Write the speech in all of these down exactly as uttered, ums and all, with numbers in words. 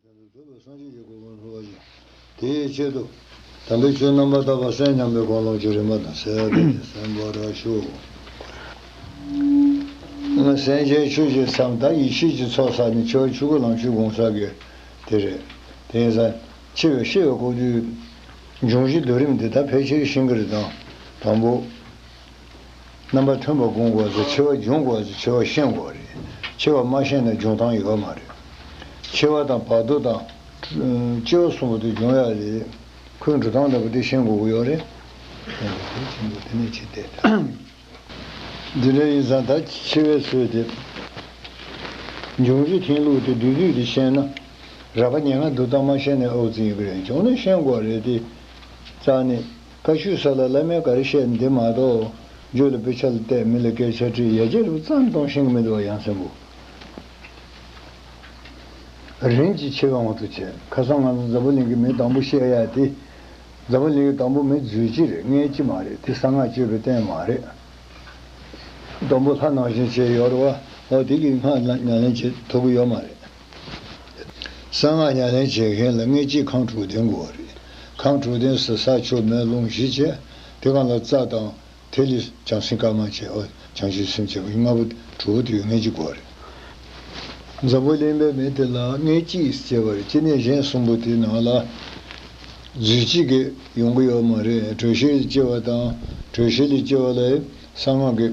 དེ་ལས་ཐོས་པའི་སངས་རྒྱས་ཀྱི་གོ་འཕང་འགྲུབ་པར་བྱེད། དེའི་ཆེད་དུ། དམ་པའི་ཆོས་རྣམ་པར་དག་པ་སེམས་མཉམ་པའི་གོ་འཕང་གི་རིམ་པ་དང་ཟེར་བ་དེ་གསན་པར་ཞུ། སེམས་ཅན་ཆོས་ཀྱི་མཚམས་དང་ཡེ་ཤེས་ཀྱི་ཚོགས་བསགས་ནས་འཆི་བ་ཆོས་སྐུ་ལམ་ཆེན་སྒོམ་ས་གི་དེ་རེད། དེ་ཡིན་ཙང་འཆི་བའི་ཤི་བའི་སྐབས་དུས་འབྱུང་བཞི་བསྡུ་རིམ་འདི་དག་ཕལ་ཆེར་ཤེས་ཀྱི་རེད་དང་། དང་པོ། རྣམ་པ་མཐུན་པ་སྒོམ་དགོས་ཟེར། འཆི་བ་སྦྱོང་དགོས་ཟེར། འཆི་བ་ཤེས་དགོས་རེད། འཆི་བ་མ་ཤེས་ན་འབྱུང་སྟངས་ཡོད་མ་རེད། འཆི་བ་དང་བར་དོ་དང་། སྐྱེ་བ་གསུམ་པོ་དེ་སྦྱོང་ཡ་རེད། ཁོའི་འགྲོ་སྟངས་ལྟ་བུ་དེ་ཤེས་དགོས་ཀྱི་ཡོད་རེད། དེ་ནས་ཆེ་སྟེ། འདི་འདྲ་ཡིན་ཙང་ད་འཆི་བའི་ཚུལ་དེ། འབྱུང་བཞི་ཐིམ་ལུགས་དེ་བསྡུས་བསྡུས་དེ་ཤེས་ན། རགས་པ་ཉེར་ལྔ་བསྡུ་སྟངས་མ་ཤེས་ནས་ཨོ་ཙི་ཡོད་ཀྱི་རེད། བྱུང་ན་ཤེས་དགོས་རེད་དེ། རྩ་ནས། བཀའ་ཆོས་ས་ལ་བླ་མས་ག་རེ་བཤད་འདི་མ་གཏོགས། རྒྱུད་ལ་དཔེ་ཆ་ལ་བལྟས་མི་ལ་སྐད་ཆ་དྲིས་ཡ་གྱལ་རུ་ཙམ་གཏོང་ཤེས་ཀྱི་མི་འདུག་བ་ཡང་སེམས་པོ། རིམ་གྱིས་འཆི་བའི་དབང་དུ་བྱས། ཁ་སང་ང་ཚོ་འཛམ་བུ་གླིང་གི་མི་དང་པོ་བཤད་ཡ་དེ། འཛམ་བུ་གླིང་གི་དང་པོ་མི་རྫུས་ཅི་རེད། མངལ་ཅི་མ་རེད། དེ་གསང་སྔགས་སྤྱོད་པའི་རྟེན་མ་རེད། དང་པོ་ལྷ་ནང་བཞིན་བྱས་ཡོད་རེད་བ། འོ་དེ་གི་སྔགས་ཉམས་ལེན་བྱེད་ཐུབ་ཀྱི་ཡོད་མ་རེད། གསང་སྔགས་ཉམས་ལེན་བྱེད་མཁན་ལ་མངལ་སྐྱེས་ཁམས་དྲུག་ལྡན་དགོས་པ་རེད། ཁམས་དྲུག་ལྡན་ཟེར་ས་ཆུ་མེ་རླུང་བཞི་བྱས། དེ་གང་ལ་རྩ་དང་། དེ་ལས་བྱང་སེམས་དཀར་དམར་བྱས། འོ་བྱང་ཆུབ་སེམས་བྱས་པ་ལྔ་པོ་དྲུག་པོ་དེ་ཡོད་མཁན་གཅིག་དགོས་པ་རེད། འཛམ་བུ་གླིང་པའི་མི་དེ་ལ་མངལ་སྐྱེས་ཟེར་བ་རེད། སྐྱེ་གནས་གཞན་གསུམ་པོ་དེའི་ནང་ལ་རྫུས་སྐྱེས་ཀྱི་ཡོང་གི་ཡོད་མ་རེད། དྲོད་གཤེར་ལས་སྐྱེ་བ་དང་། དྲོད་གཤེར་ལས་སྐྱེ་བ་ལ་གསང་སྔགས་ཀྱི་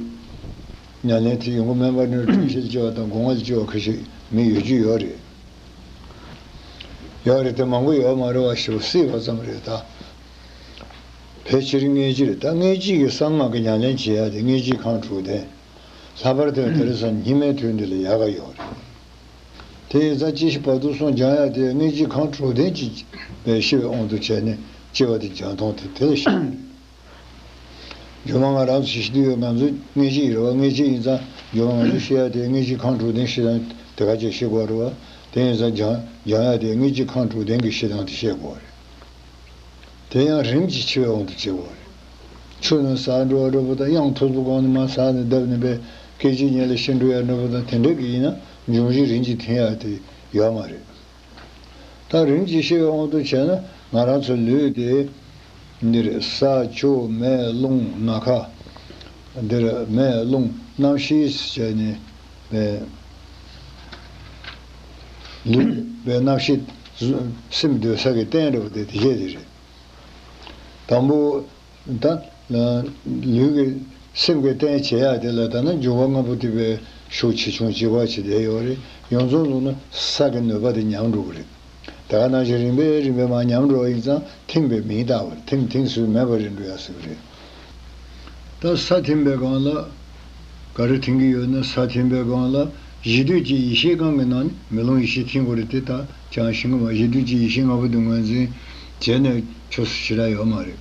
ཉམས་ལེན་དེ་ཡོང་གི་མེད་པ་ནི། དྲོད་གཤེར་ལས་སྐྱེ་བ་དང་སྒོ་ལྔ་ལས་སྐྱེ་བ་ཁ་ཤས་མི་ཡོད་རྒྱུ་ཡོད་རེད། ཡོད་རེད་དེ་མང་པོ་ཡོད་མ་རེད་བ། ཞེ་པོ་སྲིད་པ་ཙམ་རེད་ད། ཕལ་ཆེར་མངལ་སྐྱེས་རེད་ད། མངལ་སྐྱེས་ཀྱི་གསང་སྔགས་ཀྱི་ཉམས་ལེན་བྱེད་ཡ་དེ་མངལ་སྐྱེས་ཁམས་དྲུག་ལྡན། ལྷག་པར་དུ་དེང་སང་སྙིགས་མའི་དུས་འདི་ལ་ཡག་ག་ཡོད་རེད། དེ་ཡིན་ཙང་སྐྱེ་ཤི་བར་དོ་གསུམ་སྦྱང་ཡ་དེ་མངལ་སྐྱེས་ཁམས་དྲུག་ལྡན་གྱི་ཤི་བའི་དབང་དུ་བྱས་ནས་སྐྱེ་བ་དེ་སྦྱང་སྟངས་དེ་དེ་ལ་ཤེས་དགོས་རེད། སྒྱུ་མ་ང་རང་ཚོ་ཤི་དུས་ཡོད། ང་ཚོ་མངལ་སྐྱེས་རེད་བ། མངལ་སྐྱེས་ཡིན་ཙང་སྒྱུ་མ་ང་ཚོ་ཤི་ཡ་དེ་མངལ་སྐྱེས་ཁམས་དྲུག་ལྡན་ཤི་སྟངས་དེ་ག་ཅིག་ཤེས་དགོས་རེད་བ། དེ་ཡིན་ཙང་སྦྱང་སྦྱང་ཡ་དེ་མངལ་སྐྱེས་ཁམས་དྲུག་ལྡན་གྱི་ཤི་སྟངས་དེ་ཤེས་དགོས་རེད། དེ་ཡང་རིམ་གྱིས་འཆི་བའི་དབང་དུ་བྱེད་དགོས་རེད། ཆུ་ནས་ཟགས་འགྲོ་བ་འདྲ་པོ་དང་། གཡང་མཐུག་པོ་གོང་ནས་མར་ཟགས་ནས་བརྡབས་ནས་པའི་སྐད་ཅིག་ཉིད་ལ་ཤི་འགྲོ་ཡ་འདྲ་པོ་དང་། དེ་འདྲ་གི་ཡིན་ན་འབྱུང་བཞི་རིམ་གྱིས་ཐིམ་ཡ་དེ་ཡོད་མ་རེད། ད་རིམ་གྱིས་ཤི་བའི་དབང་དུ་བྱས་ན་ང་རང་ཚོ་ལུས་དེ་འདིར་ས་ཆུ་མེ་རླུང་ནམ་མཁའ། འདིར་མེ་རླུང་གནམ་གཤིས་བྱས་ནས་པའི་ལུས་པའི་རྣམ་ཤེས་སེམས་སྡོད་ས་གི་རྟེན་འདྲ་པོ་དེ་དེ་བྱས་དེ་རེད། དང་པོ། ད་ལུས་ཀྱི་སེམས་ཀྱི་རྟེན་བྱེད་ཡག་དེ་ལ་ད་ནི་འབྱུང་བ་ལྔ་པོ་དེ་བའི་ཤུགས་ཆེ་ཆུང་ཇི་བ་ཇི་བདེ་ཡོད་རེད། ཡོངས་རྫོགས་ལུགས་ན་ས་གི་ནུས་པ་དེ་ཉམས་འགྲོ་གི་རེད། དེ་ག་ནང་བཞིན་རིམ་པས་རིམ་པས་མར་ཉམས་འགྲོ་བ་ཡིན་ཙང་ཐིམ་པའི་མིང་བཏགས་པ་རེད། ཐིམ་ཐིམ་སུ་མེད་པ་རེད་འགྲོ་ཡག་ཟེར་གི་རེད། ད་ས་ཐིམ་པའི་སྒང་ལ་ག་རེ་ཐིམ་གི་ཡོད་ན། ས་ཐིམ་པའི་སྒང་ལ་གཞི་དུས་ཀྱི་ཡེ་ཤེས་སྒང་གི་ནང་ནས་མེ་ལོང་ཡེ་ཤེས་ཐིམ་དགོས་རེད། དེ་ད་ཅང་ཤེས་ཀྱི་མ། གཞི་དུས་ཀྱི་ཡེ་ཤེས་ལྔ་པོ་དེ་ངོས་འཛིན་བྱས་ནས་ཆོས་སུ་ཞེ་དྲག་ཡོད་མ་རེད།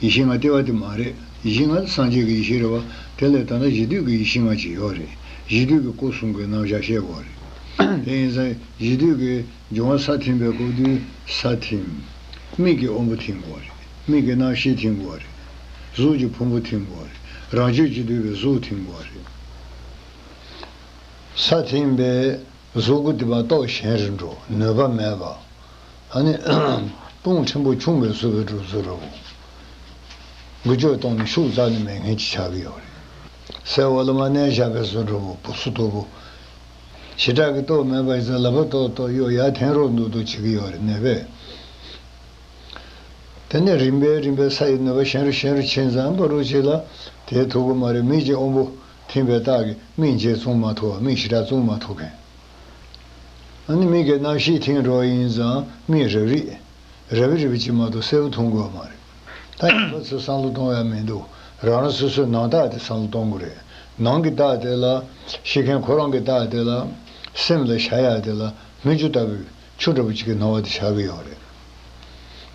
ཡེ་ཤེས་ལྔ་ལྟེ་བ་དེ་མ་རེད། ཡེ་ཤེས་ལྔ་སངས་རྒྱས་ཀྱི་ཡེ་ཤེས་རེད་བ། དེ་ལས་ད་ལྟ་གཞི་དུས་ཀྱི་ཡེ་ཤེས་ལྔ་ཅིག་ཡོད་རེད། གཞི་དུས་ཀྱི་སྐུ་གསུམ་གྱི་རྣམ་གཞག་བཤད་དགོས་རེད། དེ་ཡིན་ཙང་གཞི་དུས་ཀྱི་འབྱུང་བ་ས་ཐིམ་པའི་སྐབས་དུས་ས་ཐིམ། མིག་གི་དབང་པོ་ཐིམ་དགོས་རེད། མིག་གི་རྣམ་ཤེས་ཐིམ་དགོས་རེད། གཟུགས་ཀྱི་ཕུང་པོ་ཐིམ་དགོས་རེད། རང་རྒྱུད་ཀྱིས་བསྡུས་པའི་གཟུགས་ཐིམ་དགོས་རེད། ས་ཐིམ་པས་གཟུགས་སྐུ་དེ་མར་སྟོབས་ཞན་རུ་འགྲོ། ནུས་པ་མེད་པ། ཨ་ནི་དཔུང་ཕྲན་བུ་ཆུང་བས་བསུ་བའི་གྲུབ་ཚུལ་འདྲ་བོ། འགུལ་སྐྱོད་གཏོང་ནས་ཤུགས་རྩ་ནས་མེད་མཁན་ཅིག་ཆགས་ཀྱི་ཡོད་རེད། སའི་འོག་ལ་མར་མནན་བཞག་པའི་བཟོ་འདྲ་བོ། སྦུ་སུ་མཐུག་པོ། ཞེ་དྲག་གི་སྟོབས་མེད་པ་ཡིན་ཙང་ལག་པ་ཏོག་ཏོག་གཡོག་ཡར་འཐེན་རོགས་འདུག་འདུག་བྱེད་ཀྱི་ཡོད་རེད། ནུས་པས། དེ་ནས་རིམ་པས་རིམ་པས་ས་ཡི་ནུས་པ་ཞན་རུ་ཞན་རུ་ཕྱིན་ཙང་པ་རུ་ཅིག་ལ་དེ་ཐུབ་ཀྱི་མ་རེད། མིག་གི་དབང་པོ་ཐིམ་པའི་རྟགས་ཀྱིས་མིག་འབྱེད་བཙུམ་མ་ཐུབ་པ། མིག་ཞེ་དྲག་བཙུམ་མ་ཐུབ་མཁན། ཨ་ནི་མིག་གི་རྣམ་ཤེས་ཐིམ་འགྲོ་བ་ཡིན་ཙང་མིག་རབ་རིབ། རབ་རིབ་ཅིག་མ་གཏོགས་གསལ་པོ་མཐོང་གི་ཡོད་མ་རེད། ད་ཡིན་པ་ཚོས་བསམ་བློ་གཏོང་ཡ་མི་འདུག་རང་རང་སོ་སོའི་ནང་རྟགས་དེ་བསམ་བློ་གཏོང་དགོས་རེད། ནང་གི་རྟགས་དེ་ལ། ཤེས་མཁན་ཁོ་རང་གི་རྟགས་དེ་ལ། སེམས་ལ་བཞག་ཡ་དེ་ལ་སྨིག་རྒྱུ་ལྟ་བུའི་ཆུ་འདྲ་བོ་ཅིག་གི་སྣང་བ་དེ་བཞག་གི་ཡོད་རེད།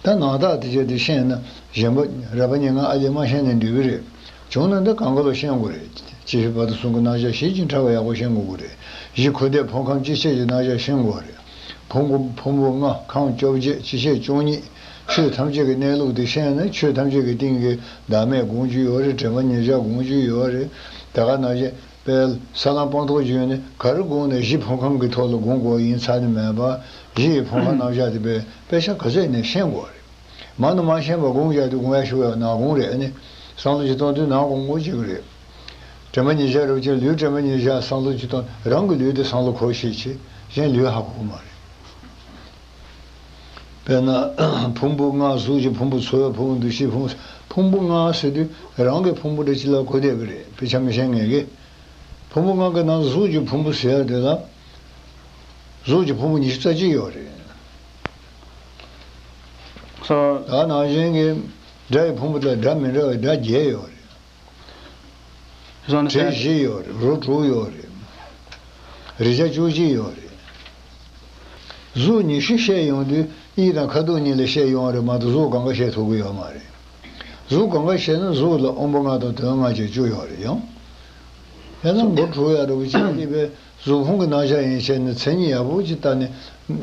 ད་ནང་རྟགས་དེ་བྱས་ཏེ་ཤེས་ན་གཞན་པ་རགས་པ་ཉེར་ལྔ་ཨ་ལས་མ་ཤེས་ན་འགྲིག་གི་རེད། བྱུང་ན་འདི་གང་ག་ལ་ཤེས་དགོས་རེད། སྐྱེ་ཤི་བར་དོ་གསུམ་གྱི་རྣམ་གཞག་ཞིབ་ཅིང་ཕྲ་བ་ཡག་པོ་ཤེས་དགོས་ཀྱི་རེད། གཞི་ཁུ་འདེབས་ཕུང་ཁམས་སྤྱི་བཤད་ཀྱི་རྣམ་གཞག་ཤེས་དགོས་རེད། ཕུང་པོ་ཕུང་པོ་ལྔ་ཁམས་བཅོ་བརྒྱད་སྤྱི་བཤད་བཅུ་གཉིས། ཆོས་ཐམས་ཅད་ཀྱི་གནས་ལུགས་དེ་ཤེས་ན་ཆོས་ཐམས་ཅད་ཀྱི་སྟེང་གི་བདག་མེད་སྒོམ་རྒྱུ་ཡོད་རེད། དྲན་པ་ཉེར་བཞག་སྒོམ་རྒྱུ་ཡོད་རེད། དེ་ག་ནང་བཞིན། པའི་ས་ལམ་སྤངས་རྟོགས་བརྗོད་ནས་ག་རེ་དགོངས་ནས་གཞི་ཕུང་ཁམས་ཀྱི་ཐོག་ལ་དགོངས་དགོས་ཡིན་ཚར་ནས་མེད་པ། གཞི་ཡི་ཕུང་ཁམས་རྣམ་གཞག་དེ་དཔེ་དཔེ་ཆ་ག་ཚོད་ནས་ཤེས་དགོས་རེད། མ་ནུ་མ་ཤེས་པ་དགོངས་བཞག་དུས་དགོངས་ཡ་ཞུ་བའི་ནང་དགོངས་རེད། ཨ་ནི་བསམ་བློ་ཅིག་གཏོང་དུས་ནང་དགོངས་དགོངས་བྱེད་ཀྱི་རེད། དྲན་པ་ཉེར་བཞག་རེད་བ་ཅིག་ལུས་དྲན་པ་ཉེར་བཞག་བསམ་བློ་ཅིག་གཏོང་རང་གི་ལུས་དེ་བསམ་བློ་འཁོར་ཤེས་བྱེད་གཞན་ལུས་ཧ་གོ་གི་མ་རེད། དཔེར་ན་ཕུང་པོ་ལྔ་གཟུགས་ཀྱི་ཕུང་པོ་ཚོར་བའི་ཕུང་པོ་འདུ་ཤེས་ཕུང་པོ་ཕུང་པོ་ལྔ་ཟེར་དུས་རང་གི་ཕུང་པོ་འདྲ་ཅིག་ལ་གོ་བསྡད་ཀྱི་རེད། དཔེ་ཆ་མི་ཤེས་མཁན་གྱིས། ཕུང་པོ་ལྔ་གི་ནང་གཟུགས་ཀྱི་ཕུང་པོ་ཟེར་ཡ་དེ་ལ་གཟུགས་ཀྱི་ཕུང་པོ་ཉི་ཤུ་རྩ་གཅིག་ཡོད་རེད། སོ། ད་ནང་བཞིན་གྱི་སྒྲ་ཡི་ཕུང་པོ་དེ་ལ་སྒྲ་མི་འདྲ་བའི་སྒྲ་བརྒྱད་ཡོད་རེད། སོ་ནི་དྲི་བཞི་ཡོད་རེད། རོ་དྲུག་ཡོད་རེད། རེག་བྱ་བཅུ་གཅིག་ཡོད་རེད། གཟུགས་ཉི་ཤུ་བཤད་ཡོང་དུས་དབྱིབས་དང་ཁ་དོག་གཉིས་ལ་བཤད་ཡོང་བ་རེད་མ་གཏོགས་གཟུགས་སྒང་ག་བཤད་ཐུབ་ཀྱི་ཡོད་མ་རེད། གཟུགས་སྒང་ག་བཤད་ན་གཟུགས་ལ་དབང་པོ་ལྔ་དང་དོན་ལྔ་བཅས་བཅུ་ཡོད་རེད་ཡང་། དེ་ལ་མགོ་འཁྲུག་ཡ་འདྲ་པོ་ཅིག་སླེབས་པས་གཟུགས་ཕུང་གི་རྣམ་གཞག་ཡིན་བྱས་ནས་མཚན་ཉིད་ཡག་པོ་ཅིག་བལྟས་ནས་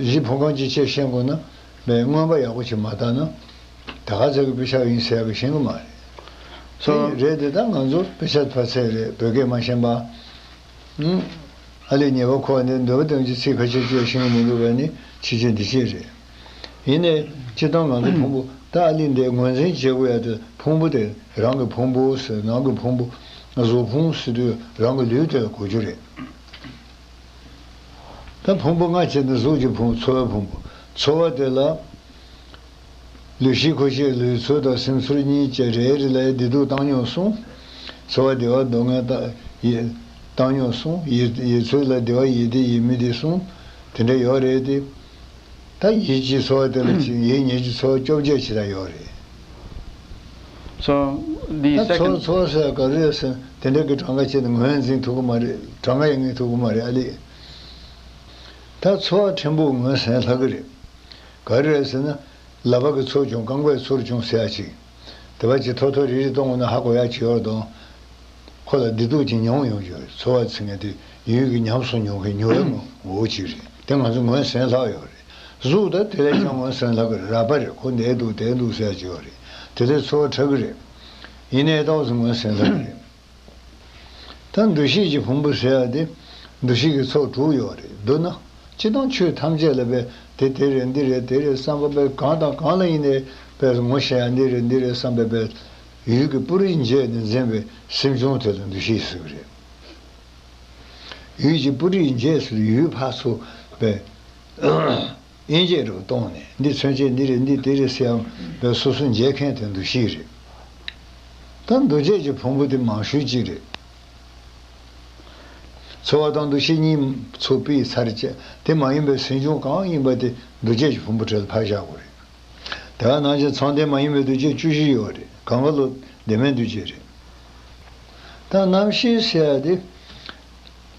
གཞི་ཕུང་ཁམས་ཅིག་ཕྱེ་ཤེས་དགོས་ན་མེད་མངོན་པ་ཡག་པོ་ཅིག་མ་བལྟས་ན་ད་ག་ཚོད་ཀྱི་དཔེ་ཆ་ཡིན་ཟེར་ཡག་གི་ཤེས་ཀྱི་མ་རེད། དེ་རེད་དེ་ད་ང་ཚོ་དཔེ་ཆ་ཕར་ཚད་རེད་བོད་སྐད་མ་ཤེས་པ། ཨ་ལས་ཉེས་པ་ཁོ་ནི་འདོད་པ་དོན་གྱི་ཚིག་ཁ་ཤས་བཅོས་ཤིང་མི་འདུག་པས་ནི་ཕྱི་ཆོས་འདི་ཕྱིར་རེད། ཡིན་ནའི་སྤྱིར་བཏང་ང་ཚོ་ཕུང་པོ་ད་ཨ་ལས་འདི་ངོས་འཛིན་བྱེད་དགོས་ཡ་དེ་ཕུང་པོ་དེ་རང་གི་ཕུང་པོ་ཟེར་ནང་གི་ཕུང་པོ་གཟུགས་ཕུང་ཟེར་དུས་རང་གི་ལུས་དེ་ལ་གོ་རྒྱུ་རེད། ད་ཕུང་པོ་ལྔ་བྱས་ནས་གཟུགས་ཀྱི་ཕུང་ཚོར་བའི་ཕུང་པོ་ཚོར་བ་དེ་ལ། ལུས་ཤེས་ཁུ་ཤེས་ལུས་ཚོར་དང་སེམས་ཚོར་གཉིས་བཅས་རེ་རེ་ལ་བདེ་སྡུག་བཏང་སྙོམས་གསུམ། ཚོར་བ་བདེ་བ་སྡུག་བསྔལ་བཏང་ཡི་བཏང་སྙོམས་གསུམ། ཡིད་ཡིད་ཚོར་ལ་བདེ་བ་ཡིད་བདེ་ཡིད་མི་བདེ་གསུམ། དེ་འདྲ་ཡོད་རེད་དེ། ད་ཡིད་ཀྱི་ཚོར་བ་དེ་ལ་ཕྱིན་ཡིད་གཉིས་ཀྱི་ཚོར་བ་བཅོ་བརྒྱད་ཅིག་ལ་ཡོད་རེད། So the ད་ཚོར second ཚོར་ཟེར་ག་རེ་རེད་ཟེར་དེ་འདྲ་གི་གྲངས་ཀ་བྱས་ནས་ངོས་འཛིན་ཐུབ་ཀྱི་མ་རེད། གྲངས་ཀ་ཡང་ངེས་ཐུབ་ཀྱི་མ་རེད་ཨ་ལས། ད་ཚོར་བ་ཕྲན་བུ་ངོས་ཟིན་ལྷག་གི་རེད། ག་རེ་རེད་ཟེར་ན། ལག་པ་གི་ཚོར་བྱུང་རྐང་པའི་ཚོར་བྱུང་ཟེར་ཡ་ཅིག་དེ་བ་ཅིག་ཐོ་ཐོ་རི་རི་གཏོང་དགོས་ན་ཧ་གོ་ཡ་ཅིག་ཡོད་དོ། ཁོ་ལ་བདེ་སྡུག་ཅིག་མྱོང་ཡོང་རྒྱུ་རེད། ཚོར་བ་ཟེར་མཁན་དེ་ཡུལ་གྱི་ཉམས་སུ་མྱོང་མཁན་མྱོང་བའི་ངོ་བོ་ཅིག་རེད། དེ་ང་ཚོ་ངོས་ཟིན་ལྷག་ཡོད་རེད། གཟུགས་ད་དེ་ལས་ཀྱང་ངོས་ཟིན་ལྷག་གི་རེད། རགས་པ་རེད། ཁོ་འདས་འདུག་དེ་འདུག་ཟེར་ཡ་ཅིག་ཡོད་རེད། དེ་ལས་ཚོར་བ་ཁྲག་གི་རེད། ཡིན་ནའི་ཏོག་ཙམ་ངོས་ཟིན་ལྷག་གི་རེད། ད་འདུ་ཤེས་ཀྱི་ཕུང་པོ་ཟེར་ཡ་དེ་འདུ་ཤེས་ཀྱི་ཚོགས་དྲུག་ཡོད་རེད། བསྡུ་ན་སྤྱིར་བཏང་ཆོས་ཐམས་ཅད་ལ་བས་དེ་དེ་རེད་འདི་རེད་དེ་རེད་བསམ་པ་བས་གང་དང་གང་ལ་ཡིན་ནའི་བས་ངོ་ཤེས་ཡ་འདི་རེད་འདི་རེད་བསམ་པ་བས་ཡུལ་གྱི་སྤུ་རིས་འབྱེད་ནས་འཛིན་པའི་སེམས་བྱུང་དེ་ལ་འདུ་ཤེས་ཟེར་གི་རེད། ཡུལ་གྱི་སྤུ་རིས་འབྱེད་ཟེར་ཡུལ་ཕར་ཚུར་བས། དབྱེ་འབྱེད་རུ་གཏོང་ནས་འདི་མཚོན་བྱེད་འདི་རེད་འདི་དེ་རེད་ཟེར་ཡང་བས་སོ་སོ་འབྱེད་མཁན་དེ་འདུ་ཤེས་རེད། ད་འདུ་བྱེད་ཀྱི་ཕུང་པོ་དེ་མང་ཤོས་གཅིག་རེད། ཚོར་བ་དང་འདུ་ཤེས་གཉིས་ཚོགས་པའི་ཚར་བཅད་དེ་མ་ཡིན་པའི་སེམས་བྱུང་གང་ཡིན་པ་དེ་འདུ་བྱེད་ཀྱི་ཕུང་པོ་གྲས་ལ་ཕར་བཞག་དགོས་རེད། དེ་བ་ནང་བཞིན་མཚན་ལྡན་མ་ཡིན་པའི་འདུ་བྱེད་བཅུ་བཞི་ཡོད་རེད། གང་ག་ལོ་ལྡན་མིན་འདུ་བྱེད་རེད། ད་རྣམ་ཤེས་ཟེར་ཡ་དེ།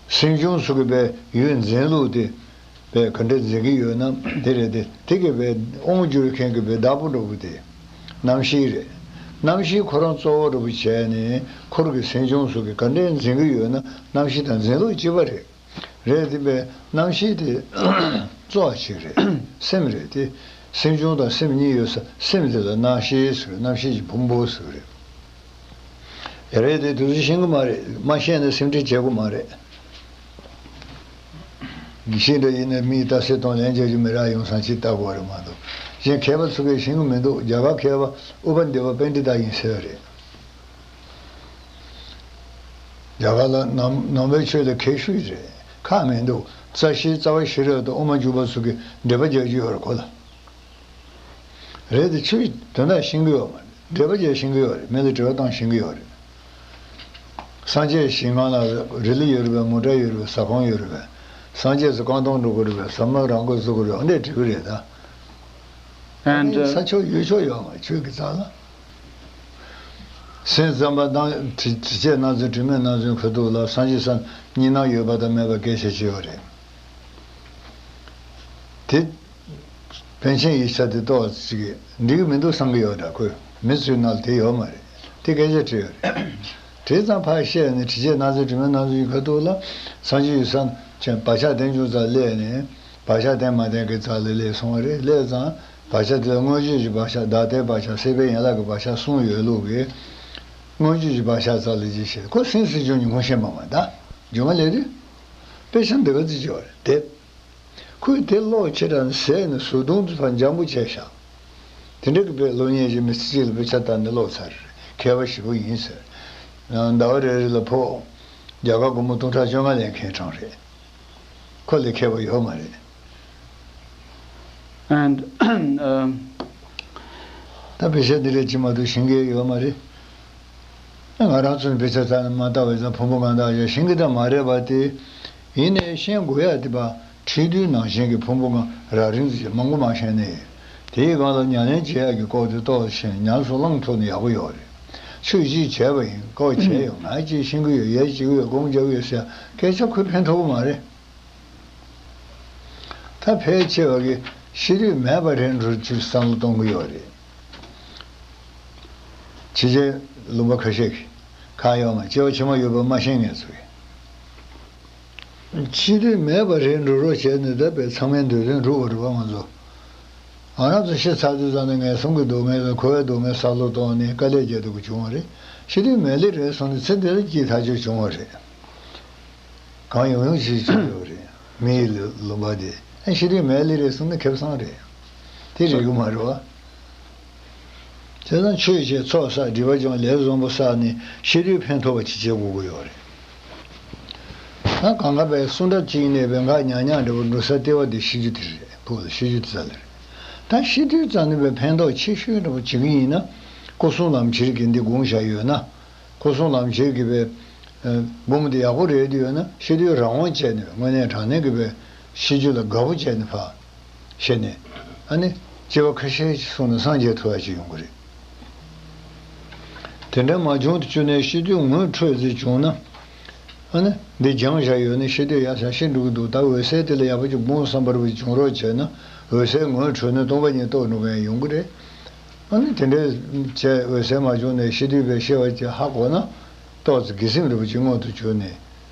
སེམས་བྱུང་སོགས་ཀྱི་པའི་ཡུལ་འཛིན་ལུགས་དེ། པའི་ག་འདྲ་འཛིན་གྱི་ཡོད་ན་དེ་རེད་དེ་དེ་གི་པའི་དབང་བསྒྱུར་མཁན་གྱི་པའི་བདག་པོ་འདྲ་བོ་དེ། རྣམ་ཤེས་རེད། རྣམ་ཤེས་ཁོ་རང་གཙོ་བོ་འདྲ་བོ་བྱས་ནས་འཁོར་གྱི་སེམས་བྱུང་སོགས་ཀྱི་ག་འདྲ་འཛིན་གྱི་ཡོད་ན་རྣམ་ཤེས་དང་འཛིན་ལུགས་གཅིག་པ་རེད། རེད་དེ་པའི་རྣམ་ཤེས་དེ་གཙོ་བ་ཞིག་རེད། སེམས་རེད་དེ། སེམས་བྱུང་དང་སེམས་གཉིས་ཡོད་ས་སེམས་དེ་ལ་རྣམ་ཤེས་ཟེར་རྣམ་ཤེས་ཀྱི་ཕུང་པོ་ཟེར་གི་རེད། ཡ་རེད་དེ་དུས་ཚོད་ཤེས་གི་མ་རེད། མ་ཤེས་ན་སེམས་ཁྲིད་བྱེད་དགོས་མ་རེད། ཤེས་འདྲ་ཡིན་ན་མིའི་ལྟ་སེ་གཏོང་ལན་རྒྱག་རྒྱུ་མི་རག་ཡོང་སང་ཅིག་ལྟ་དགོས་རེད་མ་གཏོགས་གཞན་མཁས་པ་ཚོ་གིས་ཤེས་གི་མི་འདུག་རྒྱ་གར་མཁས་པ་ཨུ་པ་འདི་པ་པཎྜི་ཏ་ཡིན་ཟེར་བ་རེད། རྒྱ་གར་ལ་ནང་ནང་པའི་ཆོས་ལ་མཁས་ཤོས་རེད། ཁག་མི་འདུག་རྩ་ཤེ་རྩ་བ་ཤེས་རབ་དང་དབུ་མ་འཇུག་པ་ཚོ་གིས་འགྲེལ་པ་རྒྱག་རྒྱུ་ཡོད་རེད་ཁོ་ལ། རེད་དེ་ཆོས་དོན་དག་ཤེས་ཀྱི་ཡོད་མ་རེད། འགྲེལ་པ་རྒྱག་ཤེས་ཀྱི་ཡོད་རེད། མི་ལ་དྲི་བ་བཏང་ཤེས་ཀྱི་ཡོད་རེད། སངས་རྒྱས་ཞིང་ཁམས་ལ་རི་ལི་ཡོད་རེད་པས། མོ་ཊ་ཡོད་རེད་པས། ཟ་ཁང་ཡོད་རེད་པས། སངས་རྒྱས་སུ་རྐང་ཐང་འགྲོ་དགོས་རེད་པས། ཟ་མ་རང་འགོ་བཟོ་དགོས་རེད། འདི་འདྲ་དྲི་གི་རེད་ད། And ས་ཕྱོགས་ཡུལ་ཕྱོགས་ཡོད་མ་རེད་ཆོས་ཀྱི་རྩ་ལ། སེམས་ཙམ་པ་དང་དྲི་དྲི་བཅས་སྣང་ཚུལ་དྲི་མེད་སྣང་ཚུལ་ཁ་ཐུག་ལ་སངས་རྒྱས་སམ་གཉིས་སྣང་ཡོད་པ་དང་མེད་པ་སྐད་ཆ་བྱས་ཡོད་རེད། དེ། པཎ་ཆེན་ཡིག་ཆ་དེ་ཏོག་ཙམ་ཅིག་འགྲིག་གི་མི་འདུག་བསམ་གི་ཡོད་འདྲ། ཁོས་མི་ཚོའི་ནང་ལ་དེ་ཡོད་མ་རེད། དེ་སྐད་ཆ་དྲིས་ཡོད་རེད། དྲིས་ཙང་ཕར་བཤད་ནས་དྲི་བཅས་སྣང་ཚུལ་དྲི་མེད་སྣང་ཚུལ་གྱི་ཁ་ཐུག་ལ་སངས་རྒྱས་ཡུལ་སམ་ཅན་བག་ཆགས་ལྡན་བྱུང་ཙང་སླེབས་ནས་བག་ཆགས་ལྡན་མ་ལྡན་གྱི་རྩ་ལ་སླེབས་སོང་བ་རེད། སླེབས་ཙང་བག་ཆགས་དེ་ལ་མངོན་བརྗོད་ཀྱི་བག་ཆགས་བདག་ལྟའི་བག་ཆགས་སྲེད་པའི་ཡན་ལག་གི་བག་ཆགས་གསུམ་ཡོད་ལུགས་ཀྱི་མངོན་བརྗོད་ཀྱི་བག་ཆགས་རྩ་ལ་གཅིག་བཤད། ཁོ་སེམས་སེམས་བྱུང་གཉིས་ངོ་ཤེས་པ་མ་གཏོགས། སྦྱོང་བ་ལས་དུས། དཔེ་ཆ་འདི་ག་ཚོད་ཅིག་ཡོད་རེད་དེབ། ཁོས་དེ་ཀློག་ཕྱིར་རང་ཟས་ནས་ཟུར་དུང་དུ་ཕར་འཇམ་པོ་བྱས་བཞག་དེ་འདྲ་གི་དཔེ་སློབ་གཉེར་གྱི་མི་ཚེ་གཅིག་ལ་དཔེ་ཆ་ལྟ་ནས་ཀློག་ཚར་རེད། མཁས་པ་ཞེ་པོ་ཡིན་ཟེར། ཡང་ཟླ་བ་རེ་རེ་ལ་ཕོགས་རྒྱ་གར་སྒོར་མོ་སྟོང་ཕྲག་བཅོ་ལྔ་ལེན་མཁན་གྲངས་རེད། ཁོ་ལས་མཁས་པ་ཡོད་མ་རེད། And, um, ད་དཔེ་ཆ་འདི་རེད་ཅི་མ་གཏོགས་ཤེས་མཁན་ཡོད་མ་རེད། ང་རང་ཚོ་ནི་དཔེ་ཆ་ཚར་ནས་མ་ལྟ་བས་ཙང་ཕུང་པོ་གང་དག་ཡང་ཤེས་ཀྱི་ད་མ་རེད་པ་དེ། ཡིན་ནའི་ཤེས་དགོས་ཡ་དེ་པ་ཁྲིད་དུས་ནང་བཞིན་གྱི་ཕུང་པོ་གང་རག་རིམ་ཅིག་མང་པོ་མ་ཤེས་ནས། དེའི་སྒང་ལ་ཉམས་ལེན་བྱེད་ཡ་གི་སྐོར་དེ་ཏོག་ཙམ་ཤེས་ཉམས་སུ་བླངས་ཐུབ་ན་ཡག་པོ་ཡོད་རེད། ཆོས་གཅིག་བྱས་པ་ཡིན་སྐོར་བྱས་ཡོད་ང་གཅིག་ཤེས་ཀྱི་ཡོད་ཡ་གཅིག་ཡོད་སྒོམ་རྒྱག་གི་ཡོད་ཟེར་ཡ་སྐད་ཆ་ཁོས་ཕན་ཐོགས་ཀྱི་མ་རེད། ད་ཕལ་ཆེ་བ་གིས་ཤེས་དུས་མེད་པ་རེད་འགྲོ་རྒྱུ་བསམ་བློ་གཏོང་གི་ཡོད་རེད། ཕྱི་རྒྱལ་ལུང་པ་ཁ་ཤས་ཀྱིས་ཁ་གཡོག་མ་སྐྱེ་བ་ཕྱི་མ་ཡོད་པ་མ་ཤེས་མཁན་ཚོ་གིས། ཤེས་དུས་མེད་པ་རེད་འགྲོ་རོགས་བྱས་ནས་ད་དཔེ་ཚང་མའི་འདོད་དོན་འགྲུབ་པ་རེད་པ་ང་ཚོ། ང་རང་ཚོ་ཤི་ཚར་དུས་ཙམ་ནས་ངན་སོང་གི་སྡུག་བསྔལ་དང་འཁོར་བའི་སྡུག་བསྔལ་བསམ་བློ་གཏོང་ནས་དཀའ་ལས་རྒྱག་འདོད་ཀྱི་བྱུང་བ་རེད། ཤེས་དུས་མེད་ལེ་རེད་སོང་ནས་ཚེ་འདི་ལ་སྐྱིད་ཐག་ཆོད་བྱུང་བ་རེད། གང་ཡོང་ཡོང་ཞིག་བྱུང་ཡོད་རེད། མི་ཡི་ལུ་ལུང་པ་དེ་ཨ་ཤི་དུས་མེད་ལེ་རེད་སོང་ན་ཁེ་བཟང་རེད། དེ་རེད་གི་མ་རེད་བ། དེ་ཙང་ཆོས་བྱས་ཚོགས་བསགས་སྒྲིབ་པ་སྦྱོང་ལས་བཟང་པོ་བསགས་ནས་ཤི་དུས་ཕན་ཐོགས་པ་ཅིག་བྱེད་དགོས་ཀྱི་ཡོད་རེད། ད་གང་ག་པའི་གསུང་འདྲ་གཅིག་ནས་བེང་ག་ཉག་ཉག་འདྲ་པོ་འགྲོ་ས་ལྟེ་བ་དེ་ཤི་རྒྱུ་དེ་རེད་ཕུག་ལ་ཤི་རྒྱུ་དེ་ཙ་ལེ་རེད། ད་ཤི་དུས་ཙམ་ནས་པའི་ཕན་ཐོགས་ཆེ་ཤོས་འདྲ་པོ་བྱེད་ཀྱི་ཡིན་ན། སྐུ་གསུང་ལམ་ཁྱེར་གྱི་འདི་དགོངས་བཞག་ཡོད་ན། སྐུ་གསུང་ལམ་ཁྱེར་གྱི་པའི་སྒོམ་དེ་ཡག་པོ་རེད་དུ་ཡོད་ན་ཤི་དུས་རང་དབང་བྱས་ནས་དངོས་གནས་དྲང་གནས་ཀྱི་པའི་ཤི་རྒྱུ་ལ་དགའ་པོ་བྱས་ནས་ཕ། ཤི་ནས། ཨ་ནི། སྐྱེ་བ་ཁ་ཤས་ཤིག་སོང་ནས་སངས་རྒྱས་ཐུབ་ཡ་ཅིག་ཡོང་གི་རེད། དེ་འདྲ་མ་བྱུང་དུ་བཅུག་ནས་ཤི་དུས་ངོ་འཕྲོད་ཟིག་བྱུང་ན། ཨ་ནི་འདི་སྦྱངས་བཞག་ཡོད་ནི་ཤི་དུས་ཡ་ས་ཤི་འགྲོ་གི་འདུག་ད་འོད་གསལ་དེ་ལ་ཡག་པོ་ཅིག་སྒོམ་བསམ་པ་རུ་བྱུང་རོགས་བྱས་ན་འོད་གསལ་ངོ་འཕྲོད་ནས་སྟོང་པ་ཉིད་རྟོགས་འགྲོ་མཁན་ཡོང་གི་རེད། ཨ་ནི་དེ་འདྲའི་བྱས་འོད་གསལ་མ་བྱུང་ནས་ཤི་དུས་པའི་ཤི་བ་ཅིག་ཧ་གོ་ན། ཏོག་ཙམ་དགེ་སེམས་རིན་པོ་ཆེ་མངོན་དུ་གྱུར་ནས།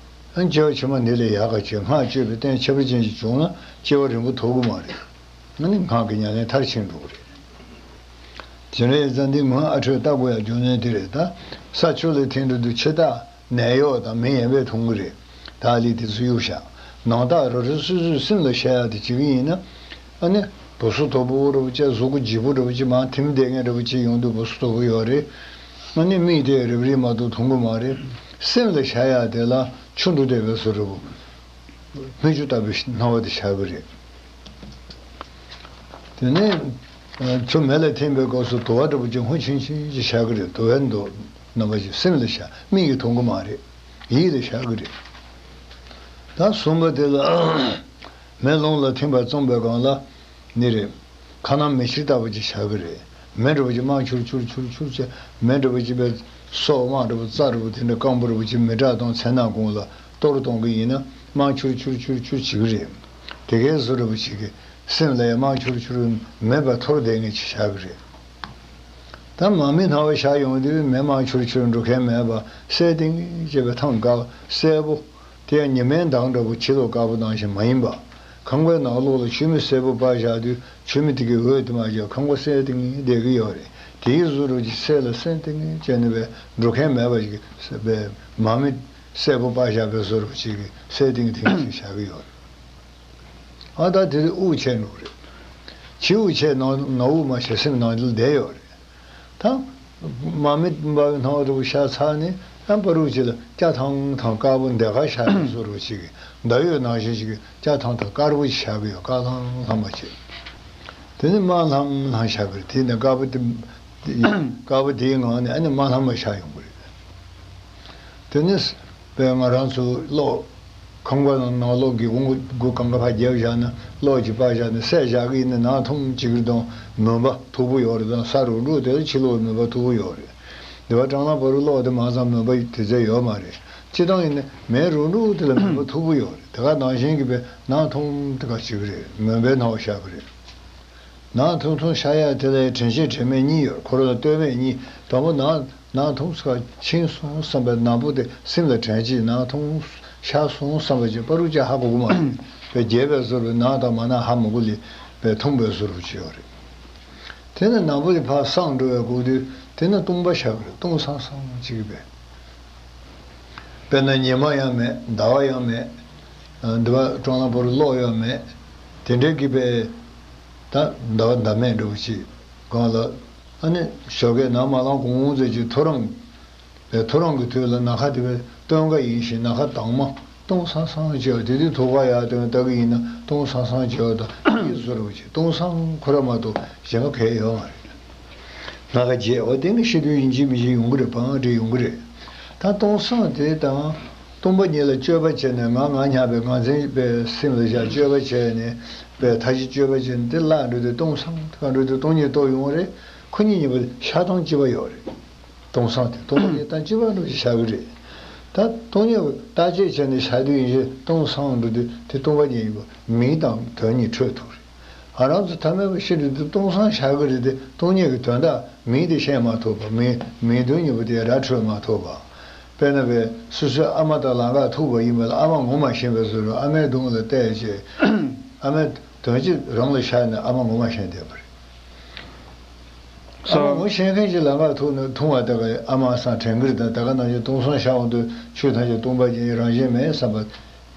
ཨ་ནི་སྐྱེ་བ་ཕྱི་མ་འདི་ལས་ཡག་ག་བྱས་སྔགས་བཅོས་པའི་རྟེན་ཁྱད་པར་ཅན་ཅིག་བྱུང་ན་སྐྱེ་བ་རིང་པོ་ཐོབ་ཀྱི་མ་རེད། ཨ་ནི་སྔགས་ཀྱི་ཉམས་ལེན་མཐར་ཕྱིན་འགྲོ་གི་རེད། དེ་འདྲ་ཡིན་ཙང་འདི་ངོས་ཨ་འཕྲོད་ལྟ་དགོས་ཡ་རྒྱུ་མཚན་དེ་རེད་ད། ས་ཆུ་ལ་ཐིམ་འགྲོ་དུས་འཆི་བདག་ནད་གཡོག་དང་མི་ཡན་པས་འཐུང་གི་རེད། ད་ལི་དེ་ཚོ་གཡུག་བཞག་ནང་རྟགས་རོ་རི་སོ་སོའི་སེམས་ལ་བཤད་ཡ་དེ་བྱེད་ཀྱི་ཡིན་ན། ཨ་ནི། སྦུ་སུ་དོ་པོ་འདྲ་པོ་ཅིག་གཟུགས་པོ་ལྗིད་པོ་འདྲ་པོ་ཅིག་མར་ཐིམ་བསྡད་མཁན་འདྲ་པོ་ཅིག་ཡོང་དུས་སྦུ་སུ་དོ་པོ་ཡོད་རེད། ཨ་ནི་མིག་དེ་རིབ་རིབ་མ་གཏོགས་མཐོང་གི་མ་རེད། སེམས་ལ་བྱ་ཡ་དེ་ལ་ཆུ་འགྲོ་བསྡད་པའི་བཟོ་འདྲ་པོ། སྨིག་རྒྱུ་ལྟ་བུའི་སྣང་བ་དེ་བྱ་གི་རེད། དེ་ནས། ཆུ་མེ་ལ་ཐིམ་པའི་སྐབས་སུ་དུ་བ་འདྲ་པོ་ཅིག་སྔོ་ཆུང་ཆུང་ཅིག་བྱ་གི་རེད་དུ་བའི་མདོག་རྣམ་པ་ཅིག་སེམས་ལ་བྱ་མིག་གིས་མཐོང་གི་མ་རེད། ཡིད་ལ་བྱ་གི་རེད། ད་གསུམ་པ་དེ་ལ། མེ་རླུང་ལ་ཐིམ་པར་བརྩམས་པའི་སྒང་ལ། ནི་རེད། ཁ་ནང་མེ་ཁྱེར་ལྟ་བུ་ཅིག་བྱ་གི་རེད། མེ་འདྲ་བོ་ཅིག་དམར་ཆུར་ཆུར་ཆུར་ཆུར་བྱས་མེ་འདྲ་བོ་ཅིག་པའི་སོག་དམར་འདྲ་བོ་རྩ་འདྲ་བོ་དེ་འདྲ་སྐམ་པོ་འདྲ་བོ་ཅིག་མེ་སྲེག་དང་ཚལ་ནང་གུང་ལ་གཏོར་གཏོང་གི་ཡིན་ན་དམར་ཆུར་ཆུར་ཆུར་ཆུར་བྱེད་གི་རེད། དེ་གའི་བཟོ་འདྲ་བོ་ཅིག་གིས་སེམས་ལ་ཡང་དམར་ཆུར་ཆུར་མེ་འབར་འཐོར་བསྡད་མཁན་ཅིག་བྱ་གི་རེད། ད་མར་མེ་སྣང་བ་ཤར་ཡོང་དུས་མེ་དམར་ཆུར་ཆུར་འགྲོ་མཁན་མེད་པ་སེར་ཏིང་ངེ་བྱས་པའི་ཐང་དཀར་སེར་པོ། དེ་ཡང་ཉི་མའི་མདངས་འདྲ་བོ་ཕྱི་ལོགས་དཀར་པོ་ནང་བཞིན་མ་ཡིན་པ། ཁང་པའི་ནང་ལོགས་ལ་མཆོད་མེ་སེར་པོ་སྤར་བཞག་དུས་མཆོད་མེ་དེ་གའི་འོད་དེ་མར་བཞག་ཁང་པ་སེར་ཏིང་ངེ་བསྡད་ཀྱི་ཡོད་རེད། དེའི་བཟོ་འདྲ་ཅིག་སེར་ལ་སེར་ཏིང་ངེ་བྱས་ནས་པའི་འགྲོ་མཁན་མེད་པ་ཞིག་པའི་མར་མེ་སེར་པོ་སྤར་བཞག་པའི་བཟོ་འདྲ་ཅིག་གི་སེར་ཏིང་ངེ་ཞིག་བཞག་གི་ཡོད་རེད། ཨ་ད་དེ་དུས་དབུགས་ཆད་འགྲོ་གི་རེད། ཕྱི་དབུགས་ཆད་ནང་ནང་དབུགས་མ་ཆད་སེམས་ནང་དུ་བསྡད་ཡོད་རེད། ད། མར་མེ་འབར་བའི་སྣང་བ་འདྲ་བོ་ཤར་ཚར་ནས་ཡང་བར་དུ་ཅིག་ལ་སྐྱ་ཐང་ཐང་དཀར་པོ་འདི་ག་ཤར་ཡོང་བཟོ་འདྲ་བོ་ཅིག་གི་ཟླ་འོད་ནང་བཞིན་ཅིག་གི་སྐྱ་ཐང་ཐང་དཀར་པོ་ཞིག་ཤར་གི་ཡོད་དཀར་ལྷང་ལྷང་བ་ཅིག་དེ་ནས་དམར་ལྷང་ལྷང་ཤར་གི་རེད་དེ་ནས་དཀར་པོ་དེ། དཀར་པོ་དེའི་ངང་ནས་ཨ་ནི་དམར་ལྷང་མ་ཤར་ཡོང་གི་རེད། དེ་ནས། པས་ང་རང་ཚོ་གློག་ཁང་པ་ནང་ནང་གློག་གི་དབང་པོ་དགུ་གང་ག་ཕར་བརྒྱབ་བཞག་ན་གློག་ཅིག་སྤར་བཞག་ན་སད་བཞག་གི་ཡིན་ན་ནང་ཐུམ་ཅིག་གི་དང་མུན་པ་མཐུག་པོ་ཡོད་རེད་དང་ས་རུག་འགྲོ་དེ་ལ་ཕྱི་ལོགས་མུན་པ་མཐུག་པོ་ཡོད་རེད། འདི་བ་སྦྲང་ནག་བར་དུ་གློག་དེ་མ་ཚང་མུན་པ་དེ་ཚད་ཡོད་མ་རེད། སྤྱིར་བཏང་ཡིན་ན་མེ་རུག་འགྲོ་དེ་ལ་མུན་པ་མཐུག་པོ་ཡོད་རེད་དེ་ག་ནང་བཞིན་གྱི་པའི་ནང་ཐུམ་དེ་ག་ཅིག་རེད་མུན་པའི་སྣང་བ་ཤར་གི་རེད། ནང་ཐུང་ཐུང་ཤར་ཡ་དེ་ལ་དྲན་ཤེས་དྲན་མེད་གཉིས་ཡོད། འཁོར་ལོ་ལྟོས་མེད་གཉིས། དང་པོ་ནང་ནང་ཐུང་ས་ཕྱིན་སོང་བསམ་པའི་ནང་པོ་དེ་སེམས་ལ་དྲན་ཅིག་ནང་ཐུང་ཤར་སོང་བསམ་པ་ཅིག་པ་རུ་ཅིག་ཧ་གོ་གི་མ་རེད། པའི་རྒྱས་པའི་བཟོ་རུ་ནང་དང་མ་ནང་ཧ་མ་གོ་ལི་པའི་ཐུང་པའི་བཟོ་རུ་ཅིག་ཡོད་རེད། དེ་ནས་ནང་པོ་དེ་ཕར་སངས་འགྲོ་བའི་གོ་དུས་དེ་ནས་སྟོང་པ་ཤར་གི་རེད་སྟོང་སང་སང་ཅིག་པའི། དཔེར་ན་ཉི་མ་ཡང་མེད། ཟླ་བ་ཡང་མེད། འདི་བ་སྤྲང་ལ་པོར་གློག་ཡང་མེད། དེ་འདྲའི་གི་པའི་ད་ཟླ་བ་ཟླ་མེད་འགྲོ་བ་ཅིག་གང་ལ། ཨ་ནི་ཞོགས་ཀས་ནམ་མ་ལངས་གོང་ཙམ་ཅིག་ཐོ་རངས་པའི་ཐོ་རངས་ཀྱི་དུས་ལ་ནམ་མཁའ་དེ་བས་སྟོན་ཀ་ཡིན་ཞིང་ནམ་མཁའ་དྭངས་མ་སྟོང་སང་སང་བྱེད་པ་དེ་དུས་ཐུག་པ་ཡར་སྟོན་ལྟ་གི་ཡིན་ན་སྟོང་སང་སང་བྱེད་པ་དང་ཡིད་བཟོ་འདྲ་བ་ཅིག་སྟོང་སང་ཁོ་ར་མ་གཏོགས་གཞན་པ་གང་ཡང་ཡོད་མ་རེད། ང་ག་རྗེས་འོ་དེ་ནི་ཤི་དུས་ཡིན་གཅིག་མིན་གཅིག་ཡོང་གི་རེད། བང་འདྲེ་ཡོང་གི་རེད། ད་སྟོང་སང་དེ་དང་སྟོང་པ་ཉིད་ལ་སྤྱོད་པ་བྱས་ནས་ང་ང་སྙམ་པའི་ངར་འཛིན་པའི་སེམས་ལ་བཞག་སྤྱོད་པ་བྱས་ནས་པའི་མཐའ་བཞི་སྤྱོད་པ་བྱས་ནས་དེ་བརླག་འགྲོ་དུས་སྟོང་སང་ག་འགྲོ་དུས་སྟོང་ཉིད་རྟོགས་ཡོང་བ་རེད། ཁོ་གཉིས་གཉིས་པོ་ཤར་སྟངས་གཅིག་པ་ཡོད་རེད། སྟོང་སང་དེ་སྟོང་པ་ཉིད་དང་གཅིག་པ་འགྲོ་ཞིག་ཤར་གི་རེད། ད་སྟོང་ཉིད་བརྟག་དཔྱད་བྱས་ནས་ཤར་དུས་ཡིན་ཞེས་སྟོང་སང་འགྲོ་དུས་དེ་སྟོང་པ་ཉིད་ཡིན་པ་མིང་དང་དོན་གཉིས་འཕྲོད་ཐུབ་རེད། ང་རང་ཚོ་ཐ་མལ་པ་ཤི་དུས་དེ་སྟོང་སང་ཤར་གི་རེད་དེ་སྟོང་ཉིད་ཀྱི་དོན་དག་མིང་དེ་ཤེས་མ་ཐུབ་པ། མིང་མིང་དོན་གཉིས་པོ་དེ་ར་འཕྲོད་མ་ཐུབ་པ། དཔེར་ན་བས་སོ་སོའི་ཨ་མ་དང་ལམ་ཁ་ཐུག་པ་ཡིན་པ་ལ་ཨ་མ་ངོ་མ་ཤེས་པའི་བཟོ་འདྲ། ཨ་མའི་གདོང་ལ་བལྟས་བྱས་ཨ་མའི་དོན་གཅིག་རང་ལ་ཤར་ནས་ཨ་མ་ངོ་མ་ཤེས་བསྡད་པ་རེད། ཨ་མ་ངོ་ཤེས་མཁན་ཞིག་ལམ་ཁ་ཐུག་ནས་མཐོང་བ་དེ་ག་ཨ་མ་སང་དྲན་གི་རེད། ད་ད་ག་ནང་བཞིན་སྟོང་སང་ཤར་འོང་དུས་ཆོས་ཐམས་ཅད་སྟོང་པ་ཉིད་རང་བཞིན་མེད་བསམ་པ།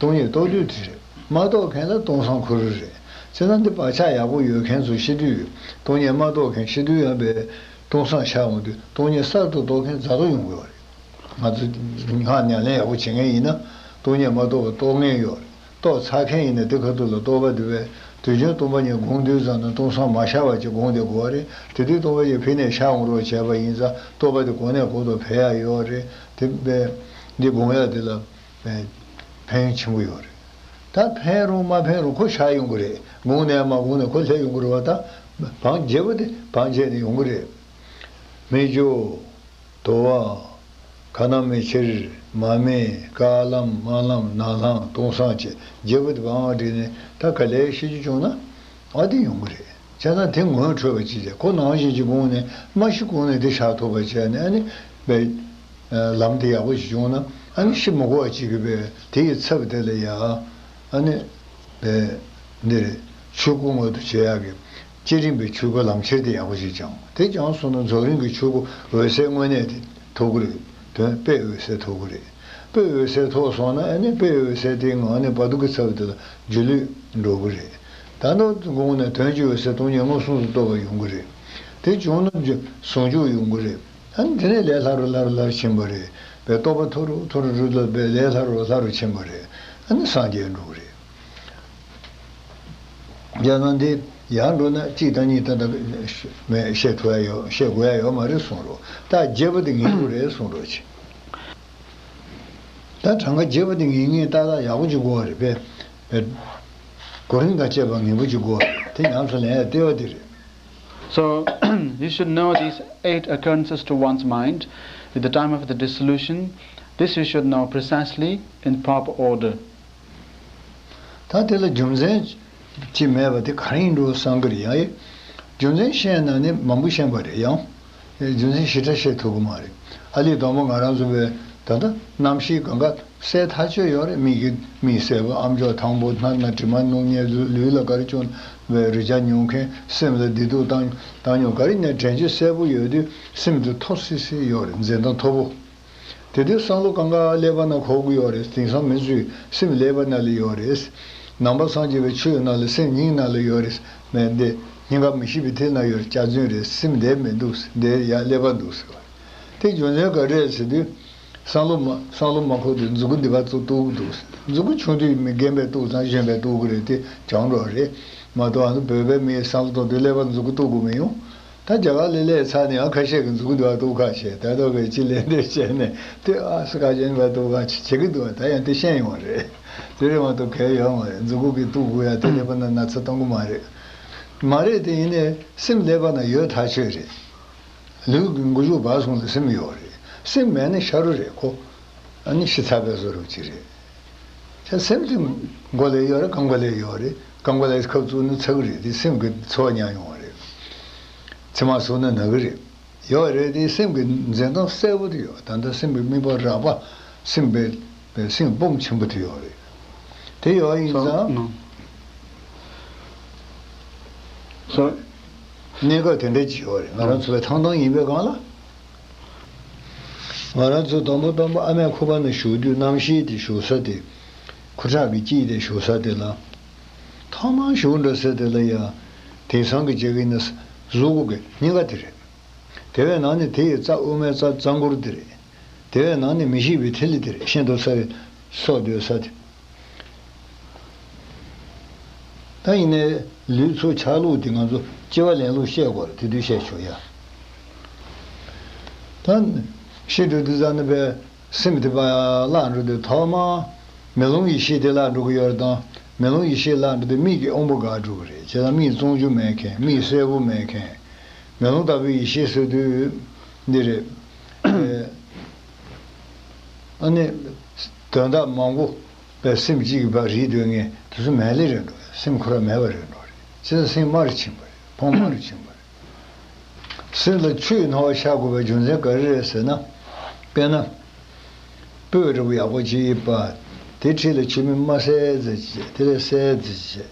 སྟོང་ཉིད་རྟོགས་དུས་དེ་རེད། མ་རྟོགས་མཁན་ལ་སྟོང་སང་ཁོ་རང་རེད། བྱས་ན་འདི་བག་ཆགས་ཡག་པོ་ཡོད་མཁན་ཚོ་ཤི་དུས་སྟོང་ཉིད་མ་རྟོགས་མཁན་ཤི་དུས་ཡང་པས་སྟོང་སང་ཤར་འོང་དུས་སྟོང་ཉིད་གསར་དུ་རྟོགས་མཁན་རྫ་རུ་ཡོང་གི་ཡོད་རེད། ང་ཚོ་སྔགས་ཉམས་ལེན་ཡག་པོ་བྱེད་མཁན་ཡིན་ན་སྟོང་ཉིད་མ་རྟོགས་པ་རྟོགས་མཁན་ཡོད་རེད། རྟོགས་ཚར་མཁན་ཡིན་ན་དེ་ཁ་ཐུག་ལ་རྟོགས་པ་དེ་བས་དུས་རྒྱུན་སྟོང་པ་ཉིད་སྒོམ་དུས་ཙམ་ན་སྟོང་སང་མ་ཤར་བ་ཅིག་སྒོམ་བསྡད་དགོས་པ་རེད། དེ་དུས་སྟོང་པ་ཉིད་ཕི་ནས་ཤར་འོང་རོགས་བྱས་པ་ཡིན་ཙང་རྟོགས་པ་དེ་གོང་ནས་གོང་དུ་འཕེལ་ཡག་ཡོད་རེད། དེ་བས་འདི་སྒོམ་ཡག་དེ་ལ་ཕན་ཡོན་ཆེན་པོ་ཡོད་རེད། ད་ཕན་རུང་མ་ཕན་རུང་ཁོ་ཤར་ཡོང་གི་རེད། སྒོམ་ནས་མ་སྒོམ་ནས་ཁོ་སླེབས་ཡོང་གི་རེད་བ། ད་བང་རྒྱལ་པོ་དེ་བང་རྒྱལ་ནས་ཡོང་གི་རེད། མི་འགྱུར། དུ་བ། ཁ་ན་མི་ཕྱིར། མ་རྨོས། དཀར་ལམ་དམར་ལམ་ནག་ལམ་སྟོང་སང་བྱས་རྒྱལ་པོ་དེ་བང་བསྒྲིགས་ནས་ད་ག་ལེར་ཤི་རྒྱུ་བྱུང་ན་ཨ་དེ་ཡོང་གི་རེད། བྱས་ན་དེ་ངོ་འཕྲོད་པ་ཅིག་བྱས་ཁོ་ནང་བཞིན་གྱི་སྒོམ་ནས་མ་ཤི་གོང་ནས་དེ་ཤར་ཐུབ་པ་བྱས་ནས་ཨ་ནི་བས་ལམ་དེ་ཡག་པོ་ཞིག་བྱུང་ན་ཨ་ནི་ཤི་མི་དགོས་པ་ཅིག་གི་བས་དེ་ཡི་ཚབ་དེ་ལ་ཡ་ཨ་ནི་བས་འདི་རེད། ཆོས་སྐུ་མངོན་དུ་བྱེད་ཡག་གི་བསྐྱེད་རིམ་པའི་ཆོས་སྐུ་ལམ་ཁྱེར་དེ་ཡག་པོ་ཞིག་སྦྱངས། དེ་སྦྱངས་སོང་ན་རྫོགས་རིམ་གྱི་ཆོས་སྐུ་འོད་གསལ་དངོས་གནས་དེ་ཐོབ་ཀྱི་རེད། དོན་དཔེ་འོད་གསལ་ཐོབ་ཀྱི་རེད། དཔེ་འོད་གསལ་ཐོབ་སོང་ན་ཨ་ནི་དཔེ་འོད་གསལ་དེའི་ངང་ནས་བར་དུ་གི་ཚབ་དེ་ལ་སྒྱུ་ལུས་འགྲོ་གི་རེད། ད་ནང་དགོངས་ནས་དོན་གྱི་འོད་གསལ་སྟོང་ཉིད་མངོན་སུམ་དུ་རྟོགས་པ་ཡོང་གི་རེད། དེ་བྱུང་ན་ཟུང་འཇུག་ཡོང་གི་རེད། ཨ་ནི་དེ་ནས་ལས་སླ་རུ་སླ་རུ་སླ་རུ་ཕྱིན་པ་རེད། བས་རྟོགས་པ་མཐོ་རུ་མཐོ་རུ་རུ་ལ་བས་ལས་སླ་རུ་སླ་རུ་ཕྱིན་པ་རེད། ཨ་ནི་སངས་རྒྱས་འགྲོ་གི་རེད། རྒྱ་ནང་འདི་ཡར་འགྲོ་ན་གཅིག་དང་གཉིས་ད་ལྟ་མེད་བཤད་ཐུབ་ཡ་ཡོད་བཤད་དགོས་ཡ་ཡོད་མ་རེད་གསུངས་རོགས། ད་རྒྱས་པ་དེ་ངེས་པོ་རེད་གསུངས་རོགས་ཅིག་ད་གྲངས་ཀ་རྒྱས་པ་དེ་ངེས་ངེས་ཏག་ཏག་ཡག་པོ་ཅིག་དགོས་པ་རེད་པས། གོ་རིམ་དང་བཅས་པ་ངེས་པོ་ཅིག་དགོས་པ་རེད། དེ་ཉམས་སུ་ལེན་ཡ་ལྟེ་བ་དེ་རེད། So, you should know these eight occurrences to one's mind at the time of the dissolution. This you should know precisely in proper order. ད་དེ་ལ་རྒྱུ་མཚན་ཅིག་མེད་པ་དེ་ག་རེ་ཡིན་འགྲོ་བསམ་གི་རེད་ཡང་། རྒྱུ་མཚན་ཤེས་ན་ནི་མང་པོ་ཤེས་པ་རེད་ཡང་། རྒྱུ་མཚན་ཞེ་དྲག་ཤེས་ཐུབ་ཀྱི་མ་རེད། ཨ་ལས་དང་པོ་ང་རང་ཚོ་བས་ད་ལྟ་རྣམ་ཤེས་གང་ག་གསལ་ཐག་ཆོད་ཡོད་རེད། མིག་གི་མིག་གསལ་པོ་ཨམ་ཅོག་དང་པོ་སྣ་ན་དྲི་མ་རྣོ་ངེས་ལུས་ལུས་ལ་ག་རེ་བྱུང་བའི་རེག་བྱ་མྱོང་མཁན་སེམས་ལ་བདེ་སྡུག་བཏང་བཏང་མྱོང་ག་རེ་ནས་དྲན་རྒྱུ་གསལ་པོ་ཡོད་དུས་སེམས་དེ་མཐོ་སིལ་སིལ་ཡོད་རེད། འཛིན་སྟངས་མཐོ་པོ། དེ་དུས་བསམ་བློ་གང་ག་ཀླད་པ་ན་འཁོར་གྱི་ཡོད་རེད། དེང་སང་མི་ཚོས་སེམས་ཀླད་པ་ན་ལ་ཡོད་རེད། ནང་པ་སངས་རྒྱས་པའི་ཆོས་ནང་ལ་སེམས་སྙིང་ནང་ལ་ཡོད་རེད། མེད་འདི་སྙིང་ག་མི་ཤེས་པའི་དེ་ན་ཡོད་རེད། སྐྱག་རྫུན་རེད། སེམས་འདིར་མི་འདུག་འདིར་ཡ་ཀླད་པ་འདུག་ཟེར་བ། དེ་རྒྱུ་མཚན་ག་རེ་རེད་ཟེར་དུས། བསམ་བློ་མ་བསམ་བློ་མ་འཁོར་དུས་མཛུ་གུ་འདི་པ་ཚོ་གཏུག་གི་འདུག་མཛུ་གུ་ཆུང་དུས་མི་རྒན་པས་གཏུག་ཙང་གཞོན་པས་གཏུག་གི་རེད། དེ་བྱང་འགྲོ་རེད་མ་གཏོགས་ཨ་ནི་བོད་པའི་མིའི་བསམ་བློ་གཏོང་དུས་ཀླད་པ་མཛུ་གུ་གཏུག་དགོས་མི་ཡོང་། ད་རྒྱ་གར་ལ་སླེབས་ཚར་ནས་ཨ་ཁ་ཤས་ཀྱིས་མཛུ་གུ་འདི་པ་གཏུག་ཁ་བྱས། ད་ལྟ་བས་ཅི་ལས་འདས་བྱས་ནས་དེ་ཨ་སི་ཁ་ཅན་པ་གཏུག་ཁ་བྱེད་ཀྱི་འདུག་ད་ཡང་དེ་ཤེས་ཡོང་བ་རེད། དེ་རེད་མ་གཏོགས་གལ་ཡོད་མ་རེད། མཛུ་གུ་གིས་གཏུག་དགོས་ཡ་དེ་ཀླད་པ་ན་ན་ཚ་གཏོང་གི་མ་རེད། མ་རེད་དེ་ཡིན་ནའི་སེམས་ཀླད་པ་ན་ཡོད་ཐག་ཆོད་རེད། ལུས་ཀྱི་མགོ་མཇུག་བར་གསུམ་ལ་སེམས་ཡོད་རེད། སེམས་མེད་ན་ཤ་རུ་རེད་ཁོ། ཨ་ནི་ཤི་ཚར་བའི་བཟོ་འདྲ་ཅིག་རེད། ཁྱེད་སེམས་དེ་མགོ་ལ་ཡོད་རེད། རྐང་པ་ལ་ཡོད་རེད། རྐང་པ་ལ་ཁབ་བཙུགས་ན་ཚ་གི་རེད། དེ་སེམས་ཀྱི་ཚོར་བ་མྱངས་ཡོང་བ་རེད། མཆིལ་མ་ཟུག་ན་ན་གི་རེད། ཡོད་རེད་དེ་སེམས་ཀྱི་འཛིན་སྟངས་གསལ་པོ་དེ་ཡོད། ད་ལྟ་སེམས་ཀྱི་དམིགས་པ་རགས་པ་སེམས་པའི་སེམས་སྦོམ་ཆེན་པོ་དེ་ཡོད་རེད། དེ་ཡོད་ཡིན་ཙང་གནས་སྐབས་དེ་འདྲ་ཅིག་ཡོད་རེད། ང་རང་ཚོ་བའི་ཐང་ཐང་ཡིན་པའི་སྒང་ལ། ང་རང་ཚོ་དང་པོ་དང་པོ་ཨ་མའི་ཁུ་བ་ནས་བཞུགས་དུས་གནམ་གཤིས་དེ་བཞུགས་ས་དེ། ཁུ་ཁྲག་གི་དཀྱིལ་དེ་བཞུགས་ས་དེ་ལ། ཐོག་མར་བཞུགས་འགྲོ་ས་དེ་ལ་ཡང་དེང་སང་གི་ཅིག་ཡིན་ན་གཟུགས་པོ་གི་སྙིང་ག་དེ་རེད། དེ་བས་ནང་ནས་དེ་ཡི་རྩ་དབུ་མའི་རྩ་རྩ་འགུལ་དེ་རེད། དེ་བས་ནང་ནས་མི་ཤེས་པའི་ཐིག་ལེ་དེ་རེད། ཤིན་ཏུ་རྩ་བའི་སྲོག་སྡོད་ས་དེ། ད་ཡིན་ནའི་ལུས་ཚོ་ཆགས་ལུགས་དེ་ང་ཚོ་སྐྱེ་བ་ལེན་ལུགས་བཤད་དགོས་རེད། དེ་དུས་བཤད་ཆོག་ཡ། ད་ཤི་འགྲོ་དུས་ཙམ་ནས་པའི་སེམས་དེ་པ་བརླག་འགྲོ་དུས་ཐོག་མ་མེ་ལོང་ཡེ་ཤེས་དེ་བརླག་འགྲོ་གི་ཡོད་རེད། དང་མེ་ལོང་ཡེ་ཤེས་བརླག་འགྲོ་དུས་མིག་གི་དབང་པོ་འགག་འགྲོ་གི་རེད། བྱས་ཙང་མིག་བཙོང་རྒྱུ་མེད་མཁན། མིག་གསལ་པོ་མེད་མཁན། མེ་ལོང་ལྟ་བུའི་ཡེ་ཤེས་ཟེར་དུས་འདི་རེད། ཨ་ནི་དོན་དག་མང་པོ་པའི་སེམས་གཅིག་གི་བར་རིག་སྡོད་མཁན་དེ་ཚོ་མེད་ལེ་རེད་འགྲོ། སེམས་ཁོ་རང་མེད་པ་རེད་འགྲོ་རེད། བྱས་ཙང་སེམས་དམར་ཕྱིན་པ་རེད། ཕུང་དམར་ཕྱིན་པ་རེད། སེམས་ལ་ཆུའི་སྣང་བ་ཤར་དགོས་པའི་རྒྱུ་མཚན་ག་རེ་རེད་ཟེར་ན། དཔེར་ན། སྤོས་རུབ་ཡག་པོ་ཅིག་ཡིན་པ། དེ་འཁྲིས་ལ་ཆུ་མིག་དམར་སེར་ཙི་ཅིག་བྱས། དེ་ལས་སེར་ཙི་ཅིག་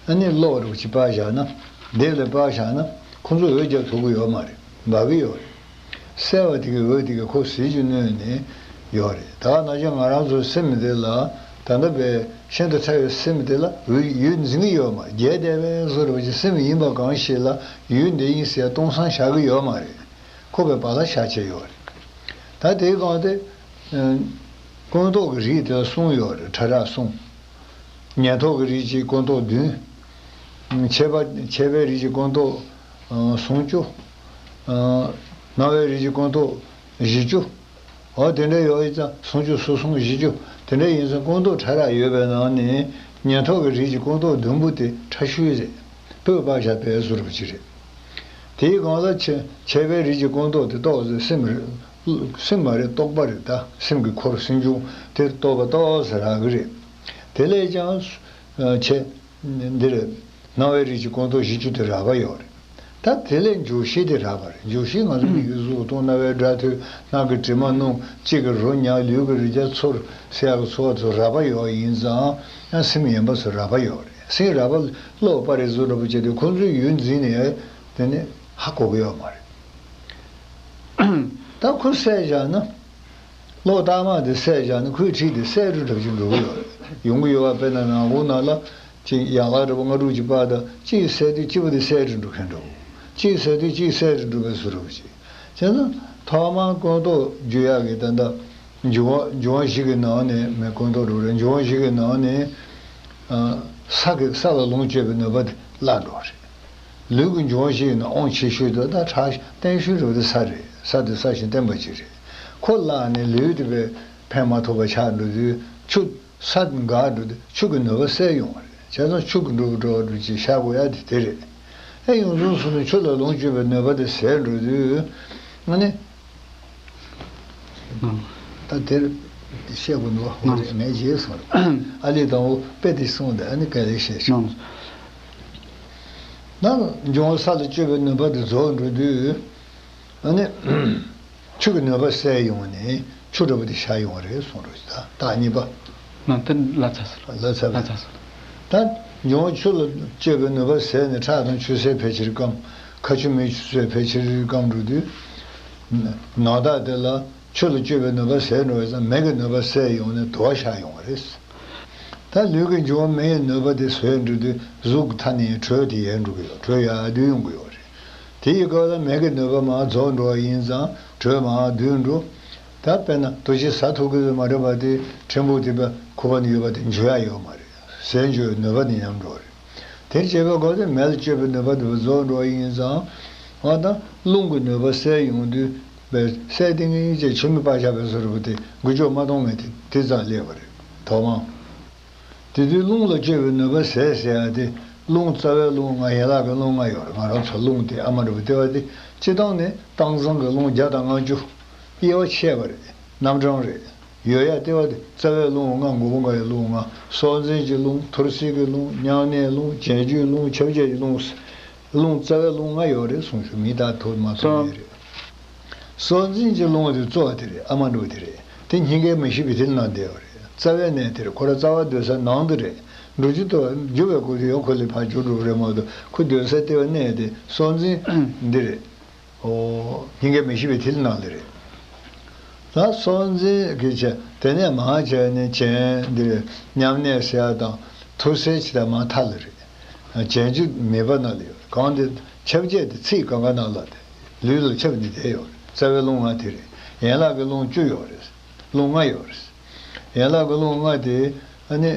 བྱས། ཨ་ནི་གློག་རུབ་ཅིག་སྤར་བཞག་ན། ལྡེབས་ལ་སྤར་བཞག་ན་ཁོ་ཚོ་འོད་རྒྱབ་ཐུབ་ཀྱི་ཡོད་མ་རེད། འབར་གྱི་ཡོད་རེད། སེར་བ་དེ་གི་འོད་དེ་གི་ཁོ་གཟི་བརྗིད་གནོན་ནས་ཡོད་རེད། ད་ནང་བཞིན་ང་རང་ཚོའི་སེམས་འདི་ལ་ད་ལྟ་བའི་ཤིན་ཏུ་ཕྲ་བའི་སེམས་འདི་ལ་འོད་ཡུལ་འཛིན་གྱི་ཡོད་མ་རེད། རྒྱས་བསྡད་པའི་བཟོ་འདྲ་བ་ཅིག་སེམས་ཡིན་པ་གང་ཞིག་ལ་ཡུལ་འདི་ཡིན་ཟེར་སྟོང་སང་བཞག་གི་ཡོད་མ་རེད། ཁོ་པའི་བག་ལ་བཞག་བྱས་ཡོད་རེད། ད་དེའི་སྒང་དེ། ཀུན་རྟོག་གི་རིགས་དེ་ལ་གསུམ་ཡོད་རེད། ཕྲ་རགས་གསུམ། ཉན་ཐོས་ཀྱི་རིགས་ཀྱི་ཀུན་རྟོག་བདུན། མཁྱེན་པ་མཁྱེན་པའི་རིགས་ཀྱི་ཀུན་རྟོག་ཨ་སུམ་ཅུ། ཨ་སྣང་བའི་རིགས་ཀྱི་ཀུན་རྟོག་བཞི་བཅུ། འོ་དེ་འདྲ་ཡོད་ཡིན་ཙང་སུམ་ཅུ་སོ་གསུམ་བཞི་བཅུ་དེ་འདྲ་ཡིན་ཙང་ཀུན་རྟོག་ཕྲ་རགས་ཡོད་པའི་ནང་ནས་ཉན་ཐོས་ཀྱི་རིགས་ཀྱི་ཀུན་རྟོག་བདུན་པོ་དེ་ཕྲ་ཤོས་རེད། སྤོས་སྤར་བཞག་པའི་བཟོ་འདྲ་ཅིག་རེད། དེའི་སྒང་ལ་མཁྱེན་མཁྱེན་པའི་རིགས་ཀྱི་ཀུན་རྟོག་དེ་རྟོགས་ཟེར་སེམས་རེད། སེམས་མ་རེད། རྟོག་པ་རེད། ད་སེམས་ཀྱི་འཁོར་སེམས་བྱུང་དེ་རྟོགས་པ་རྟོགས་ཟེར་རག་གི་རེད། དེ་ལས་ཀྱང་། ཨ་ཆེ། འདི་རེད། སྣང་བའི་རིགས་ཀྱི་ཀུན་རྟོག་བཞི་བཅུ་དེ་རགས་པ་ཡོད་རེད། ད་དེ་ལས་འཇུག་ཤེས་དེ་རགས་པ་རེད། འཇུག་ཤེས་ང་ཚོ་མིག་གིས་གཟུགས་མཐོང་། རྣ་བས་སྒྲ་ཐོས། སྣ་གིས་དྲི་མ་མྱོང་། ལྕེ་གིས་རོ་མྱང་། ལུས་ཀྱིས་རེག་བྱ་ཚོར། སའི་ཚོར་བ་ཚོ་རགས་པ་ཡོད་ཡིན་ཙང་ཡང་སེམས་ཡིན་པ་ཚོ་རགས་པ་ཡོད་རེད། སེམས་རགས་པ་གློ་བུར་བ་རེད་བཟོ་འདྲ་པོ་བྱས་ཏེ་ཁོ་ཚོའི་ཡུལ་འཛིན་ནས་དེ་ནི་ཧ་གོ་གི་ཡོད་མ་རེད། ད་ཁོ་བསལ་བཞག་ན། གློག་བཏགས་མ་དེ་བསལ་བཞག་ན་ཁོའི་འཁྲིས་དེ་སེར་རུ་འདྲ་ཅིག་འགྲོ་གི་ཡོད་རེད། ཡོང་གི་ཡོད་པ། དཔེར་ན་ནམ་གུང་ནང་ལ་ཅིག་ཡག་ལག་འདྲ་པོ་ལྔ་དྲུག་ཅིག་སྤར་དང་། གཅིག་བསལ་དུས་གཅིག་པོ་དེ་སེར་རུ་འགྲོ་མཁན་འདྲ་པོ། གཅིག་བསལ་དུས་གཅིག་སེར་རུ་འགྲོ་བའི་བཟོ་འདྲ་པོ་ཅིག་བྱས་ཙང་ཐོག་མར་ཀུན་རྟོག་འཇུག་ཡག་གི་ད་ལྟ་འབྱུང་བ་འབྱུང་བ་བཞི་གི་ནང་ནས། མེ་ཀུན་རྟོག་འགྲོ་རེད། འབྱུང་བ་བཞི་གི་ནང་ནས་ཨ་ས་གི་ས་ལ་ལོངས་སྤྱོད་པའི་ནུས་པ་དེ་བརླག་འགྲོ་བ་རེད། ལུས་ཀྱི་འབྱུང་བ་བཞི་ཡིན་ན་དབང་ཆེ་ཤོས་དེ་ད་ཕྲ་བརྟན་ཤོས་རེད་པ། དེ་ས་རེད། ས་དེ་སྲ་ཞིང་བརྟན་པ་ཅིག་རེད། ཁོ་བརླག་ནས་ལུས་དེ་བས་ཕན་མ་ཐོགས་པ་ཆགས་འགྲོ་དུས་ཆུ་ས་འགག་འགྲོ་དུས་ཆུ་གི་ནུས་པ་སེལ་ཡོང་བ་རེད། བྱས་ཙང་ཆུ་གི་འགྲོ་འགྲོ་བ་འགྲོ་ཅིག་བཞག་དགོས་ཡ་དེ་དེ་རེད། ཨེ་ཡོངས་སུ་སོང་ནས་ཆུ་ལ་ལོངས་སྤྱོད་པའི་ནུས་པ་དེ་ཟད་འགྲོ་དུས་ཨ་ནི། ད་དེར་བཤད་དགོས་འདུག་བ། ཨོ་རེད། ངས་བརྗེད་སོང་རེད། ཨ་ལས་དང་པོ་དཔེ་དེ་གསུངས་ཏེ་ཨ་ནི་ག་ལེར་བཤད་ཆོག་ད་འབྱུང་བ་ས་ལ་སྤྱོད་པའི་ནུས་པ་དེ་རྫོགས་འགྲོ་དུས་ཨ་ནི་ཆུ་གི་ནུས་པ་ཟད་ཡོང་ནས་ཆུ་འདྲ་པོ་དེ་ཤར་ཡོང་བ་རེད་གསུངས་རེད། ད་རྟགས་གཉིས་པ། ན་དེ་ལ་ཚ་ཟེར། ལ་ཚ་བས། ལ་ཚ་ཟེར། ད་འབྱུང་བ་ཆུ་ལ་སྤྱོད་པའི་ནུས་པ་ཟད་ནས་ཁྲག་དང་ཆུ་སེར་ཕལ་ཆེར་སྐམ། ཁ་ཆུ་མིག་ཆུ་ཚོས་ཕལ་ཆེར་སྐམ་འགྲོ་དུས། ནང་རྟགས་དེ་ལ་ཆུ་ལ་སྤྱོད་པའི་ནུས་པ་ཟད་འགྲོ་བ་ཙམ། མེ་གི་ནུས་པ་ཟད་ཡོང་ནས་དུ་བ་ཤར་ཡོང་བ་རེད། ད་ལུས་ཀྱི་འབྱུང་བ་མེ་ཡི་ནུས་པ་དེ་ཟད་འགྲོ་དུས་གཟུགས་ཀྱི་མཐའ་ནས་དྲོད་དེ་ཡལ་འགྲོ་གི་ཡོད། དྲོད་ཡལ་དུས་ཡོང་གི་ཡོད་རེད། དེ་ཡི་སྐབས་ལ་མེ་གི་ནུས་པ་མར་རྫོགས་འགྲོ་བ་ཡིན་ཙང་དྲོད་མར་རྡུལ་འགྲོ། ད་དཔེར་ན་དུ་ཞིག་ཟ་ཐུབ་ཀྱི་མ་རེད་པ། དེ་ཕྲན་བུ་དེ་པ་ཁུ་བ་ནས་ཡོད་པ་དེ་འཇུ་ཡ་ཡོད་མ་རེད། ཟད་འཇུ་བའི་ནུས་པ་དེ་ཉམས་འགྲོ་རེད། དེར་བྱེད་པའི་སྒོ་དེ་མེ་ལ་སྤྱོད་པའི་ནུས་པ་དེ་རྫོགས་འགྲོ་བ་ཡིན་ཙང་། འོ་ད་རླུང་གི་ནུས་པ་སེལ་ཡོང་དུས་པའི་སེལ་ཏིང་ངེ་འཛིན་ཆུ་མིག་སྤར་བཞག་པའི་བཟོ་འདྲ་པོ་དེ་འགུལ་སྐྱོད་མ་གཏོང་མཁན་དེ་དེ་ཙམ་སླེབས་པ་རེད། ཐོག་མར། དེ་དུས་རླུང་ལ་སྤྱོད་པའི་ནུས་པ་ཟད་ཟེར་ཡ་དེ། རླུང་རྩ་བའི་རླུང་ལྔ། ཡན་ལག་གི་རླུང་ལྔ་ཡོད་རེད། ང་རང་ཚོ་རླུང་དེ་ཨ་མ་འདྲ་པོ་དེ་བ་དེ་སྤྱིར་བཏང་ནས་སྟངས་བཟང་གི་རླུང་བརྒྱ་དང་ལྔ་བཅུ། དབྱེ་བ་ཕྱེ་བ་རེད། རྣམ་གྲངས་རེད། ཡོད་ཡ་ལྟེ་བ་དེ་རྩ་བའི་རླུང་ལྔ། མགོ་བོ་འགའ་ཡི་རླུང་ལྔ། སྲོག་འཛིན་གྱི་རླུང་། ཐོར་སེལ་གྱི་རླུང་། མྱང་གནས་རླུང་། བྱད་གཅོད་རླུང་། ཁྱབ་བྱེད་ཀྱི་རླུང་། རླུང་རྩ་བའི་རླུང་ལྔ་ཡོད་རེད་གསུངས་ཞུ། མི་ད་ཐུབ་མ་ཐུབ་ཡིན་རེད། སྲོག་འཛིན་གྱི་རླུང་དེ་གཙོ་བོ་དེ་རེད། ཨ་མ་འདྲ་པོ་དེ་རེད། དེ་སྙིང་གའི་མེ་ཤི་བི་དེ་ལ་ནང་བསྡད་པ་རེད། རྩ་བའི་གནས་དེ་རེད། ཁོ་རང་རྩ་བ་སྡོད་ས་ནང་དུ་རེད། འགྲོ་རྒྱུ་དང་རྒྱུ་བའི་སྐོར་དེ་ཡང་ཁོ་ལས་ཕར་འགྱུར་འགྲོ་གི་རེད་མ་གཏོགས། ཁོ་སྡོད་ས་ལྟེ་བ་གནས་དེ་སྲོག་འཛིན་འདི་རེད། ཨོ། སྙིང་གའི་མེ་ཤི་བི་དེ་ལ་ནང་དེ་རེད། ད་སྲོག་འཛིན་གྱི་བྱས་དེ་ནས་མར་བྱས་ནས་གྱེན་འདིར་མཉམ་གནས་ཟེར་ཡ་དང་ཐུར་སེལ་ཕྱི་ལ་མར་མཐའ་ལ་རེད། གྱེན་རྒྱུ་མེད་པ་ན་ལ་ཡོད། གང་དེ་ཁྱབ་བྱེད་དེ་ཚིག་གང་ག་ན་ལ་དེ་ལུས་ལ་ཁྱབ་ནི་དེ་ཡོད་རེད། རྩ་བའི་རླུང་ལྔ་དེ་རེད། ཡན་ལག་གི་རླུང་བཅུ་ཡོད་རེད། རླུང་ལྔ་ཡོད་རེད། ཡན་ལག་གི་རླུང་ལྔ་དེ་ཨ་ནི་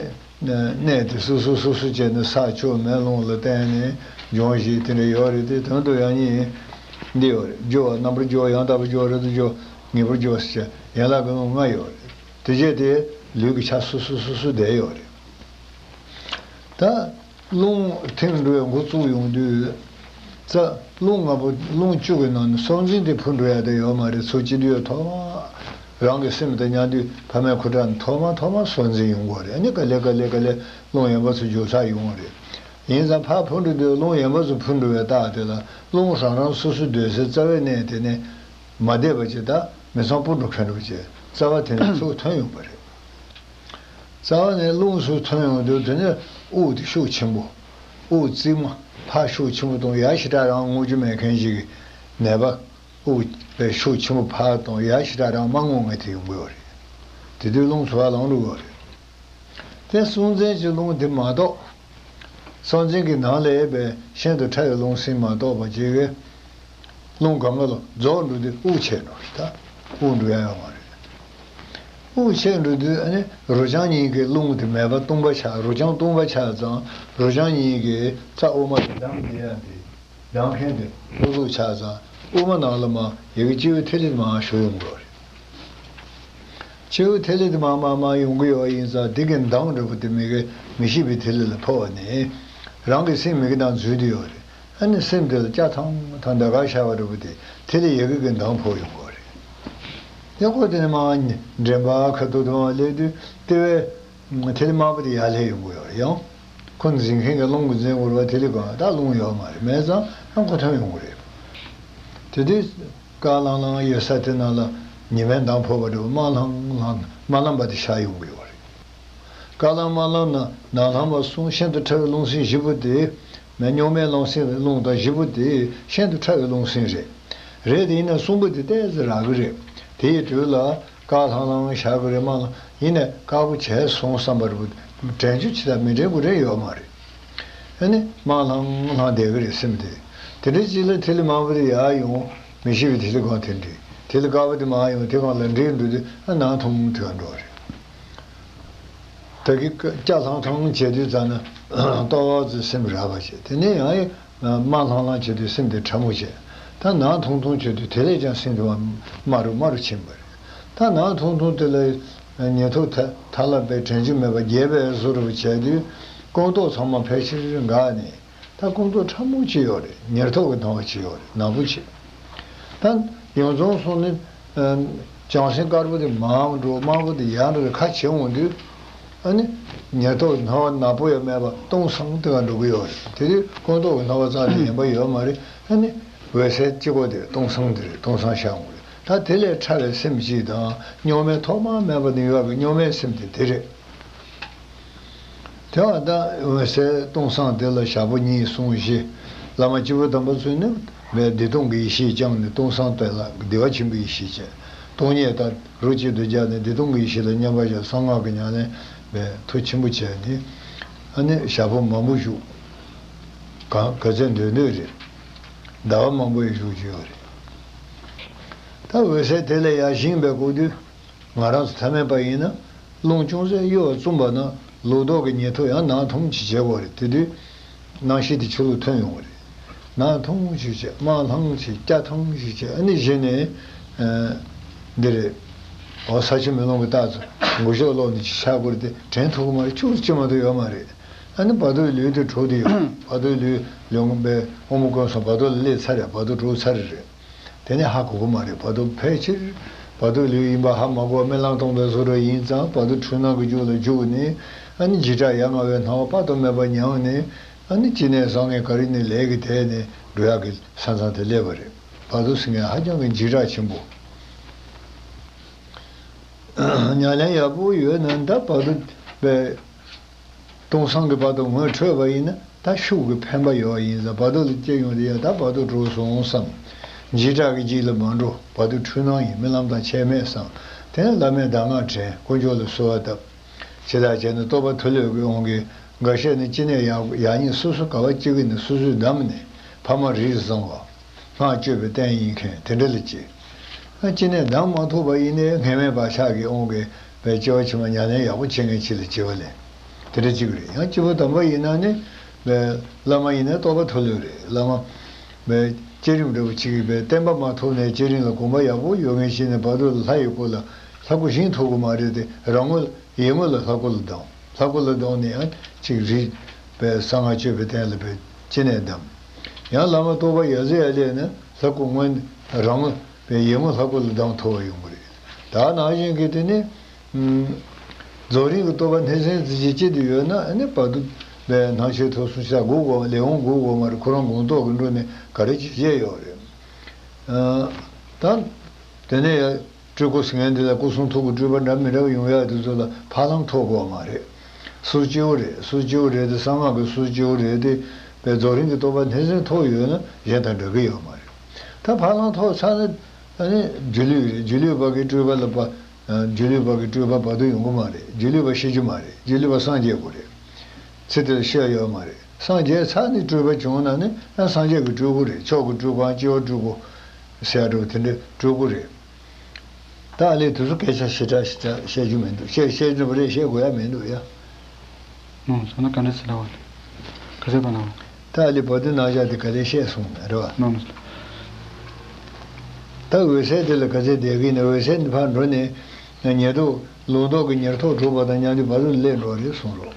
གནས་དེ་སོ་སོ་སོ་སོ་བྱས་ནས་ས་ཆུ་མེ་རླུང་ལ་བརྟེན་ནས་འབྱུང་བཞིན་དེ་འདྲ་ཡོད་རེད། དེ་དོན་དུ་ཡང་ཉིད་འདི་ཡོད་རེད། རྒྱུ་བ་རྣམ་པར་རྒྱུ་བ་ཡང་དག་པར་རྒྱུ་བ་རེད་དུ་རྒྱུ་ངེས་པར་རྒྱུ་བ་ཟེར་བྱས་ཡན་ལག་གི་རླུང་ལྔ་ཡོད་རེད། དེ་བྱས་དེ་ལུས་ཀྱི་ཆ་སོ་སོ་སོ་སོ་བསྡད་ཡོད་རེད། ད་རླུང་ཐིམ་འགྲོ་བའི་འགོ་བཙུགས་ཡོང་དུས། རྩ་རླུང་ལྔ་པོ་རླུང་བཅུ་གི་ནང་ནས་སྲོག་འཛིན་དེ་འཕུར་འགྲོ་ཡ་དེ་ཡོད་མ་རེད། ཚུར་སྤྱི་འདུས་ཐོག་མ་རང་གི་སེམས་དང་མཉམ་དུས་ཕ་མའི་ཁུ་ཁྲག་ནས་ཐོག་མ་ཐོག་མ་སྲོག་འཛིན་ཡོང་གི་ཡོད་རེད། ཨ་ནི་ག་ལེ་ག་ལེ་ག་ལེ་རླུང་ཡན་པ་ཚོ་འཇུ་ཚར་ཡོང་གི་རེད། ཡིན་ཙང་ཕར་འཕུར་འགྲོ་དུས་རླུང་ཡན་པ་ཚོ་འཕུར་འགྲོ་བའི་རྟགས་དེ་ལ་རླུང་རང་རང་སོ་སོའི་སྡོད་སའི་རྩ་བའི་གནས་དེ་ནས་མ་བསྡད་པ་ཅིག་ད་མི་ཚང་སྤུ་འགྲོ་མཁན་འགྲོ་བྱས་རྩ་བ་དེ་ནས་ཚུར་ཐོན་ཡོང་པ་རེད། རྩ་བ་ནས་རླུང་ཚུར་ཐོན་ཡོང་དུས་དེ་ནས་དབུགས་དེ་ཤུགས་ཆེན་པོ། དབུགས་རྩིབ་མ་ཕར་ཤུགས་ཆེན་པོ་གཏོང་། ཡར་ཞེ་དྲག་རང་རྔུབ་རྒྱུ་མེད་མཁན་ཞིག་གི་ནད་པ། དབུགས་པའི་ཤུགས་ཆེན་པོ་ཕར་གཏོང་། ཡར་ཞེ་དྲག་རང་མ་རྔུབ་མཁན་དེ་ཡོང་གི་ཡོད་རེད། དེ་དུས་རླུང་ཚུར་ལངས་འགྲོ་གི་ཡོད་རེད། དེ་སྲོག་འཛིན་གྱི་རླུང་དེ་མ་གཏོགས། སྲོག་འཛིན་གྱི་ནང་ལ་ཡོད་པའི་ཤིན་ཏུ་ཕྲ་བའི་རླུང་སེམས་མ་གཏོགས་པ་ཅིག་གིས་རླུང་གང་ག་ལ་རྫོགས་འགྲོ་དུས་དབུགས་ཆད་འགྲོ་རེད། ད་དབུགས་འགྲོ་ཡ་ཡོད་མ་རེད། དབུགས་ཆད་འགྲོ་དུས་ཨ་ནི་རོ་རྐྱང་གཉིས་ཀྱི་རླུང་དེ་མེད་པ་སྟོང་པ་ཆགས། རོ་རྐྱང་སྟོང་པ་ཆགས་ཙང་རོ་རྐྱང་གཉིས་ཀྱི་རྩ་དབུ་མ་དེ་ལྡང་བསྡད་ཡ་དེ། ལྡང་མཁན་དེ་ལྷུག་ལྷུག་ཆགས་ཙང་དབུ་མ་ནང་ལ་མར་ཡ་གི་སྤྱི་བོའི་ཐིག་ལེ་དེ་མར་ཞུགས་ཡོང་གི་ཡོད་རེད། སྤྱི་བོའི་ཐིག་ལེ་དེ་མར་མར་མར་ཡོང་གི་ཡོད་པ་ཡིན་ཙང་དེ་གི་མདངས་འདྲ་པོ་དེ་མི་གི་མི་ཤེས་པའི་ཐིག་ལེ་ལ་ཕོག་པ་ནས་རང་གི་སེམས་མི་གི་ནང་འཛུལ་བསྡད་ཡོད་རེད། ཨ་ནི་སེམས་དེ་ལ་སྐྱ་ཐང་ཐང་ཟློས་གར་ཤར་བ་འདྲ་པོ་དེ་ཐིག་ལེ་ཡ་གི་གི་མདངས་ཕོག་ཡོང་གི་ཡོད་རེད། ཡ་ཁོ་དེ་ནས་མར་འདྲེན་པ་ཁ་ཐུག་ཏུ་མར་སླེབས་དུས་ལྟེ་བའི་ཐིག་ལེ་དམར་པོ་དེ་ཡར་སླེབས་ཡོང་གི་ཡོད་རེད། ཡང་ཁོ་འཛིན་མཁན་གྱི་རླུང་གིས་འཛིན་དགོས་རེད་པ། ཐིག་ལེ་གང་ད་རླུང་ཡོད་མ་རེད། མེད་ཙང་ཡང་ཁོ་ཐོན་ཡོང་གི་རེད། དེ་དུས་དཀར་ལྷང་ལྷང་ཡོད་ས་དེ་ནང་ལ་ཉི་མའི་མདངས་ཕོག་པ་འདྲ་པོ་དམར་ལྷང་ལྷང་དམར་ལམ་པ་དེ་ཤར་ཡོང་གི་ཡོད་རེད། དཀར་ལམ་དམར་ལམ་ནང་ནང་ལྷང་པ་གསུམ་ཤིན་ཏུ་ཕྲ་བའི་རླུང་སེམས་བཞི་པོ་དེ། མེ་རྙོག་མའི་རླུང་སེམས་རླུང་དང་བཞི་པོ་དེ་ཤིན་ཏུ་ཕྲ་བའི་རླུང་སེམས་རེད། རེད་དེ་ཡིན་ན་གསུམ་པོ་དེ་ཏོག་ཙམ་རག་གི་རེད། དེ་ཡི་དུས་ལ་དཀར་ལྷང་ལྷང་ཤར་གི་རེད། དམར་ལམ་ཡིན་ནའི་དཀར་པོ་བྱས་སོང་བསམ་པ་རེད། དྲན་རྒྱུ་ཅི་དང་མི་དྲན་དགོས་རེད་ཡོད་མ་རེད། ཨ་ནི་དམར་ལྷང་ལྷང་བསྡད་གི་རེད་སེམས་དེ། དེ་འདྲའི་ཅིག་ལ་ཐིག་ལེ་དམར་པོ་དེ་ཡར་ཡོང་། མི་ཤེས་པའི་ཐིག་ལེ་གང་དེ་འདྲ། ཐིག་ལེ་དཀར་པོ་དེ་མར་ཡོང་། དེ་གང་ལ་འདྲེས་འགྲོ་དུས་ཨ་ནང་ཐུང་ཐུང་དེ་ག་འགྲོ་བ་རེད། ད་གི་སྐྱ་ལྷང་ཐང་བྱེད་དུས་ཙམ་ན་ཏོག་ཙམ་སེམས་རགས་པ་བྱེད། དེ་ནས་ཡང་དམར་ལྷང་ལྷང་བྱེད་དུས་སེམས་དེ་ཕྲ་མོ་བྱེད། ད་ནང་ཐུང་ཐུང་བྱེད་དུས་དེ་ལས་ཀྱང་སེམས་དེ་དམར་རུ་དམར་རུ་ཕྱིན་པ་རེད། ད་ནང་ཐུང་ཐུང་དེ་ལ་ཉེར་ཐོབ་ཐ་ཐ་ལ་པའི་དྲན་རྒྱུ་མེད་པ་རྒྱས་པའི་བཟོ་འདྲ་བྱས་དུས་ཀོང་རྟོགས་ཚང་མ་ཕལ་ཆེར་འགགས་ནས། ད་ཀོང་རྟོགས་ཕྲ་མོ་ཅིག་ཡོད་རེད། ཉེར་ཐོབ་ཀྱི་སྣང་བ་ཅིག་ཡོད་རེད། ནག་པོ་ཅིག་ད་ཡོངས་རྫོགས་སོང་ནས་ཨ་བྱང་སེམས་དཀར་པོ་དེ་མར་འགྲོ། དམར་པོ་དེ་ཡར་འགྲོ་རེད། ཁ་ཕྱེ་འོང་དུས་ཨ་ནི་ཉེར་ཐོབ་ཀྱི་སྣང་བ་ནག་པོ་ཡང་མེད་པ་སྟོང་སང་དེ་ག་འགྲོ་གི་ཡོད་རེད། དེ་དུས་ཀོང་རྟོགས་ཀྱི་སྣང་བ་རྩ་ནས་ཡིན་པ་ཡོད་མ་རེད། ཨ་ནི་འོད་གསལ་གཅིག་པོ་དེ་སྟོང་སང་དེ་རེད། སྟོང་སང་ཤར་འོང་རེད། ད་དེ་ལས་ཕྲ་བའི་སེམས་གཅིག་དང་རྙོག་མའི་ཐོག་མ་མེད་པ་ནས་ཡོད་པའི་རྙོག་མའི་སེམས་དེ་དེ་རེད། དེ་བ་ད་འོད་གསལ་སྟོང་སང་དེ་ལ་ཞག་པོ་གཉིས་གསུམ་བཞི། བླ་མ་སྐྱེས་བུ་དམ་པ་ཚོས་ནི་བདེ་སྟོང་གི་ཡེ་ཤེས་བསྐྱངས་ནས་སྟོང་སང་དེ་ལ་བདེ་བ་ཆེན་པོའི་ཡེ་ཤེས་བྱས། སྟོང་ཉིད་དང་རོ་གཅིག་ཏུ་སྦྱར་ནས་བདེ་སྟོང་གི་ཡེ་ཤེས་ལ་མཉམ་པར་བཞག་གསང་སྔགས་ཀྱི་ཉམས་ལེན་བས་མཐུ་ཆེན་པོ་བྱས་ནས་ཨ་ནི་ཞག་པོ་མང་པོ་བཞུགས། གང་ག་ཚོད་འདོད་འདོད་རེད། ཟླ་བ་མང་པོ་ཡང་བཞུགས་ཀྱི་ཡོད་རེད། ད་འོད་གསལ་དེ་ལས་ཡར་བཞེངས་པའི་སྐབས་དུས། ང་རང་ཚོ་ཐ་མལ་པ་ཡིན་ན་རླུང་ཅུང་ཟད་གཡོ་བ་བཙུམས་པ་ན་ལོག་རྟོག་གི་ཉེར་ཐོབ་ཡང་ནང་ཐུང་ཅིག་བྱེད་དགོས་རེད། དེ་དུས་སྣང་ཤེས་དེ་ཕྱི་ལོགས་ཐོན་ཡོང་གི་རེད། ནང་ཐུང་ཅིག་བྱས། དམར་ལྷང་ཅིག་སྐྱ་ཐང་ཅིག་བྱས། ཨ་ནི་གཞི་ནས་ཨ་འདི་རེད། འོ་ས་ཆུ་མེ་རླུང་གི་རྟགས་ཚོ་མགོ་ཞོག་ལོག་ནས་ཅིག་ཆགས་དགོས་རེད་དེ་དྲན་ཐུབ་ཀྱི་མ་རེད། ཅུང་ཟད་ཅིག་མ་གཏོགས་ཡོད་མ་རེད། ཨ་ནི་བར་དོའི་ལུས་དེ་གྲོལ་དེ་ཡོད། བར་དོའི་ལུས་ལུས་ངན་པའི་དབང་པོ་སྐུ་གསུམ་བར་དོ་ལ་སླེབས་ཚར་རེད། བར་དོ་གྲོལ་ཚར་རེད། དེ་ནས་ཧ་གོ་གི་མ་རེད། བར་དོ་ཕལ་ཆེར་བར་དོ་ལུས་ཡིན་པ་ཧ་མ་གོ་བ་རྨི་ལམ་སྟོང་པའི་བཟོ་འདྲ་ཡིན་ཙང་བར་དོ་འཁྲུལ་སྣང་གི་རྒྱུད་ལ་འཇུག་ནས་ཨ་ནི་འཇིགས་སྐྲག་ཡ་ང་བའི་སྣང་བ་དཔག་ཏུ་མེད་པ་མྱངས་ནས་ཨ་ནི་ཅི་ནས་བཟང་ངན་ག་རེ་ནས་ལས་ཀྱི་དེད་ནས་འགྲོ་ཡག་གི་ས་མཚམས་དེ་སླེབས་པ་རེད། བར་དོ་ཟེར་མཁན་ཧ་ཅང་གི་འཇིགས་སྐྲག་ཆེན་པོ། ཉམས་ལེན་ཡག་པོ་ཡོད་ན་ད་བར་དོ་པའི། སྟོང་སང་གི་བར་དོ་ངོས་འཕྲོད་པ་ཡིན་ན་ད་ཤུགས་ཀྱི་འཕེན་པ་ཡོད་པ་ཡིན་ཙང་བར་དོ་ལ་སྐྱེ་ཡོང་དུས་ཡ་ད་བར་དོ་གྲོལ་སོང་བསམ། འཇིགས་སྐྲག་གི་འཇིགས་ལ་མ་འགྲོ། བར་དུ་འཁྲུལ་སྣང་ཡིན། རྨི་ལམ་དང་ཁྱད་མེད་བསམ། དེ་ནས་བླ་མས་གདམས་ངག་དྲན། དཀོན་མཆོག་ལ་གསོལ་བ་བཏབ། ཇི་ལྟར་བྱས་ནས་རྟོགས་པ་མཐོ་ལོས་ཀྱི་དབང་གིས་འགའ་ཤས་ནི་ཅི་ནས་ཡང་ཡང་སྙིང་སོ་སོ་ག་བ་གཅིག་གི་ནི་སོ་སོས་བདམས་ནས་ཕ་མ་རིགས་བཟང་བ། སྔགས་སྤྱོད་པའི་རྟེན་ཡིན་མཁན་དེ་འདྲ་ལ་གཅིག་ཅི་ནས་བདམས་མ་ཐུབ་པ་ཡིན་ནའི་ངེས་མེད་བག་ཆགས་ཀྱི་དབང་གིས་བའི་སྐྱེ་བ་ཕྱི་མ་ཉམས་ལེན་ཡག་པོ་བྱེད་མཁན་ཅིག་ལ་བྱེད་པ་ལས། དེ་འདྲ་གཅིག་རེད། ཡང་སྐྱེས་བུ་དམ་པ་ཡིན་ན་ནི་བའི་བླ་མ་ཡིན་ན་རྟོགས་པ་མཐོ་ལོས་རེད། བླ་མ་བའི་བསྐྱེད་རིམ་འདྲ་པོ་ཅིག་གིས་བའི་བསྟན་པ་མ་ཐོབ་ནས་བསྐྱེད་རིམ་ལ་གོམས་པ་ཡག་པོ་ཡོད་མཁན་ཞིག་ནས་བར་དུ་ལ་ལྷ་ཡི་སྐུ་ལ་ལྷ་སྐུ་བཞེངས་ཐུབ་ཀྱི་མ་རེད་དེ། རང་ངོ་ཡིད་ངོ་ལ་ལྷ་སྐུ་ལ་ལྡང་། ལྷ་སྐུ་ལ་ལྡང་ནས་ཡང་ཅིག་རིག་པའི་གསང་སྔགས་སྤྱོད་པའི་རྟེན་ལ་བའི་ཅི་ནས་བདམས། ཡང་བླ་མ་རྟོགས་པ་ཡར་ཟེར་ཡར་སླེབས་ན་ལྷ་སྐུ་སྔོན་རང་ངོ་བའི་ཡིད་ངོ་ལྷ་སྐུ་ལ་ལྡང་ཐུབ་པ་ཡོང་གི་རེད། ད་ནང་བཞིན་གྱི་དེ་ནི། རྫོགས་རིམ་གྱི་རྟོགས་པ་སྣེ་ཚན་ཙི་ཅི་ཅི་དེ་ཡོད་ན་ཨ་ནི་བར་དུ་བའི་ནང་ཆོས་ཐོག་སུ་ཤ་དགོས་དགོས་མ་ལས་འོང་དགོས་དགོས་མ་རེད། ཁོ་རང་དགོངས་རྟོགས་ཀྱི་འགྲོ་ནས་ག་རེ་ཅིག་བྱས་ཡོད་རེད། ད་དེ་ནས་ཡང་སྤྲུལ་སྐུ་ཟེར་མཁན་འདི་ལ་སྐུ་གསུང་ཐུགས་ཀྱི་སྤྲུལ་པ་འདྲ་མི་འདྲ་བ་ཡོང་ཡག་དེ་ཚོ་ལ་ཕ་ལམ་ཐོབ་དགོས་མ་རེད། སུ་སྐྱེ་བོ་རེད། སུ་སྐྱེ་བོ་རེད་དེ་གསང་སྔགས་ཀྱི་སུ་སྐྱེ་བོ་རེད་དེ་བའི་རྫོགས་རིམ་གྱི་རྟོགས་པ་སྣེ་ཚན་ཐོབ་ཡོད་ན་གཞན་དང་འདྲ་གི་ཡོད་མ་རེད། ད་ཕ་ལམ་ཐོབ་ཚར་ན་ཨ་ནི་སྒྱུ་ལུས་རེད། སྒྱུ་ལུས་པ་གི་སྤྲུལ་པ་ལ་པ། སྒྱུ་ལུས་པ་གི་སྤྲུལ་པ་བར་དུ་ཡོང་གི་མ་རེད། སྒྱུ་ལུས་པ་ཤི་རྒྱུ་མ་རེད། སྒྱུ་ལུས་པ་སངས་རྒྱས་དགོས་རེད། ཚེ་འདི་ལ་ཤི་ཡ་ཡོད་མ་རེད། སངས་རྒྱས་ཚར་ནས་སྤྲུལ་པ་བྱུང་ན་ནི་ཡང་སངས་རྒྱས་ཀྱི་སྤྲུལ་སྐུ་རེད། མཆོག་གི་སྤྲུལ་སྐུའམ་སྐྱེ་བོ་སྤྲུལ་སྐུ་ཟེར་ཡ་འདྲ་བོ་དེ་འདྲའི་སྤྲུལ་སྐུ་རེད། ད་ཨ་ལས་དེ་ཚོ་སྐད་ཆ་ཞེ་དྲག་ཞེ་དྲག་བཤད་རྒྱུ་མི་འདུག་བཤད་བཤད་རྒྱུ་རེད། བཤད་དགོས་ཡ་མི་འདུག་ཡ། ནོ་སོ་ན་ག་འདྲ་སི་ལ་བ་ལ་ག་ཚད་པ་ན་བ། ད་ཨ་ལི་བོ་དེ་ནང་བཞག་དེ་ག་ལེ་བཤད་སོང་ནས་རེད་བ། ནོ་ནོ། ད་འོད་གསལ་དེ་ལ་ག་ཚད་བསྡད་ཀྱི་ནས་འོད་གསལ་འདི་ཕར་འགྲོ་ནས་ཉེར་ཐོབ་ལུང་རྟོགས་ཀྱི་ཉེར་ཐོབ་གྲུབ་པ་དང་མཉམ་དུ་བར་དུ་སླེབས་འགྲོ་རེད་གསུངས་རོགས།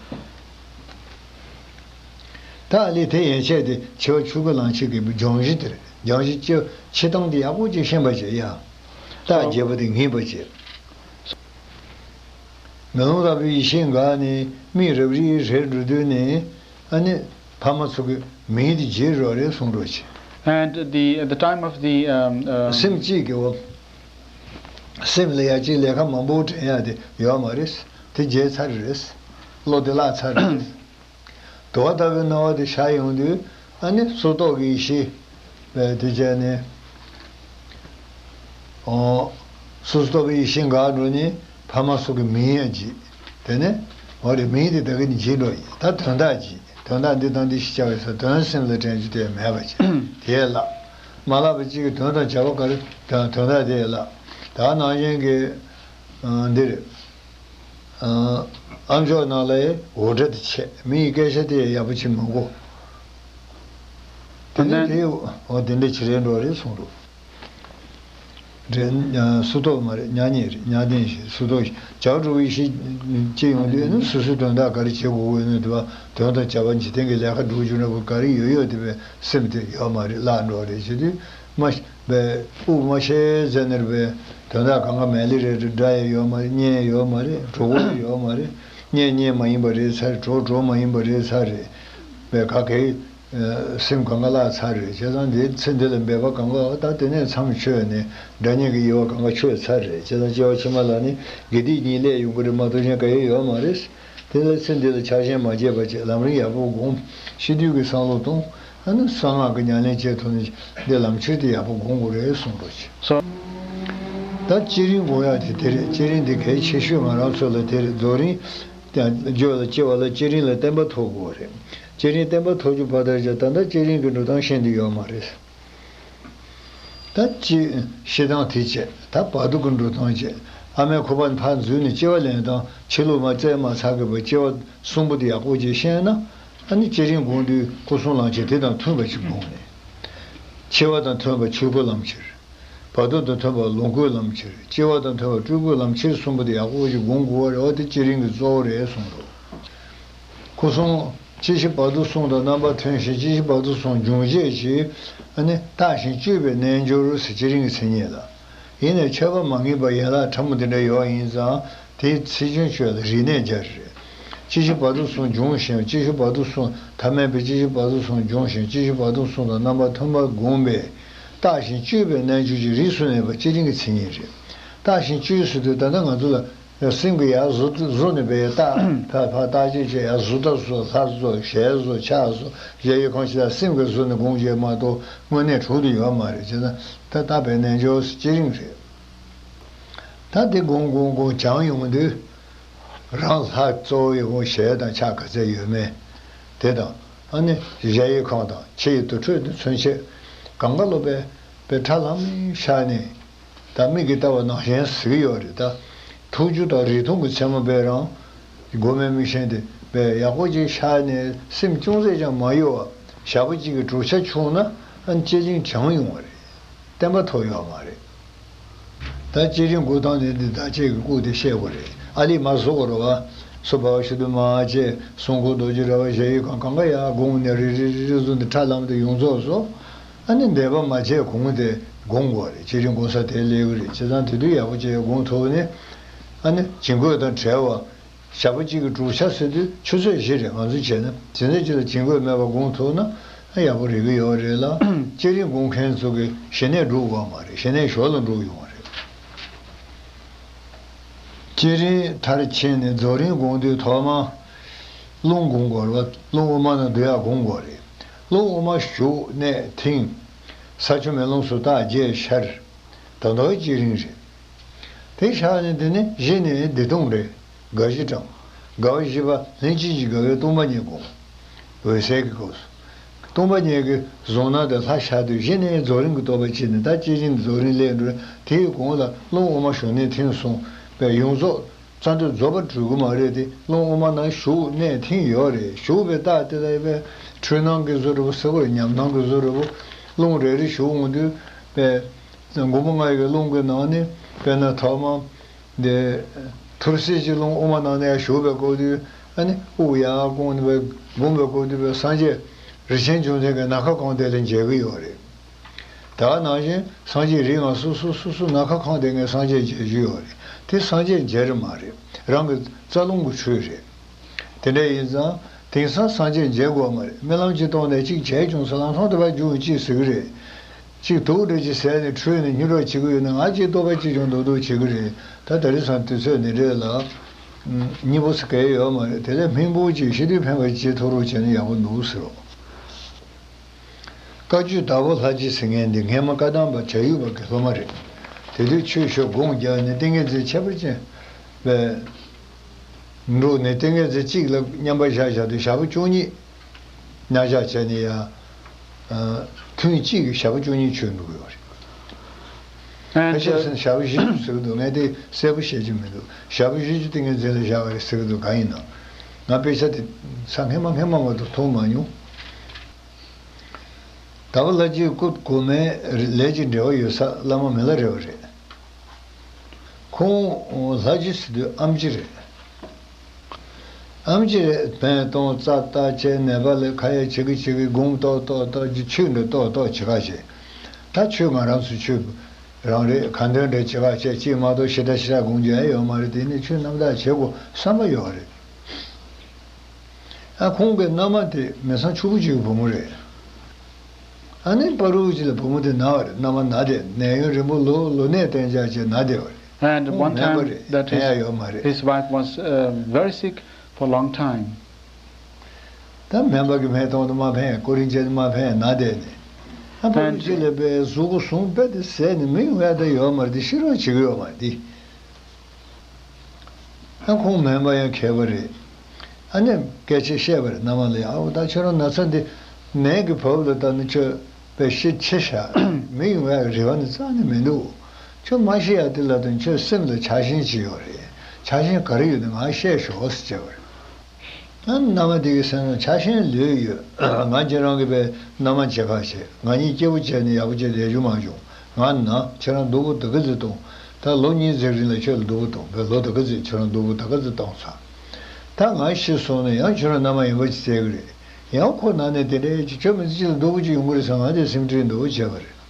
ད་ཨ་ལི་དེ་ཡན་ཆད་དེ་འཆི་བ་ཆོས་སྐུ་ལམ་ཁྱེར་གྱི་སྦྱང་གཞི་དེ་རེད། སྦྱང་གཞི་སྤྱི་སྤྱི་སྟངས་དེ་ཡག་པོ་ཅིག་ཤེས་པ་བྱེད་ཡ། རྟགས་བརྒྱད་པོ་དེ་ངེས་པ་བྱེད། མེ་ལོང་ལྟ་བུའི་ཡེ་ཤེས་འགགས་ནས་མིག་རབ་རིབ་རེད་འགྲོ་དུས་ནས་ཨ་ནི་ཕ་མ་ཚོ་གི་མིང་དེ་བརྗེད་འགྲོ་རེད་གསུངས་འགྲོ་ཆེ། And the, at the time of the, um, uh, སེམས་གཅིག་གི་འོ། སེམས་ལ་ཡ་གཅིག་ལས་ཀ་མང་པོ་དྲན་ཡ་དེ་ཡོད་མ་རེད། དེ་བརྗེད་ཚར་རེད། བློ་དེ་བརླག་ཚར་རེད། དུ་བ་ལྟ་བུའི་སྣང་བ་དེ་ཤར་ཡོང་དུས་ཨ་ནི་སོ་ཐོག་གི་ཡེ་ཤེས་པའི་དེ་བྱས་ནས། ཨོ། སོ་སོ་ཐོག་གི་ཡེ་ཤེས་འགག་འགྲོ་ནས་ཕ་མ་སོགས་ཀྱི་མིང་ཡང་བརྗེད། དེ་ནས་འོ་རེད། མིང་དེ་ད་གི་ནི་བརྗེད་འགྲོ་ཡིན། ད་དོན་དག་བརྗེད། དོན་དག་འདི་དང་འདི་ཞེས་བྱ་བའི་ས་དོན་སེམས་ལ་དྲན་རྒྱུ་དེ་མེད་པ་བྱས། དེ་བརླག་མ་བརླག་པ་གཅིག་གི་དོན་དང་བྱ་བ་ག་རེ་དོན་དོན་དག་དེ་བརླག་ད་ནང་བཞིན་གྱི་འདི་རེད། ཨ་མཆོག་ནང་ལ་འུར་སྒྲ་དེ་ཆད། མི་ཡི་སྐད་ཆ་དེ་ཡག་པོ་བྱེད་མི་དགོས། དེ་ནས་དེ་འོ་དེ་འདྲ་བྱེད་རན་འགྲོ་རེད་གསུངས་འདུག་རེད། སུ་ཐོག་མ་རེད། མྱ་ངན་རེད། མྱ་ངན་ཞིག་སུ་ཐོག་ཞིག་བྱ་བ་གྲུབ་པའི་ཤེས་ཅི་ཡོང་དུས་ནི་སོ་སོའི་དོན་དག་ག་རེ་བྱེད་དགོས་ཀྱི་ཡོད་ན་དེ་བ་དོན་དང་བྱ་བ་འཇིག་རྟེན་གྱི་ལས་ཀ་སྒྲུབ་རྒྱུ་འདྲ་པོ་ག་རེ་ཡོད་ཡོད་དེ་བས་སེམས་དེ་ཡོད་མ་རེད། བརླག་འགྲོ་རེད་བྱེད་དུས་མ། པའི་དབུགས་མ་ཤེས་ཟེར་ནས་པའི་དོན་དག་གང་ག་མེད་ལེ་རེད། འདྲ་ཡ་ཡོད་མ་རེད། རྙེད་ཡོད་མ་རེད། གྲོགས་པོ་ཡོད་མ་རེད། རྙེད་རྙེད་མ་ཡིན་པ་རེད་ཚར། གྲོགས་གྲོགས་མ་ཡིན་པ་རེད་ཚར་རེད། པའི་ག་གེ་སེམས་གང་ག་བརླག་ཚར་རེད། བྱས་ཙང་འདི་ཚེ་འདི་ལ་འབད་པ་གང་ག་ད་དེ་ནས་མཚམས་ཆོད་ནས་འདྲ་མཉམ་གྱི་དབྱེ་བ་གང་ག་ཆོད་ཚར་རེད། བྱས་ཙང་སྐྱེ་བ་ཕྱི་མ་ལ་ནི་དགེ་སྡིག་གཉིས་སླེབས་ཡོང་གི་རེད་མ་གཏོགས་གཞན་ག་ཡེ་ཡོད་མ་རེད། དེ་ལ་ཚེ་འདི་ལ་ཆགས་ཞེན་མ་བྱས་པ་བྱས་ལམ་རིམ་ཡག་པོ་སྒོམ། ཕྱི་དུས་ཀྱི་བསམ་བློ་གཏོང་། ཨ་ནི་གསང་སྔགས་ཀྱི་ཉམས་ལེན་བྱེད་ཐུབ་ན་འདི་ལམ་ཁྱེར་དེ་ཡག་པོ་སྒོམ་དགོས་རེད་གསུངས་འགྲོ་ཆེ། སོ། ད་བསྐྱེད་རིམ་སྒོམ་ཡག་དེ་དེ་རེད། བསྐྱེད་རིམ་འདི་གལ་ཆེ་ཤོས་ང་རང་ཚོ་ལ་དེ་རེད། རྫོགས་རིམ་བརྗོད་ལ་སྐྱེ་བ་ལ་བསྐྱེད་རིམ་ལ་བརྟན་པ་ཐོབ་དགོས་རེད། བསྐྱེད་རིམ་བརྟན་པ་ཐོབ་རྒྱུ་བར་དུ་བྱ་ད་ལྟ་བསྐྱེད་རིམ་གྱི་འགྲོ་སྟངས་ཤེས་འདི་ཡོད་མ་རེད། ད་ཅི་ཤི་སྟངས་དེ་བྱས། ད་བར་དུ་ཀུན་འགྲོ་སྟངས་བྱས། ཨ་མའི་ཁོག་པ་ནས་ཕར་འཛུལ་ནས་སྐྱེ་བ་ལེན་སྟངས་ཕྱི་ལུགས་མ་བཙས་མ་ཚར་གི་བར་སྐྱེ་བ་གསུམ་པོ་དེ་ཡག་པོ་ཅིག་ཤེས་ན། ཨ་ནི་བསྐྱེད་རིམ་སྒོམ་དུས་སྐུ་གསུང་ལམ་ཁྱེར་དེ་དང་མཐུན་པ་ཅིག་སྒོམ་ནས། འཆི་བ་དང་མཐུན་པ་ཆོས་སྐུའི་ལམ་ཁྱེར། བར་དོ་དང་མཐུན་པ་ལོངས་སྐུའི་ལམ་ཁྱེར། སྐྱེ་བ་དང་མཐུན་པ་སྤྲུལ་སྐུའི་ལམ་ཁྱེར་གསུམ་པོ་དེ་ཡག་པོ་ཅིག་སྒོམ་དགོས་པ་རེད། འོ་དེ་བསྐྱེད་རིམ་གྱི་གཙོ་བོ་རེད་གསུངས་འདུག་སྐུ་གསུང་སྐྱེ་ཤི་བར་དོ་གསུམ་དང་རྣམ་པ་མཐུན་ཞིང་། སྐྱེ་ཤི་བར་དོ་གསུམ་འབྱུང་བཞི་ཞིག་ཨ་ནི་བརྟགས་ཤིང་དཔྱོད་པའི་རྣལ་འབྱོར་ཟེར་བསྐྱེད་རིམ་གྱི་མཚན་ཉིད་ལ། ཡིན་ནའི་ཆོས་པ་མ་ངེས་པ་ཡན་ལག་ཕྲ་མོ་འདི་འདྲ་ཡོད་ཡིན་ཙང་དེའི་ཚིག་བྱུང་ཆོས་ལ་རིག་གནས་སྦྱར་རེད། སྐྱེ་ཤི་བར་དོ་གསུམ་འབྱུང་ཞིང་། སྐྱེ་ཤི་བར་དོ་གསུམ་ཐ་མལ་པའི་སྐྱེ་ཤི་བར་དོ་གསུམ་འབྱུང་ཞིང་། སྐྱེ་ཤི་བར་དོ་གསུམ་དང་རྣམ་པ་མཐུན་པར་བསྒོམས་པས་བརྟགས་ཤིང་དཔྱོད་པའི་རྣལ་འབྱོར་གྱི་རིགས་སུ་གནས་པ་བསྐྱེད་རིམ་གྱི་མཚན་ཉིད་རེད། བརྟགས་ཤིང་དཔྱོད་ཟེར་དུས་ད་ལྟ་ང་ཚོ་ལ། སེམས་ཀྱི་ཡར་གཟུ་གཟུ་ནས་བས་རྟགས་ཕར་ཕར་བརྟག་དཔྱད་བྱས། ཡར་གཟུ་ད་གཟུ་ལྷ་གཟུ་ཞལ་གཟུ་ཕྱག་གཟུ་གཞལ་ཡས་ཁང་ཞིག་ལ་སེམས་ཀྱིས་གཟུ་ནས་སྒོམ་བྱས་མ་གཏོགས་དངོས་གནས་གྲུབ་ཏུ་ཡོད་མ་རེད། བྱས་ཙང་ད་ལྟ་བའི་རྣལ་འབྱོར་བསྐྱེད་རིམ་རེད། ད་དེ་སྒོམ་སྒོམ་སྒོམ་སྦྱངས་ཡོང་དུས། རང་ལྷ་གཙོ་བོ་ཡོང་ཞལ་དང་ཕྱག་ག་ཚད་ཡོད་མེད་དེ་དང་། ཨ་ནི་གཞལ་ཡས་ཁང་དང་ཕྱི་ཡི་དུར་ཁྲོད་དུ་མཚོན་ཆས་གང་ག་ལོ་པའི་པའི་ཁྲ་ལམ་ཤར་ནས། ད་མིག་གིས་ལྟ་བ་ནང་བཞིན་གཟིགས་ཡོད་རེད། ད་ཐུགས་རྒྱུད་དང་རིགས་མཐུན་གྱི་མཚན་མ་པའི་རང་སྒོམ་པའི་མིག་ཤེས་དེ་པའི་ཡག་པོ་ཅིག་ཤར་ནས་སེམས་ཅུང་ཟད་ཀྱང་མ་གཡོ་བ་ཞག་པོ་གཅིག་གི་བསྒྲུབ་བྱ་བྱུང་ན། ཨ་ནི་བསྐྱེད་རིམ་བྱང་ཡོང་བ་རེད། བརྟན་པ་ཐོབ་ཡོད་མ་རེད། ད་བསྐྱེད་རིམ་འགོ་སྟངས་ནི་འདི་བདག་བསྐྱེད་ཀྱི་སྐོར་དེ་བཤད་དགོས་རེད། ཨ་ལི་མ་བཟོ་དགོས་རེད་བ། སོ་བ་བ་ཤུ་དུ་མ་བཅས་སྲུང་འཁོར་རྡོ་རྗེ་ར་བ་གཞལ་ཡས་ཁང་གང་ག་ཡར་སྒོམ་ནས་རེ་རེ་རེ་རེ་བཟོ་ནས་ཁྲ་ལམ་དུ་ཡོངས་རྫོགས་བཟོ། ཨ་ནི་འདས་པ་མ་བྱས་གོང་དེ་སྒོམ་དགོས་རེད། བསྐྱེད་རིམ་སྒོམ་ས་དེ་སླེབས་ཀྱི་རེད། བྱས་ཙང་དེ་དུས་ཡག་པོ་བྱས་སྒོམ་ཐུབ་ནས། ཨ་ནི་བྱིང་རྒོད་དང་བྲལ་བ། ཞག་པོ་གཅིག་གི་བསྒྲུབ་བྱ་ཟེར་དུས་ཆུ་ཚོད་བཞི་རེད། ང་ཚོས་བྱས་ན་དེ་ཚོད་གཅིག་ལ་བྱིང་རྒོད་མེད་པར་སྒོམ་ཐུབ་ན་ཡག་པོ་རེད་ཀྱི་ཡོད་རེད་ལ། བསྐྱེད་རིམ་སྒོམ་མཁན་ཚོ་གིས་ཞི་གནས་སྒྲུབ་དགོས་མ་རེད། ཞི་གནས་ཞོར་ལ་འགྲུབ་ཡོང་བ་རེད། བསྐྱེད་རིམ་མཐར་ཕྱིན་ནས་རྫོགས་རིམ་སྒོམ་དུས་ཐོག་མར་རླུང་སྒོམ་དགོས་རེད་བ། རླུང་དབུ་མ་ནང་སྡུད་ཡག་སྒོམ་དགོས་རེད། རླུང་དབུ་མ་ཞུགས་གནས་ཐིམ། ས་ཆུ་མེ་རླུང་སོགས་རྟགས་བརྒྱད་ཤར། ད་དུང་བསྐྱེད་རིམ་རེད། དེ་ཤར་ནས་དེ་ནས་གཞི་ནས་བདེ་སྟོང་རེད། དགའ་བཞི་དྲངས། དགའ་བ་བཞི་པ་ལྷན་ཅིག་སྐྱེས་དགའ་བའི་སྟོང་པ་ཉིད་སྒོམ། འོད་གསལ་གྱི་སྐབས་སུ། སྟོང་པ་ཉིད་ཀྱི་གཟུང་སྣང་དེ་ལྷར་ཤར་དུས་གཞི་ནས་རྫོགས་རིམ་གྱི་རྟོགས་པ་སྐྱེས་ནས། ད་བསྐྱེད་རིམ་རྫོགས་རིམ་སླེབས་འགྲོ། དེའི་གོང་ལ་རླུང་དབུ་མ་ཞུགས་གནས་ཐིམ་གསུངས་པས་ཡོངས་རྫོགས་རྩ་འདོད་རྫོགས་པར་གྲུབ་ཀྱི་མ་རེད་དེ། རླུང་དབུ་མ་ནང་ཞུགས་གནས་ཐིམ་ཡོད་རེད། ཞུགས་པའི་རྟགས་དེ་ལ་ཡོད་པའི་འཁྲུལ་སྣང་གི་བཟོ་འདྲ་པོ་ཟེར་དགོས་རེད། ཉམས་སྣང་གི་བཟོ་འདྲ་པོ། རླུང་རེ་རེ་ཞུགས་འོང་དུས་པས། སྒོམ་པ་ལྔ་ཡི་རླུང་གི་ནང་ནས་དཔེར་ན་ཐོག་མ་འདི་ཐུར་སེལ་གྱི་རླུང་དབུ་མ་ནང་ནས་ཡར་ཞུགས་པའི་སྐབས་དུས། ཨ་ནི་དབུགས་ཡར་བསྐུངས་ནས་སྒོམ་པའི་སྐབས་དུས་པས་སངས་རྒྱས་རིན་ཆེན་འབྱུང་ལྡན་གྱི་ནམ་མཁའ་གང་དེ་ལ་མཇལ་གྱི་ཡོད་རེད། ད་ནང་བཞིན་སངས་རྒྱས་རིགས་ལྔ་སོ་སོ་སོ་སོ་ནམ་མཁའ་གང་དེ་ངས་སངས་རྒྱས་མཇལ་རྒྱུ་ཡོད་རེད། དེ་སངས་རྒྱས་མཇལ་རེད་མ་རེད། རང་གི་རྩ་རླུང་གི་འཕྲུལ་རེད། དེ་འདྲ་ཡིན་ཙང་དེང་སང་སངས་རྒྱས་མཇལ་དགོས་མ་རེད། རྨི་ལམ་གྱི་སྟེང་ནས་གཅིག་མཇལ་བྱུང་ཟེར་ལམ་སང་དེ་བར་རྒྱུགས་གཅིག་ཟེར་གི་རེད། གཅིག་དུག་འདྲ་གཅིག་ཟས་ནས་ཁྲོས་ནས་སྨྱུག་རོགས་བྱེད་གི་ཡོད་ན། ང་གཅིག་ལྟོ་ཕད་གཅིག་བྱུང་འདུག་འདུག་བྱེད་གི་རེད། ད་དེ་རིང་སང་དུས་ཚོད་འདི་འདྲས་ལ་གཉིད་པོ་ཟེར་གི་ཡོད་མ་རེད། དེ་ལས་སྨིན་པོ་གཅིག་ཤི་དུས་ཕན་པ་གཅིག་ཐོབ་རོགས་བྱས་ན་ཡག་པོ་འདུག་ཟེར་རོ། བཀའ་བརྒྱུད་དྭགས་པོ་ལྷ་རྗེ་ཟེར་མཁན་འདི་སྔས་མ་བཀའ་གདམས་པ་བྱ་ཡུལ་པ་གི་སློབ་མ་རེད། དེ་དུས་ཆོས་ཞུ་དགོངས་བརྒྱབ་ནས་ཏིང་ངེ་འཛིན་ཁྱད་པར་ཅན་པའི་འགྲོ་ནས་ཏིང་ངེ་འཛིན་གཅིག་ལ་མཉམ་པར་བཞག་བཞག་དུས་ཞག་པོ་བཅུ་གཉིས་ཉར་བཞག་བྱས་ནས་ཡ། ཨ། ཐུན་གཅིག་གིས་ཞག་པོ་བཅུ་གཉིས་ཆོད་འགྲོ་གི་ཡོད་རེད། ཁ་ཤས་ཟེར་ན་ཞག་པོ་བཞི་བཅུ་ཟེར་གི་འདུག་ངས་དེ་གསལ་པོ་བཤད་ཀྱི་མི་འདུག་ཞག་པོ་བཞི་བཅུ་ཏིང་ངེ་འཛིན་ལ་བཞག་པ་རེད་ཟེར་གི་འདུག་གང་ཡིན་ནམ། ང་དཔེ་ཆ་དེ་ས་སྔས་མ་སྔས་མ་མ་གཏོགས་མཐོང་མ་མྱོང་། དྭགས་པོ་ལྷ་རྗེའི་སྐུ་གོང་མའི་ལས་ཀྱི་འབྲེལ་བ་ཡོད་ས་བླ་མ་མི་ལ་རས་པ་རེད། ཁོང་ལྷ་རྗེ་ཟེར་དུས་ཨེམ་ཆི་རེད། ཨེམ་ཆི་རེད། འབེན་གཏོང་རྩ་བརྟག་དཔྱད་ནད་པ་ལ་ཁ་ཡ་བྱེད་གི་བྱེད་གི་སྒོམ་ཏོག་ཏོག་ཏོག་ཅིག་ཆོས་འདྲ་ཏོག་ཏོག་བྱེད་ག་བྱེད། ད་ཆོས་ང་རང་ཚོ་ཆོས་རང་རེད། གང་འདོད་འདྲ་བྱེད་ག་བྱེད་ཅིག་མ་གཏོགས་ཤི་ད་ཤི་ད་སྒོམ་རྒྱུ་ཡང་ཡོད་མ་རེད། དེ་ནི་ཆོས་རྣམ་དག་བྱེད་དགོས་བསམ་པ་ཡོད་རེད། ཨ། ཁོང་གི་མནའ་མ་དེ་མི་ཚང་ཕྱུག་པོ་ཅིག་གི་བུ་མོ་རེད། ཨ་ནི་པ་རུ་ཅིག་ལ་བུ་མོ་དེ་ན་བ་རེད། མནའ་མ་ན་བསྡད། ནད་ཡུན་རིང་པོ་ལོ་ལོ་ནད་བསྟེན་བྱས་བྱས་ན་བསྡད་པ་རེད། And ཁོང་one སྨན་པ time རེད། that དྲན་ཡ་his, ཡོད་མ་རེད། his wife was, uh, very sick for a long time. ད་སྨན་པ་གི་སྨན་གཏོང་དུ་མ་ཕན། ཀོ་རིན་ཅན་དུ་མ་ཕན། ན་བསྡད་ནས། ཨ། པ་རུ་ཅིག་ལ་པའི་གཟུགས་པོ་ཟུངས་དཔེ་དེ་ཟད་ནས་མི་ཡོང་ཡ་ད་ཡོད་མ་རེད། དེ་ཤི་རོགས་བྱེད་གི་ཡོད་མ་རེད་དེ། ཨ། ཁོང་སྨན་པ་ཡང་མཁས་པ་རེད། ཨ་ནི་སྐད་ཆ་བཤད་པ་རེད། མནའ་མ་ལ་ཡང་། ཨའོ། ད་ཁྱོད་རང་ན་ཚ་འདི་ནད་ཀྱི་བབ་ལ་བལྟས་ན་ཁྱོད་དཔེ་ཤི་ཆེ་ཤག་མི་ཡོང་ཡག་རེ་བ་ནི་རྩ་ནས་མི་འདུག་ཁྱོད་མ་ཤི་ཡག་དེ་ལ་དང་ཁྱོད་སེམས་ལ་ཆགས་ཞེན་ཅིག་ཡོད་རེད། ཆགས་ཞེན་ག་རེ་ཡོད་ན་ང་བཤད་ཤོག་ཟེར་བྱས་པ་རེད། ཨ། མནའ་མ་དེ་གི་སེམས་ལ་ཆགས་ཞེན་ལོས་ཡོད། ང་ཁྱེད་རང་གི་པའི་མནའ་མ་བྱེད་ག་བྱེད། ང་གཉིས་སྐྱིད་པོ་བྱས་ནས་ཡག་པོ་བྱས་ལས་རྒྱུ་མ་བྱུང་། ང་ན། ཁྱེད་རང་སྡུག་པོ་དེ་ག་ཚོད་གཏོང་། ད་ལོ་གཉིས་ཙམ་རིང་ལ་ཁྱོད་ལ་སྡུག་པོ་གཏོང་། བས་ལོ་དེ་ག་ཚོད་ཁྱོད་རང་སྡུག་པོ་དེ་ག་ཚོད་གཏོང་ཚར། ད་ང་ཤི་སོང་ན་ཡང་ཁྱོད་རང་མནའ་མ་ཡིན་པ་ཅིག་བཙལ་གི་རེད། ཡང་ཁོ་ན་ནས་དེ་འདྲའི་ཅིག་ཁྱོད་མི་ཚེ་གཅིག་ལ་སྡུག་པོ་ཅིག་ཡོང་གི་རེད་བསམ། ང་དེ་སེམས་ཁྲལ་འདུག་བྱས་པ་རེད།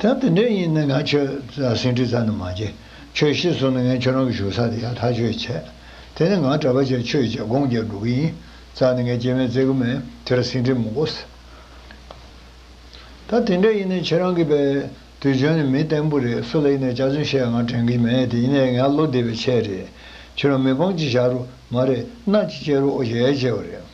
ད་དེ་འདྲ་ཡིན་ན་ང་ཁྱོད་སེམས་ཁྲལ་རྩ་ནས་མ་བྱེད། ཁྱོད་ཤི་སོང་ན་ངས་ཁྱོད་རང་གི་བཞུགས་ས་དེ་ཡང་ཐག་གཅོད་བྱས། དེ་ནས་ང་གྲྭ་པ་བྱས་ཆོས་བྱས་སྒོམ་རྒྱག་འགྲོ་གི་ཡིན། རྩ་ནས་ངས་སྐྱེ་དམན་བརྩི་གི་མེད། དེར་སེམས་ཁྲལ་མི་དགོས། ད་དེ་འདྲ་ཡིན་ན་ཁྱེད་རང་གི་པའི་ དུས་རྒྱུན་ནས་མི་བརྟན་པོ་རེད། སུ་ལ་ཡིན་ནའི་ལྕགས་ཚོན་བཤད་ང་དྲན་གི་མེད་དེ། ཡིན་ནའི་ང་བློ་བདེ་བའི་ཆས་རེད། ཁྱོད་རང་མི་ཕམ་ཅིག་བཞག་རོགས། མ་རེད། མནའ་ཅིག་བྱེད་རོགས། ཨོ་ཡས་བྱས་པ་རེད།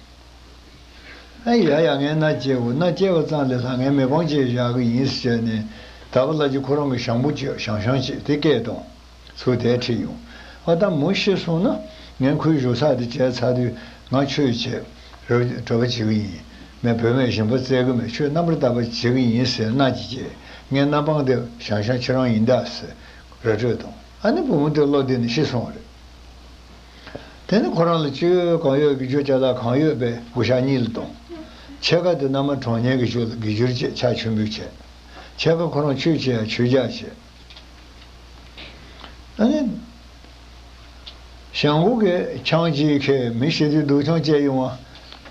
ཨ་ཡ་ཡ་ངས་མནའ་སྐྱེལ་འོ། མནའ་སྐྱེལ་བ་ཙམ་ལས་ལྷག་ངས་མི་ཕམ་ཅིག་བཞག་གི་ཡིན་ཟེར་ནས། དར་པ་ལགས་ཀྱིས་ཁོ་རང་གི་ཞང་པོ་ཅིག་ཞང་ཞང་ཅིག་དེ་སྐད་བཏང་། ཚུར་དེ་ཁྲིད་ཡོང་། ཨ་ད་མོ་ཤི་སོང་ན་ངས་ཁོའི་ཞུ་ཚགས་དེ་བྱས་ཚར་དུས་ང་ཆོས་བྱེད་རོགས་གྲྭ་པ་བྱེད་གི་ཡིན། མས་བུད་མེད་གཞན་པ་བཙལ་གི་མེད། ཁྱོད་རྣམ་པར་དག་པ་བྱེད་གི་ཡིན་ཟེར་མནའ་ཅིག་སྐྱེལ། ངའི་མནའ་འབངས་དེ་ཞང་ཞང་ཁྱེད་རང་ཡིན་ད་ཟེར་ར་སྤྲོད་བཏང་། ཨ་ནི་བུ་མོ་དེ་བློ་བདེ་ནས་ཤི་སོང་བ་རེད། དེ་ནི་ཁོ་རང་ལ་ཅི་ཡོད་གང་ཡོད་ཀྱི་རྒྱུ་ཅ་ལག་གང་ཡོད་པའི་སྒོ་ཞག་གཉིས་ལ་གཏོང་། ཕྱེད་ཀ་དེ་མནའ་མ་གྲོངས་མཁན་གྱི་རྒྱུ་ལ་དགེ་སྦྱོར་བྱེད། ཕྱག་མཆོད་འབུལ་བྱེད། ཕྱེད་ཀ་ཁོ་རང་ཆོས་བྱེད་ཡ་ཆོས་རྒྱག་བྱེད། ཨ་ནི། ཞང་པོ་གིས་ཆང་ཅིག་ཁྱེར་མི་ཤི་དུས་སྡུག་ཆང་བཅད་ཡོང་བ།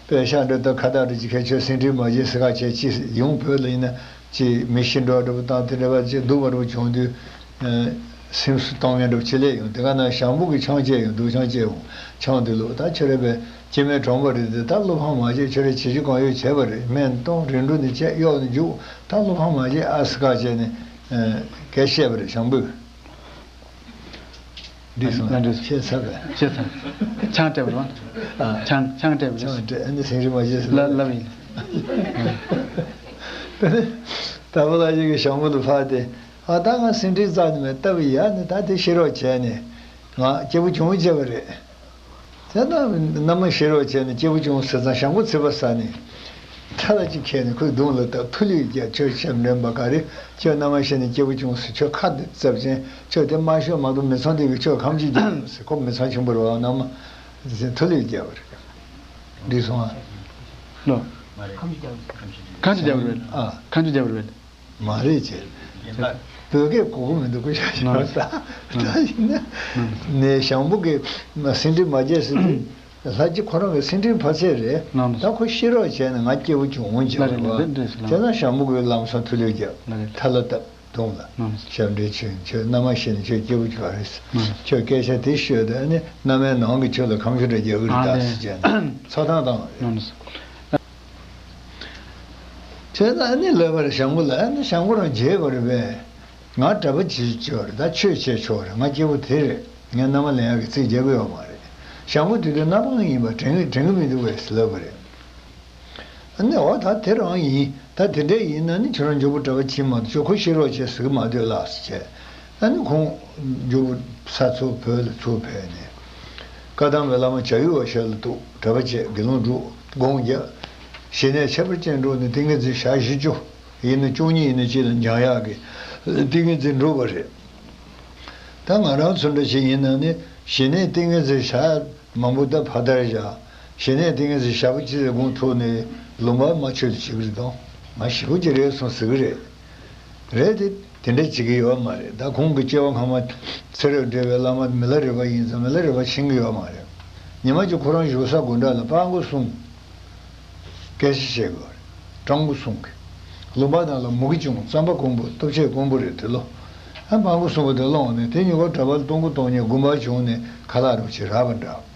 པད་ཤག་འདྲ་དང་ཁ་བཏགས་འདྲ་ཅིག་ཁྱེར་ཁྱོད་སེང་ཁྲིར་མ་བརྗེད་ཟེར་ཁ་བྱས་ཅི་ཡོང་བོད་ལ་ཡིན་ན་ཅི་མི་ཤི་འགྲོ་འགྲོ་པ་དང་དེ་འདྲ་བ་ཅིག་སྡུག་པ་འགྲོ་བྱུང་དུས། སེམས་སུ་གཏོང་མཁན་འགྲོ་ཅི་ལས་ཡོང་དེ་ག་ན་ཞང་པོ་གིས་ཆང་བཅད་ཡོང་སྡུག་ཆང་བཅད་ཡོང་ཆང་དེ་ལོ་ད་ཁྱོད་རེ་བས་སྐྱེ་དམན་གྲོངས་པ་རེད་དེ་ད་བློ་ཕམ་མ་བྱེད། ཁྱོད་རེ་བྱེད་རྒྱུ་གང་ཡོད་བྱས་པ་རེད། སྨན་གཏོང་རིན་འབྲུ་ནི་བཅད་གཡོག་ནི་རྒྱུག་ད་བློ་ཕམ་མ་བྱེད་ཨ་སི་ཁ་བྱས་ནས་སྐད་བཤད་པ་རེད་ཞང་པོས། འགྲིག་སོང་། ང་འགྲིག་སོང་། ཤེས་ཚར་བས། ཤེས་ཚར། ཆང་སྤྲད་པ་རེད་བ། ཨ། ཆང་ཆང་སྤྲད་པ་རེད། ཆང་སྤྲད་ཨ་ནི་སེང་ཁྲིར་མ་བརྗེད་ཟེར་ལབ་ལབ་ཡིན། དེ་ནས་དར་པ་ལགས་ཀྱིས་ཞང་པོ་ལ་ཕར་དེ། ཨ་ད་ང་སེང་ཁྲིར་རྩ་ནས་མེད་ལྟ་བུ་ཡ་ནི་ད་དེ་ཤི་རོགས་བྱས་ནས་ང་སྐྱིད་པོ་བྱུང་བྱས་པ་རེད། དེ་ན་མནའ་མ་ཤི་རོགས་བྱས་ནས་སྐྱིད་པོ་བྱུང་ཟེར་ཙང་ཞང་པོ་ཚིག་པ་ཟ་ནས། ཐལ་བ་གཅིག་ཁྱེར་ནས་ཁོའི་གདོང་ལ་བཏབ་ཐུ་ལུད་རྒྱག་ཁྱོད་ཆམ་འདྲེན་པ་ག་རེ། ཁྱོད་མནའ་མ་ཤི་ནས་སྐྱིད་པོ་བྱུང་ཟེར་ཁྱོད་ཁ་འདི་བཙབ་ཅན་ཁྱོད་དེ་མ་ཤོད་མ་གཏོགས་མི་ཚང་དེ་གི་ཁྱོད་ཁམ་གཅིག་རྒྱག་ཡོང་ཟེར་ཁོ་མི་ཚང་ཆུང་པོ་རེད་བ་མནའ་མ་ཟེར་ཐུ་ལུད་རྒྱག་པ་རེད། འགྲིག་སོང་ཨ། ལོ། ཁམ་གཅིག་རྒྱག་པ་རེད། ཨ། ཁམ་གཅིག་རྒྱག་པ་རེད། མ་རེད་ཅེས། བོད་སྐད་གོ་གི་མི་འདུག་ཁོ་ཤ་ཤ་ད་ད་ཡིན་ན་ནས་ཞང་པོ་གི་སེང་ཁྲི་མ་རྒྱས་ཟེར་དུས་ལྷ་རྗེ་ཁོ་རང་གི་སེང་ཁྲིའི་ཕ་ཚད་རེད། ད་ཁོ་ཤི་རོགས་བྱས་ནས་ང་སྐྱིད་པོ་བྱུང་འོང་བྱས་པ་རེད་བ། དེ་ན་ཞང་པོ་གི་ལམ་སང་ཐུགས་ལས་རྒྱབ་ཐ་ལ་བཏབ་གདོང་ལ་ཞབས་འདྲེན་བྱོན། ཁྱོད་མནའ་མ་ཤི་ནས་ཁྱོད་སྐྱིད་པོ་བྱུང་བ་རེད། ཁྱོད་སྐད་ཆ་དེ་ཤོད་དུས་ཨ་ནི་མནའ་མའི་ནང་གི་ཁྱོད་ལ་ཁམ་ཤུ་འདྲ་རྒྱག་གི་རེད་ད་ཟེར་བྱས་ནས་ཚོགས་ཐང་བཏང་བ་རེད། བྱས་ཙང་ཨ་ནི་ལབ་པ་རེད་ཞང་པོ་ལ། ཨ་ནི་ཞང་པོ་རང་བརྗེད་པ་རེད་པས། ང་གྲྭ་པ་བྱེད་ཆོག་རེད། ད་ཆོས་བྱེད་ཆོག་རེད། ང་སྐྱིད་པོ་དེ་རེད། ངས་མནའ་མ་ལེན་ཡག་གི་རྩིས་རྒྱག་གི་ཡོད་མ་རེད། ཞང་པོ་དེ་དུས་མནའ་མ་ཡིན་པ་དྲན་གི་དྲན་གི་མི་འདུག་བས་ལབ་པ་རེད། ཨ་ནི་འོ་ད་དེ་རང་ཡིན། ད་དེ་འདྲས་ཡིན་ན་ནི་ཁྱོད་རང་མགྱོགས་པོ་གྲྭ་པ་བྱེད་མ་གཏོགས་ཁྱོད་ཁོ་ཤི་རོགས་བྱེད་ཟེར་གི་མ་འདོད་ལགས་སེ་བྱས། ཨ་ནི་ཁོང་མགྱོགས་པོ་ས་ཚུར་བོད་ལ་ཚུར་ཕེབས་ནས། བཀའ་གདམས་པའི་བླ་མ་བྱ་ཡུལ་བ་ཞབས་ལ་གཏུགས། གྲྭ་པ་བྱས་དགེ་སློང་སྒྲུབ། སྒོམ་རྒྱབ། ཞི་གནས་ཁྱད་པར་ཅན་སྒྲུབ་ནས་ཏིང་ངེ་འཛིན་ཞག་བཞི་བཅུ། ཡིན་ན་བཅུ་གཉིས་ཡིན་ན་གཅིག་ལ་འཇང་ཡག་གི་ཏིང་ངེ་འཛིན་སྒྲུབ་པ་རེད། ད་ང་རང་ཚོ་འདྲ་ཞིག་ཡིན་ན་ནི་ཞི་གནས་ཏིང་ངེ་འཛིན་ཞག་མང་པོ་ད་ཕ་དར་བཞག་ཞི་གནས་ཏིང་ངེ་འཛིན་ཞག་པོ་གཅིག་ལ་སྒོམ་ཐུབ་ནས་ལུང་པ་མ་ཆོད་དུ་བྱེད་ཀྱི་རེད་དོ། ང་ཞི་བོ་ཅིག་རེད་སོང་ཟེར་གི་རེད། རེད་དེ། དེ་འདྲ་བྱེད་ཀྱི་ཡོད་མ་རེད། ད་ཁོང་གི་སྐྱེ་བ་སྔ་མ་ཚེ་རབས་འགྲེལ་བའི་བླ་མ་མི་ལ་རས་པ་ཡིན་ཙང་མི་ལ་རས་པ་ཤེས་ཀྱི་ཡོད་མ་རེད། ཉི་མ་གཅིག་ཁོ་རང་བཞུགས་ས་དགོན་གྲྭ་ལ་སྤྲང་པོ་གསུམ་སྐད་ཆ་བཤད་དགོས་རེད། སྤྲང་པོ་གསུམ་གྱིས་ལུང་པ་ནང་ལ་མུ་གེ་བྱུང་རྩམ་པ་སྐོམ་པོ་ལྟོ་ཆས་སྐོམ་པོ་རེད་དེ་ལོ། ཨ་སྤྲང་པོ་གསུམ་པོ་དེ་སློང་ནས་དེ་གཉིས་ཀ་གྲྭ་པ་ལ་གཏོང་གི་གཏོང་ཉེ་དགོངས་པ་བྱུང་ནས་ཁ་ལག་རུ་ཆེ་རག་པ་འདྲ།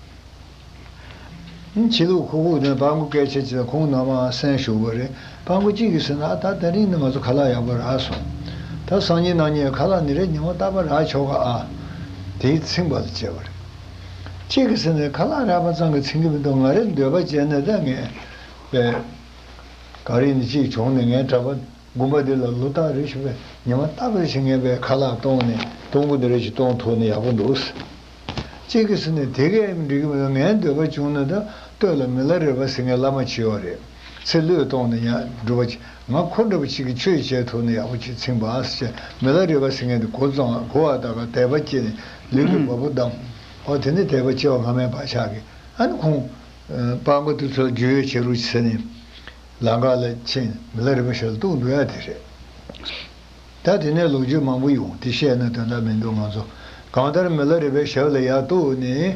ཕྱི་ལུགས་ཁུག་ཁུག་དེ་སྤྲང་པོ་སྐད་ཆ་བྱས་ཁོང་ནང་མ་སེམས་ཞུགས་པ་རེད། སྤྲང་པོ་གཅིག་གིས་ཟེར་ན་ཨ་ད་དེ་རིང་ནི་ང་ཚོ་ཁ་ལག་ཡག་པོ་རག་སོང་། ད་སང་ཉིན་གནངས་ཉིན་ཁ་ལག་ནི་རེ་ཉི་མ་རྟག་པར་རག་ཆོག་ག་ཨ། དེའི་ཚིག་པ་ལ་བྱས་པ་རེད། གཅིག་གིས་ཟེར་ནས་ཁ་ལག་རག་པ་ཙམ་གྱིས་ཚིམ་གྱི་མི་འདུག་ང་རེ་འདོད་པ་བྱས་ནས་ད་ངས་པས། ག་རེ་ནི་གཅིག་བྱུང་ནས་ངའི་གྲྭ་པ་དགོན་པ་འདི་ལ་ལོ་ལྟར་རེ་བཞིན་པས་ཉི་མ་རྟག་པར་ཞིག་ངས་པས་ཁ་ལག་གཏོང་ནས་གཏོང་གི་འདི་རེ་ཞིག་གཏོང་ཐུབ་ན་ཡག་པོ་འདུག་གཅིག་གིས་ཟེར་ནས་དེ་གས་འགྲིག་གི་མི་འདུག་ངའི་འདོད་པ་བྱུང་ན་ད་སྟོད་ལ་མི་ལ་རས་པ་ཟེར་མཁན་བླ་མ་ཅིག་ཡོད་རེད། ཚེ་བློས་གཏོང་ནས་ཡང་སྒྲུབ་པ་ཅིག་ང་ཁོ་འདྲ་པོ་ཅིག་གིས་ཆོས་བྱས་ཐུབ་ན་ཡག་པོ་ཅིག་ཚིམ་པ་ཟེར་བྱས་མི་ལ་རས་པ་ཟེར་མཁན་དེ་གོ་ཙང་གོ་བ་ད་ག་དད་པ་སྐྱེས་ནས་ལུས་ཀྱི་བ་སྤུ་བསྡམས། ཨོ་དེ་ནས་དད་པ་སྐྱེ་བ་སྔ་མའི་བག་ཆགས་ཀྱིས་ཨ་ནི་ཁོང་སྤྲང་པོ་དེ་ཚོ་རྒྱུས་ཡོད་བྱེད་རོགས་ཟེར་ནས་ལམ་ཁ་ལ་ཕྱིན་མི་ལ་རས་པ་ཞབས་ལ་གཏུགས་འདུག་ཡ་དེ་རེད། ད་དེ་ནས་ལོ་རྒྱུས་མང་པོ་ཡོང་དེ་བཤད་ན་དོན་དག་མི་འདུག་ང་ཚོ་གང་ལྟར་མི་ལ་རས་པའི་ཞབས་ལ་ཡར་གཏུགས་ནས་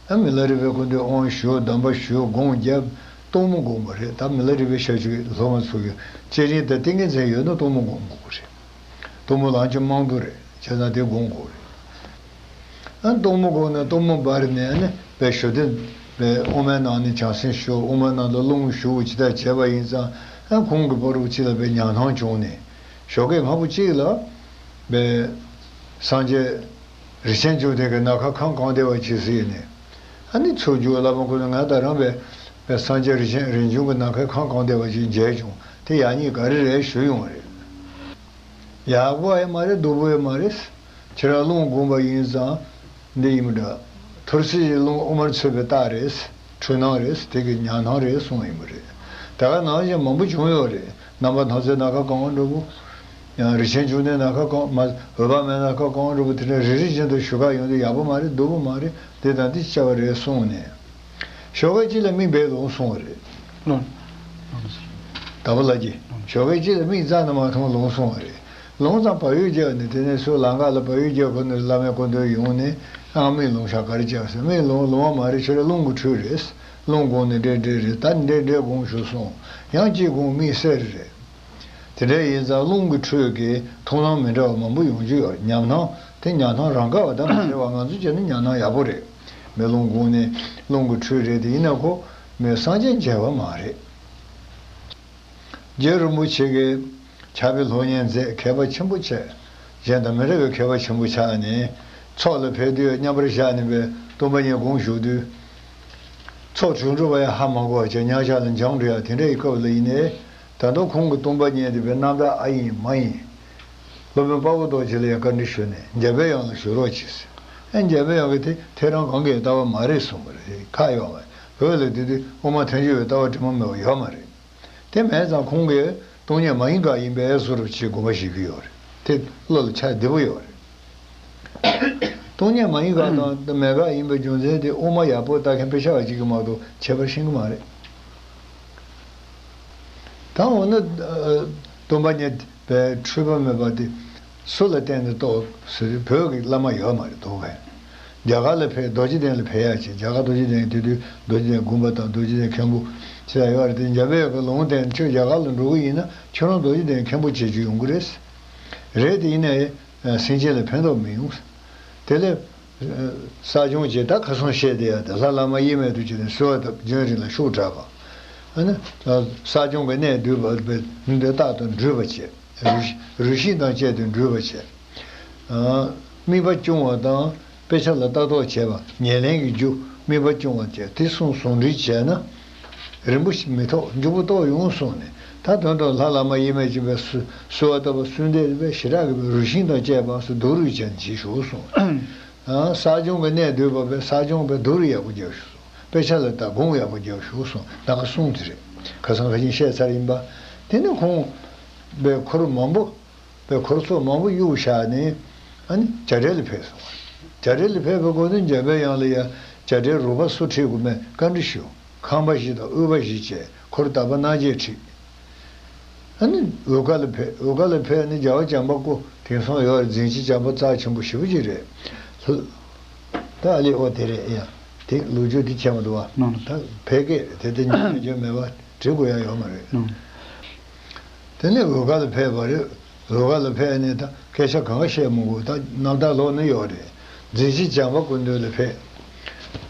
ཨ་མི་ལ་རས་པའི་སྐུ་མདུན་དབང་ཞུ་གདམས་པ་ཞུ་སྒོམ་བརྒྱབ་གཏོར་མ་སྒོམ་པ་རེད། ད་མི་ལ་རས་པའི་ཞབས་ཀྱི་སློབ་མ་ཚོ་གི་སྤྱན་རས་གཟིགས་དང་ཏིང་ངེ་འཛིན་ཡོད་ན་གཏོར་མ་སྒོམ་དགོས་ཀྱི་རེད། གཏོར་མ་ལང་ཆ་མང་དུ་རེད་བྱས་ཙང་དེ་སྒོམ་དགོས་རེད། ཨ་གཏོར་མ་སྒོམ་ན་གཏོར་མ་འབར་ནས་ཨ་ནི་པའི་ཞོ་སྟེ་པའི་དབུ་མའི་ནང་ནས་བྱང་སེམས་ཞུ་དབུ་མའི་ནང་ལ་རླུང་ཞུ་ཅི་ལྟར་བྱས་པ་ཡིན་ཙང་ཨ་ཁོང་གི་པོ་རུ་ཅི་ལ་པའི་ཉམས་སྣང་བྱུང་ནས་ཞོགས་ཀས་སྔ་པོ་གཅིག་ལ་ པའི་སངས་རྒྱས་རིན་ཆེན་འབྱུང་ལྡན་གྱི་ནམ་མཁའ་ཁམས་གང་བདེ་བ་ཇི་སྲིད་ནས། ཨ་ནི་ཚུར་རྒྱུག་བླ་མ་ཁོ་ན་ང་ད་རང་པའི་པའི་སངས་རྒྱས་རིན་ཆེན་རིན་འབྱུང་གི་ནམ་མཁའ་ཁམས་གང་བདེ་བ་ཅིག་མཇལ་བྱུང་། དེ་ཡག་ཉེས་ག་རེ་རེད་ཞུ་ཡོང་བ་རེད། ཡག་པོ་ཡང་མ་རེད། སྡུག་པོ་ཡང་མ་རེད། ཁྱེད་རང་རླུང་དགོངས་པ་ཡིན་ཙང་འདི་ཡིན་པ་འདྲ། ཐུར་སེལ་གྱི་རླུང་དབུ་མར་ཚུད་པའི་རྟགས་རེད། འཁྲུལ་སྣང་རེད། དེ་གི་ཉམས་སྣང་རེད་གསུངས་ཡིན་པ་རེད། ད་ག་ནང་བཞིན་མང་པོ་བྱུང་ཡོད་རེད། རྣམ་པར་སྣང་མཛད་ནམ་མཁའ་གང་འགྲོ་བུ། ཡང་རིན་ཆེན་འབྱུང་གནས་ནམ་མཁའ་གང་མ། འོད་དཔག་མེད་ནམ་མཁའ་གང་འགྲོ་བུ། དེ་འདྲ་རེ་རེ་བཞིན་དུ་ཞུ་ག་ཡོང་དུས་ཡག་པོ་མ་རེད། སྡུག་པོ་མ་རེད། འདི་དང་འདི་བྱ་བ་རེད་གསུངས་ནས། ཞོགས་ཀས་གཅིག་ལ་མིག་སྦས་ལོང་གསུངས་པ་རེད། ལོང་། ལོང་། ད་བུ་ལ་གྱི་ཞོགས་ཀས་གཅིག་ལ་མིག་རྩ་ནས་མ་མཐོང་ལོང་གསུངས་པ་རེད། ལོང་ཙང་བག་ཡོད་རྒྱག་ནས། དེ་ནས་སུ་ལམ་ཁ་ལ་བག་ཡོད་རྒྱག་གོ་ནས་བླ་མའི་སྐུ་མདུན་ཡོང་ནས། ཨ་མིག་ལོང་ཤག་ག་རེ་བྱས་ཟེར། མིག་ལོང་ལོང་བ་མ་རེད། ཁྱོད་རང་རླུང་གི་འཁྲུལ་རེད། རླུང་དགོངས་ནས་འདྲེ་འདྲེ་རེད། ད་འདྲེ་འདྲེ་དགོངས་ཞུ་གསུངས། ཡང་གཅིག་དགོངས། མིག་སེར་རེད། དེ་འདྲ་ཡིན་ཙང་རླུང་གི་འཁྲུལ་གྱིས་མཐོང་སྣང་མི་འདྲ་བ་མང་པོ་ཡོང་རྒྱུ་ཡོད། ཉམས་སྣང་དེ་ཉམས་སྣང་རང་ག་བ་དང་མི་འབྲལ་བ། ང་ཚོ་བྱས་ན་ཉམས་སྣང་ཡག་པོ་རེད། མི་རླུང་དགོངས་ནས་རླུང་གི་འཁྲུལ་རེད་དེ། ཡིན་ན་ཁོ་མི་སངས་རྒྱས་མཇལ་བ་མ་རེད། རྗེ་རིན་པོ་ཆེ་གིས་ཕྱྭ་པའི་སློབ་གཉེར་མཛད། མཁས་པ་ཆེན་པོ་བྱས། གཞན་དང་མི་འདྲ་བའི་མཁས་པ་ཆེན་པོ་ཆགས་ནས། ཚོགས་ལ་ཕེབས་དུས་མཉམ་པར་བཞག་ནས་པའི་སྟོན་པ་ཉིད་དགོངས་བཞུགས་དུས། ཚོགས་དྲུག་འགྲོ་བ་ཡང་ཧ་མ་གོ་བ་བྱས། ཉག་ཆག་ལ་འཇང་འགྲོ་ཡ་དེ་འདྲ་ཡི་སྐབས་ལ་ཡིན་ནའི། ད་དུང་ཁོང་གི་སྟོན་པ་ཉིད་དེ་པའི་རྣམ་དག་ཨ་ཡིན་མ་ཡིན། སློབ་དཔོན་དཔའ་བོ་རྡོ་རྗེ་ལ་ཡང་བཀའ་འདྲི་ཞུས་ནས། འཇམ་པའི་དབྱངས་ལ་ཞུ་རོགས་གྱིས་ཟེར། ཨ། འཇམ་པའི་དབྱངས་ཀྱིས་དེ་ཐེ་རང་གང་གི་ལྟ་བ་མ་རེད་གསུངས་པ་རེད། ཁ་ཡོད་མ་རེད། བོད་ལ་དེ་དུས་དབུ་མ་ཐལ་འགྱུར་བའི་ལྟ་བ་དྲི་མ་མེད་པ་ཡོད་མ་རེད། དེ་མེད་ཙང་ཁོང་གིས་སྟོང་ཉིད་མ་ཡིན་དགག་ཡིན་པའི་བཟོ་འདྲ་ཅིག་དགོངས་པ་བཞེས་ཀྱི་ཡོད་རེད། དེ་བློ་ལ་འཆར་བདེ་པོ་ཡོད་རེད། སྟོང་ཉིད་མ་ཡིན་དགག་དང་མེད་དགག་ཡིན་པའི་རྒྱུ་མཚན་དེ་དབུ་མ་ཡག་པོ་ལྟ་མཁན་དཔེ་ཆ་བ་གཅིག་གིས་མ་གཏོགས་ཁྱད་པར་ཤེས་ཀྱི་མ་རེད། ད་འོ་ན། ཨ། སྟོན་པ་ཉིད་པའི་འཁྲུལ་པ་མེད་པ་དེ་སུ་ལ་བརྟེན་ནས་རྟོགས་ཟེར་དུས། བོད་ཀྱི་བླ་མ་ཡོད་མ་རེད། དོ་བས། རྒྱ་གར་ལ་ཕེབས། རྡོ་རྗེ་གདན་ལ་ཕེབས་ཡ་བྱས། རྒྱ་གར་རྡོ་རྗེ་གདན་དེ་དུས་རྡོ་རྗེ་གདན་དགོན་པ་དང་རྡོ་རྗེ་གདན་མཁན་པོ་ཆེ་ཡ་ཡོད་རེད། དེ་འཇམ་པའི་དབྱངས་ཀྱི་ལུང་བསྟན། ཁྱོད་རྒྱ་གར་ལ་འགྲོ་གི་ཡིན་ན་ཁྱོད་རང་རྡོ་རྗེ་གདན་མཁན་པོ་བྱེད་རྒྱུ་ཡོང་གི་རེད། རེད་དེ། ཡིན་ནའི་སེམས་ཅན་ལ་ཕན་ཐོགས་མི་ཡོང་། དེ་ལས་ས་སྐྱོང་བྱས། ད་ཁ་སང་བཤད་བསྡད་ཡ་དེ། ལྷ་བླ་མ་དབྱེར་མེད་དུ་བྱས་ནས་གསོལ་བ་བཏབ། རྒྱུན་རིང་ལ་ཤུགས་དྲག་པ། ཨ་ནི་ས་སྐྱོང་གི་གནས་བསྡུས་པ་བས་ནི་འདི་རྟག་ཏུ་འགྲུལ་བ་བྱས། རུ་རུ་ཤིང་དང་བཅས་ཏེ་འགྲུལ་བ་བྱས། ཨ། དམིགས་པ་སྐྱོང་བ་དང་དཔེ་ཆ་ལ་ལྟ་རྟོག་བྱས་པ། ཉེར་ལེན་གྱི་རྒྱུ་དམིགས་པ་སྐྱོང་བ་བྱས། དེ་གསུམ་ཟུང་འབྲེལ་བྱས་ན་རིང་པོ་ཞིག་མི་ཐོགས། མགྱོགས་པོ་རྟོགས་ཡོང་གསུངས་ནས། ད་དོན་དུ་ལྷ་བླ་མ་དབྱེར་མེད་ཅིག་པའི་གསོལ་བ་བཏབ་པ་གསོལ་འདེབས་པའི་ཞེ་དྲག་གི་རུ་ཤིང་དང་བཅས་པ་སུ་སྡུག་རུས་བྱས་ནས་བྱེད་ཤོག་གསུངས། ཨ། ས་སྐྱོང་གི་གནས་བསྡུས་པ་བས་ས་སྐྱོང་བས་སྡུག་རུས་ཡག་པོ་རྒྱག་ཤོག་གསུངས། དཔེ་ཆ་ལ་ལྟ། སྒོམ་ཡག་པོ་རྒྱག་ཤོག་གསུངས། ད་ག་གསུངས་དེ་རེད། ཁ་སང་ཁ་ཆེན་བཤད་ཚར་ཡིན་པ། དེ་ནས་ཁོང་བས་འཁོར་མང་པོ་བས་འཁོར་ཚོགས་མང་པོ་གཡུགས་བཞག་ནས། ཨ་ནི་བྱ་བྲལ་ལ་ཕེབས་སོང་བ། བྱ་བྲལ་ལ་ཕེབས་པའི་སྐབས་དུ་འཇམ་པའི་དབྱངས་ལ་ཡ་བྱ་བྲལ་རོལ་པ་སུ་ཁྲིད་དགོས་མེད་བཀའ་འདྲི་ཞུ། ཁང་པ་བཞི་དང་དབུས་པ་བཞི་བཅས་འཁོར་དག་པ་སྣ་བརྒྱད་ཁྲིད། ཨ་ནི་འོལ་ཁ་ལ་ཕེབས། འོལ་ཁ་ལ་ཕེབས་ནས་རྒྱལ་བ་བྱམས་པ་སྐུ་དེང་སང་ཡོད་རེད། འཛིན་བྱེད་བྱམས་པ་རྩ་ཆེན་པོ་ཞེ་པོ་ཅིག་རེད། ད་ཨ་ལེ་ཨོ་དེ་རེད་ཡ། དེ་ལོ་རྒྱུས་དེ་ཁྱད་མ་འདུག་བ། ནོ་ནོ། ད་ཕལ་སྐད་རེད་དེ། དེ་ཉམས་ལེན་བྱས་མེད་པ་འབྲི་དགོས་ཡ་ཡོད་མ་རེད། ནོ། དེ་ནས་འོལ་ཁ་ལ་ཕེབས་པ་རེད། འོལ་ཁ་ལ་ཕེབས་ནས་ད་སྐད་ཆ་གང་བཤད་མི་དགོས། ད་རྣམ་ཐར་ལོག་ནི་ཡོད་རེད། འཛིན་བྱེད་བྱམས་པ་སྐུ་མདུན་ལ་ཕེབས།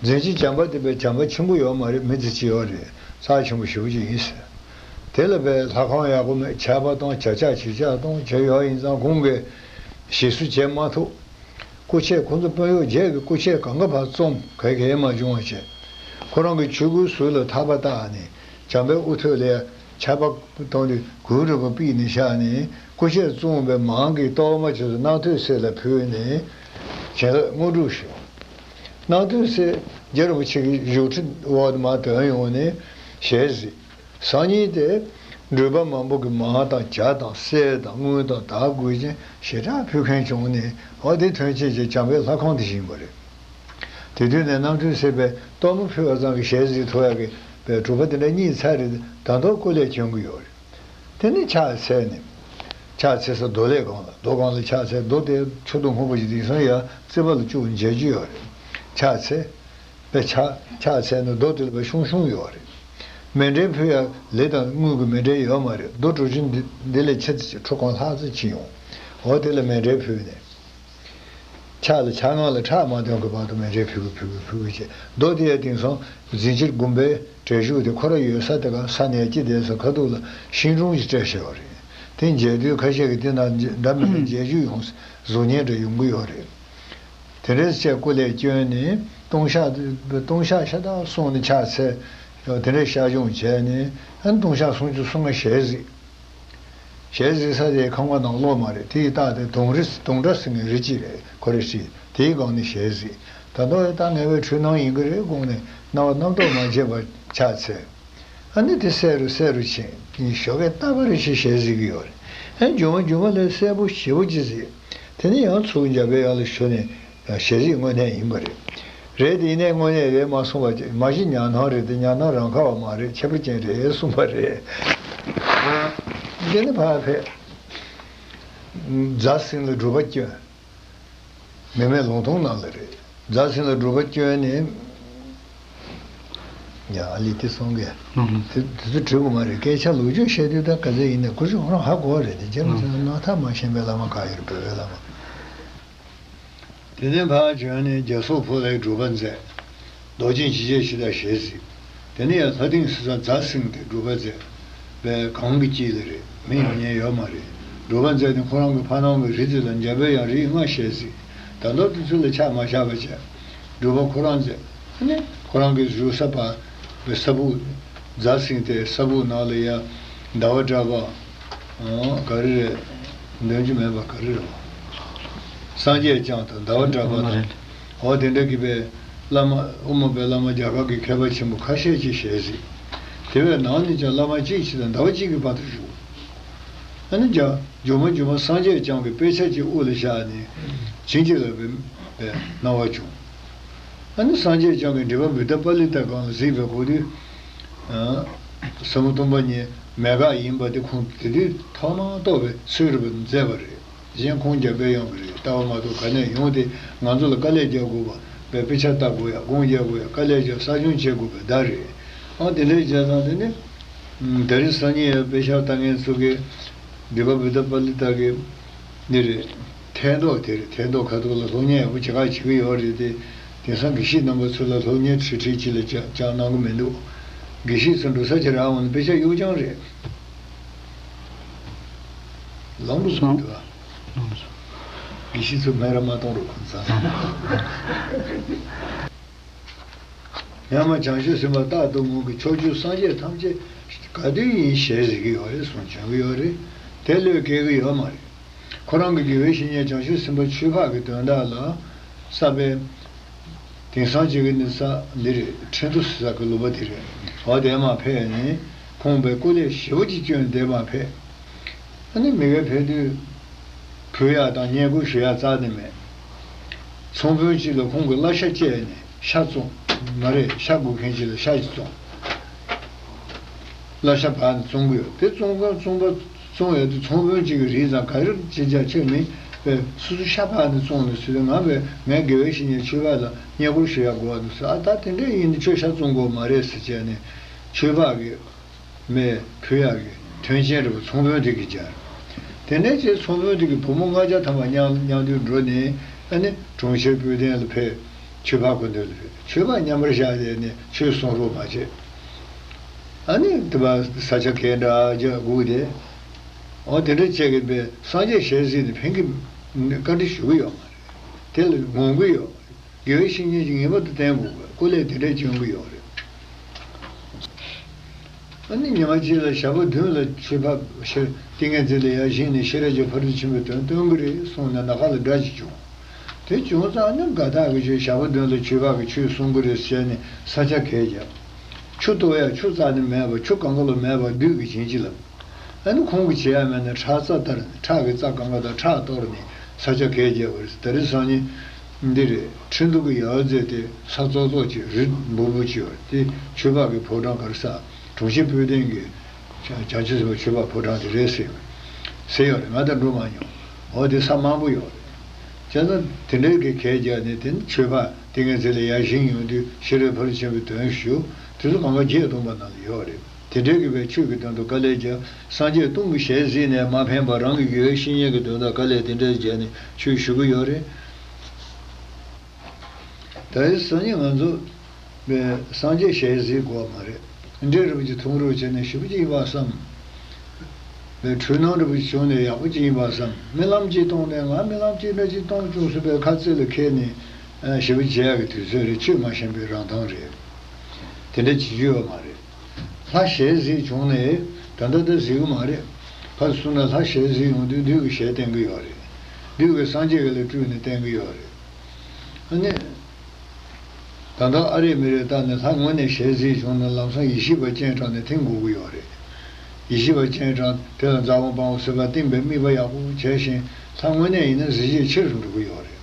འཛིན་བྱེད་བྱམས་པ་དེ་བས་བྱམས་པ་ཆེན་པོ་ཡོད་མ་རེད། མི་ཚེ་གཅིག་ཡོད་རེད། རྩ་ཆེན་པོ་ཞེ་པོ་ཅིག་ཡིན་ཟེར། དེ་ལ་བས་ལྷ་ཁང་ཡག་པོ་མེད། ཆར་པ་དང་བྱ་ཆགས་བྱེ་བྲག་དང་བྱས་ཡོད། ཡིན་ཙང་ཁོང་གིས་ཞེ་སུ་བྱེད་མ་ཐུབ། སྐུ་ཆས་ཁོང་ཚོ་དཔོན་གཡོག་བརྒྱད་ཀྱི་སྐུ་ཆས་གང་ག་ཕར་བཙོངས། ག་གེ་མ་བྱུང་བ་བྱས། ཁོ་རང་གི་ཆོས་གོས་ཟུར་ལ་ཐག་པ་བཏགས་ནས་བྱམས་པའི་དབུ་ཐོད་ལ་ཆར་པ་བཏང་དུས་གུར་རིལ་པོ་ཕུབ་ནས་བཞག་ནས། སྐུ་ཆས་བཙོངས་པའི་མང་གི་གཏོར་མ་ཆུ་ཚོད་རྣམ་ཐོས་སྲས་ལ་ཕུལ་ནས་བྱིན་རླབས་དངོས་གྲུབ་ཞུས། རྣམ་ཐོས་སྲས་རྗེ་རིན་པོ་ཆེ་གི་བཞུགས་ཁྲི་འོག་ཏུ་མར་ཐོན་ཡོང་ནས་ཞལ་གཟིགས། སང་ཉིན་དེ་འགྲུལ་པ་མང་པོ་གིས་མར་དང་ཇ་དང་གསེར་དང་དངུལ་དང་དར་དགོས་ཅན་ཞེ་དྲག་ཕུལ་མཁན་བྱུང་ནས། འོ་དེ་ཐོན་སྐྱེད་ཀྱི་བྱམས་པའི་ལྷ་ཁང་དེ་བཞེངས་པ་རེད། དེ་དུས་ནས་རྣམ་ཐོས་སྲས་པས་གཏོར་མ་ཕུལ་བ་ཙམ་གྱིས་ཞལ་གཟིགས་ཐུབ་ཡག་གི་པའི་གྲུབ་པ་དེ་འདྲ་རྙེད་ཚར་རེད། ད་དུང་སྐུ་ལས་བསྐྱོན་གྱི་ཡོད་རེད། དེ་ནས་ཕྱག་འཚལ་ནས། ཕྱག་འཚལ་ས་རྡོ་ལས་སྒང་ལ། རྡོ་སྒང་ལ་ཕྱག་འཚལ། རྡོ་དེ་ཆུ་དང་སྔོན་པོ་ཞིག་དེང་སང་ཡང་རྩིག་པ་ལ་བཅུག་མཇལ་རྒྱུ་ཡོད་རེད། ཕྱག་འཚལ། པའི་ཕྱག་ཕྱག་འཚལ་ནས་རྡོ་དེ་ལ་བས་ཤོང་ཤོང་ཡོད་རེད། མཎྜལ་ཕུལ་ཡ་ལི་དང་དངུལ་གྱི་མཎྜལ་ཡོད་མ་རེད། རྡོ་གྲུ་ཆུང་འདི་འདི་ལས་ཆེ་ཙམ་ཅིག་ཁྲོ་གང་ལྷག་ཙམ་ཅིག་ཡོང་། འོ་དེ་ལ་མཎྜལ་ཕུལ་ནས། ཕྱག་ལ་ཕྱག་ངང་ལ་ཁྲག་མ་ཐོན་གྱི་བར་དུ་མཎྜལ་ཕུལ་གི་ཕུལ་གི་ཕུལ་གི་བྱས། རྡོ་དེ་ཡ་དེང་སང་འཛིན་བྱེད་དགོན་པའི་གྲལ་བཞུགས་དེ་ཁོ་ར་ཡོད་ས་དེ་ག་ས་གནས་ཀྱི་དེ་ས་ཁ་ཐུག་ལ་ཤིང་སྒྲོམ་ཞིག་སྤྲད་བཞག་པ་རེད། དེ་མཇལ་དུས་ཁ་ཤས་ཀྱིས་དེ་ན་འདྲ་མི་འདྲ་མཇལ་རྒྱུ་ཡོང་། གཟུགས་བརྙན་འདྲ་ཡོང་གི་ཡོད་རེད། དེ་འདྲ་བྱས་སྐུ་ལས་བསྐྱོན་ནས་ལྟུང་བཤགས་ལྟུང་བཤགས་ཤ་སྟག་གསུངས་ནས་ཕྱག་འཚལ། དེ་འདྲ་བཤགས་སྦྱོང་བྱས་ནས་ཨ་ནི་ལྟུང་བཤགས་སུམ་ཅུ་སོ་ལྔ་ཞལ་གཟིགས། ཞལ་གཟིགས་ས་དེ་ཁང་པ་ནང་ལོགས་མ་རེད། དེ་ཡི་རྟགས་དེ་དུང་རི་དུང་སྒྲ་ཟེར་མཁན་རི་གཅིག་རེད། ཁོ་རེ་ཧྲི་དེའི་སྒང་ནས་ཞལ་གཟིགས། ད་དུང་ཡང་ད་ངེས་པའི་འཁྲུལ་སྣང་ཡིན་གྱི་རེད་དགོངས་ནས་རྣ་བ་རྣམ་རྟོག་མ་བྱས་པར་ཕྱག་འཚལ། ཨ་ནི་དེ་གསལ་རུ་གསལ་རུ་ཕྱིན། ཞོགས་ཀས་རྟག་པར་རེ་བཞིན་ཞལ་གཟིགས་ཀྱི་ཡོད་རེད། ཨ་ནི་རྒྱུན་མ་རྒྱུན་མ་ལས་གསལ་པོ་ཞེ་པོ་ཅིག་གཟིགས། དེ་ནས་ཡང་ཚུར་འཇམ་པའི་དབྱངས་ལ་ཞོན་ནས་ཞལ་གཟིགས་དངོས་གནས་ཡིན་པ་རེད། རེད་དེ་ཡིན་ནའི་དངོས་གནས་རེད་མ་གསུངས་པ་ཅིག་མ་གཞི་ཉམས་སྣང་རེད་དེ་ཉམས་སྣང་རང་ག་བ་མ་རེད། ཁྱད་པར་ཅན་རེད་གསུངས་པ་རེད། དེ་ནས་ཕར་ཕེབས། རྫ་སེང་ལ་སྒྲུབ་པ་བསྐྱོན། མེ་མེ་ལུང་སྟོང་ནང་ལ་རེད། རྫ་སེང་ལ་སྒྲུབ་པ་བསྐྱོན་ནས། ཡ་ཨ་ལི་དེ་གསུང་གི། ཨུ་ཧུ། དེ་དེ་ཚོ་བྲི་དགོས་མ་རེད། སྐད་ཆ་ལོ་རྒྱུས་བཤད་དུས་ད་ག་ཚད་ཡིན་ནའི་ཁོ་ཚོ་ཁོ་རང་ཧ་གོ་བ་རེད། དེ་རྗེས་མ་ཚོ་ནང་ཐག་མ་ཤེས་པའི་བླ་མ་ག་ཡོད་རེད། བོད་པའི་བླ་མ། དེ་ནས་ཕར་བྱོན་ནས་རྒྱ་སོག་ཕོ་ལྷའི་སྒྲུབ་པ་མཛད། རྡོ་རྗེ་འཇིགས་བྱེད་ཕྱི་དང་ཞལ་གཟིགས། དེ་ནས་ཡང་ལྷ་སྡིངས་སུ་རྫ་སེང་དེ་སྒྲུབ་པ་མཛད། པའི་གང་གི་དཀྱིལ་ལ་རེད། མི་ཡོང་མཁན་ཡོད་མ་རེད། སྒྲུབ་པ་མཛད་ནས་ཁོ་རང་གི་ཕ་ནང་གི་རི་དེ་ལ་འཇམ་པའི་དབྱངས་རིགས་ལྔ་ཞལ་གཟིགས། ད་ལྟ་དུས་ཚོད་ལ་ཆགས་མ་བཞག་པ་བྱས། སྒྲུབ་པ་ཁོ་རང་མཛད། ཨ་ནི་ཁོ་རང་གི་བཞུགས་ས་བར་བའི་ས་སྦུག་རྫ་སེང་དེ་ས་སྦུག་ནང་ལ་ཡ་ཟླ་བ་གྲགས་པ། ཨོ་ག་རེ་རེད། འདོན་རྒྱུ་མེད་པ་ག་རེ་རེད་བ། སངས་རྒྱས་བསྐྱངས་དང་ཟླ་བ་གྲགས་པ་དང་། ཨོ་དེ་འདྲ་གི་པའི་བླ་མ་དབུ་མ་པའི་བླ་མ་རྒྱ་གར་གྱི་མཁས་པ་ཆེན་པོ་ཁ་ཤས་ཀྱིས་ཞལ་གཟིགས། དེ་བས་ནང་ནས་ཀྱང་བླ་མ་གཅིག་གིས་དང་ཟླ་བ་གཅིག་གི་བར་དུ་བཞུགས། ཨ་ནི་རྒྱ་རྒྱུ་མ་རྒྱུ་མ་སངས་རྒྱས་བསྐྱངས་ཀྱི་དཔེ་ཆ་གཅིག་དབུ་ལ་བཞག་ནས་བྱིན་གྱིས་བརླབས་པའི་པའི་སྣང་བ་བྱུང་། ཨ་ནི་སངས་རྒྱས་བསྐྱངས་ཀྱི་འགྲེལ་པ་བུདྡྷ་པཱ་ལི་ཏ་སྒང་ལ་གཟིགས་པའི་སྐོར་དུས། ཟབ་མོ་སྟོང་པ་ཉིད་མེད་དགག་ཡིན་པ་དེ་ཁོང་དེ་དུས་ཐོག་མར་རྟོགས་པའི་ཚུལ་རིག་པ་མཛད་པ་རེད། གཞན་ཁོང་རྒྱ་བལ་ཡོང་གི་རེད། ལྟ་བ་མ་གཏོགས་ག་ནས་ཡོང་སྟེ་ང་ཚོ་ལ་དཀའ་ལས་རྒྱག་དགོས་པ་བས་དཔེ་ཆ་ལྟ་དགོས་ཡ་སྒོམ་རྒྱག་དགོས་ཡ་དཀའ་ལས་རྒྱག་གསར་སྦྱོང་བྱེད་དགོས་པའི་བརྡ་རེད། ཨང་དེ་འདྲའི་བྱས་ཙང་དེ་ནི། ད་རིང་སང་ཉིན་ཡ་དཔེ་ཆ་ལྟ་མཁན་ཚོ་གི་འདི་པ་བུདྡྷ་པཱ་ལི་ཏ་གི་འདི་རེད། ཐད་གཏོགས་དེ་རེད། ཐད་གཏོགས་ཁ་ཐོག་ལ་སློབ་གཉེར་ཡག་པོ་བྱེད་ག་བྱེད་ཀྱི་ཡོད་རེད་དེ། དེང་སང་དགེ་བཤེས་རྣམ་པ་ཚོ་ལ་སློབ་གཉེར་ཁྲིད་ཁྲིད་ཅིག་ལ་ཅང་ཅང་གནང་གི་མི་འདུག་དགེ་བཤེས་ཚོ་འགྲོ་ས་ཅིག་རག་འོང་ན་དཔེ་ཆ་གཡུག་རྐྱང་རེད། ལོང་རུ་སོང་འདུག་ཨ། དགེ་བཤེས་ཚོ་སྨད་ར་མ་གཏོང་རོགས་ཁོང་ཚང་། ཡང་མ་བྱང་ཆུབ་སེམས་དཔའ་རྟག་ཏུ་ངུ་གི་ཕྱོགས་བཅུའི་སངས་རྒྱས་ཐམས་ཅད་ག་དུས་ཡིན་ཞལ་གཟིགས་ཀྱི་ཡོད་རེད་གསུངས་བྱོན་གྱི་ཡོད་རེད། དེ་བློས་འགེལ་གྱི་ཡོད་མ་རེད། ཁོ་རང་གི་དགེ་བའི་བཤེས་གཉེན་བྱང་ཆུབ་སེམས་དཔའ་ཆོས་འཕགས་ཀྱི་དོན་དག་ལ་བསམ་པའི་དེང་སང་བྱེད་ཀྱི་ནི་ས་འདི་རེད། ཁྲིན་ཏུ་ས་གི་ལུང་པ་དེ་རེད། འོ་དེ་མར་ཕེབས་ནས་ཁོང་པའི་སྐུ་ལས་ཞེ་པོ་ཅིག་བསྐྱོན་དེ་མར་ཕེབས། ཨ་ནི་མི་དགེ་ཕེབས་དུས་ཕུལ་ཡག་དང་བསྙེན་བཀུར་ཞུ་ཡག་རྩ་ནས་མེད། ཚོང་དཔོན་གཅིག་ལ་ཁོང་གིས་གླ་ཆ་བཅད་ནས་ཤ་བཙོང་། མ་རེད། ཤ་དགོས་མཁན་གཅིག་ལ་ཤ་ཅིག་བཙོང་། གླ་ཆ་ཕར་ནས་བཙོང་གི་ཡོད། དེ་བཙོང་ག་བཙོང་པ་བཙོང་ཡོད་དུས་ཚོང་དཔོན་གཅིག་གིས་རིགས་ཙམ་ག་རེ་བྱེད་རྒྱག་ཆེ་མིན་པས་སོ་སོ་ཤ་ཕར་ནས་བཙོང་ནས་ཟེར་དུས་ང་བས་ངའི་དགེ་བའི་བཤེས་གཉེན་ཆོས་འཕགས་ལ་བསྙེན་བཀུར་ཞུ་ཡག་དགོས་པ་འདུག་ཟེར། ཨ་ད་དེ་འདྲ་ཡིན་དུས་ཁྱོད་ཤ་བཙོང་དགོས་མ་རེད་ཟེར་བྱས་ནས་ཆོས་འཕགས་ཀྱིས། མས་ཕུལ་ཡག་གི་དོན་ཆེན་རེད་པ། ཚོང་དཔོན་དེ་གིས་སྦྱར། དེ་ནས་ཅེས་ཚོང་དཔོན་དེ་གིས་བུ་མོ་ལྔ་བརྒྱ་ཐམ་པ་མཉམ་མཉམ་དུ་འགྲོ་ནས་ཨ་ནི་གྲོང་ཁྱེར་སྤོས་ལྡན་ལ་ཕེབས། ཆོས་འཕགས་ཁོ་འདོན་ལ་ཕེབས། ཆོས་འཕགས་མཉམ་པར་བཞག་ཡས་ནས་ཆོས་གསུང་རོགས་མ་བྱེད། ཨ་ནི་དེ་བ་ས་ཆ་གས་འདྲ་རྒྱག་སྒུག་དེ། འོ་དེ་འདྲ་བྱས་ཀྱི་པས་སངས་རྒྱས་ཞལ་གཟིགས་ནས་ཕན་གྱི་བཀའ་འདྲི་ཞུ་གི་ཡོད་མ་རེད། དེ་ལ་ངོམ་གི་ཡོད་མ་རེད། དགེ་བའི་བཤེས་གཉེན་གྱིས་ངེས་པར་དུ་བསྟེན་དགོས་པའི་སྐུ་ལས་དེ་འདྲས་བྱོན་གྱི་ཡོད་རེད། ཨ་ནི་ཉི་མ་གཅིག་ལ་ཞག་པོ་བདུན་ལ་ཆོས་འཕགས་ཤེར་ཏིང་ངེ་འཛིན་ལ་ཡར་བཞེངས་ནས་ཤེས་རབ་ཀྱི་ཕ་རོལ་ཏུ་ཕྱིན་པའི་དོན་སྟོན་གྱི་རེད་གསུངས་ནས་ནམ་མཁའ་ལ་སྒྲ་ཅིག་བྱུང་། དེ་བྱུང་ཙང་ཨ་ནི་དགའ་ཐག་གི་ཆོས་ཞག་པོ་བདུན་ལ་ཆོས་འཕགས་ཀྱིས་ཆོས་གསུང་གི་རེད་ཟེར་ནས་ས་ཆ་གས་བརྒྱབ། ཆུ་གཏོར་ཡག་ཆུ་རྩ་ནས་མེད་པ། ཆུ་གང་ག་ལ་མེད་པ་བདུད་ཀྱིས་བྱིན་གྱིས་བརླབས། ཨ་ནི་ཁོང་གིས་བྱེད་ཡ་མེད་ན་ཁྲག་རྩ་གཏོར་ནས་ཁྲག་གི་རྩ་གང་ག་དང་ཁྲག་གཏོར་ནས་ས་ཆ་གས་བརྒྱབ་པ་རེད། ད་རེས་སང་ཉིན་འདི་རེད། ཁྲིན་ཏུ་གི་ཡར་མཛད་དེ་ས་ཙོག་ཙོག་ཅིག་རི་འབུར་འབུར་ཅིག་ཡོད་རེད། དེ་ཆོས་འཕགས་ཀྱི་ཕོ་བྲང་ག་རེ་ཟེར། གྲོང་ཁྱེར་སྤོས་ལྡན་གྱི་བྱང་ཆུབ་སེམས་དཔའི་ཆོས་འཕགས་ཕོ་བྲང་དེ་རེད་ཟེར་ཟེར་ཡོད་རེད། ང་ད་འགྲོ་མ་མྱོང་། འོ་དེ་ས་མང་པོ་ཡོད་རེད། བྱས་ཙང་དེ་འདྲའི་གི་གས་བརྒྱབ་ནས་དེ་ནི་ཆོས་འཕགས་ཏིང་ངེ་འཛིན་ལ་ཡར་བཞེངས་ཡོང་དུས་ཤེས་རབ་ཕ་རོལ་ཕྱིན་པའི་དོན་ཞུ། དེ་ཚོ་གང་ག་བརྒྱད་སྟོང་པ་ནང་ལ་ཡོད་རེད། དེ་འདྲའི་གི་བའི་ཆོས་ཀྱི་དོན་དུ་དཀའ་ལས་བརྒྱབ། སངས་རྒྱས་སྟོང་གི་ཞལ་གཟིགས་ནས་མ་ཕན་པར་རང་གི་དགེ་བའི་བཤེས་གཉེན་གྱི་དོན་དུ་དཀའ་ལས་དེ་འདྲ་བརྒྱབ་ནས་ཆོས་ཞུ་གི་ཡོད་རེད། ད་རེས་སང་ཉིན་ང་ཚོ་སངས་རྒྱས་ཞལ་གཟིགས་དགོས་མ་རེད། འབྲས་རིན་པོ་ཆེ་འཐུང་རོགས་བྱས་ནས་ཞེ་པོ་ཅིག་ཡིན་པ་བསམ། པའི་འཁྲུལ་སྣང་འདྲ་པོ་ཞིག་བྱུང་ནས་ཡག་པོ་ཅིག་ཡིན་པ་བསམ། རྨི་ལམ་ཅིག་མཐོང་ནས་ང་རྨི་ལམ་ཅིག་འདྲ་ཅིག་མཐོང་བྱུང་ཟེར་བའི་ཁ་རྩེ་ལ་འཁྱེར་ནས་ཨ་ཞེ་པོ་བྱེད་ཡག་གི་དུས་ཚོད་རེད། ཆོས་མ་ཤེས་པའི་རང་མཐོང་རེད། དེ་འདྲ་བྱེད་རྒྱུ་ཡོད་མ་རེད། ལྷ་ཞལ་གཟིགས་བྱུང་ནས་ད་ལྟ་ད་གཟིགས་ཀྱི་མ་རེད། ཕར་གསུངས་ན་ལྷ་ཞལ་གཟིགས་ཡོང་དུས་བདུད་ཀྱི་ཞལ་བསྟན་གྱི་ཡོད་རེད། བདུད་ཀྱིས་སངས་རྒྱས་ཀྱི་ལ་སྤྲུལ་ནས་བསྟན་གྱི་ཡོད་རེད། ཨ་ནི། ད་ལྟ་ཨ་རེ་མི་རེ་ལྟ་ནས་ལྷ་དངོས་གནས་ཞལ་གཟིགས་བྱུང་ན་ལམ་སང་ཡེ་ཤེས་པ་སྤྱན་དྲངས་ནས་ཐིམ་དགོས་ཀྱི་ཡོད་རེད། ཡེ་ཤེས་པ་སྤྱན་དྲངས་དེ་ལ་འཛམ་བུ་དཔང་པོ་སེམས་དཔའ་བསྟིམ་པའི་དམིགས་པ་ཡག་པོ་བྱས་ཤིང་ལྷ་དངོས་གནས་ཡིན་ན་གཟི་བརྗིད་ཆེ་རུ་འགྲོ་གི་ཡོད་རེད།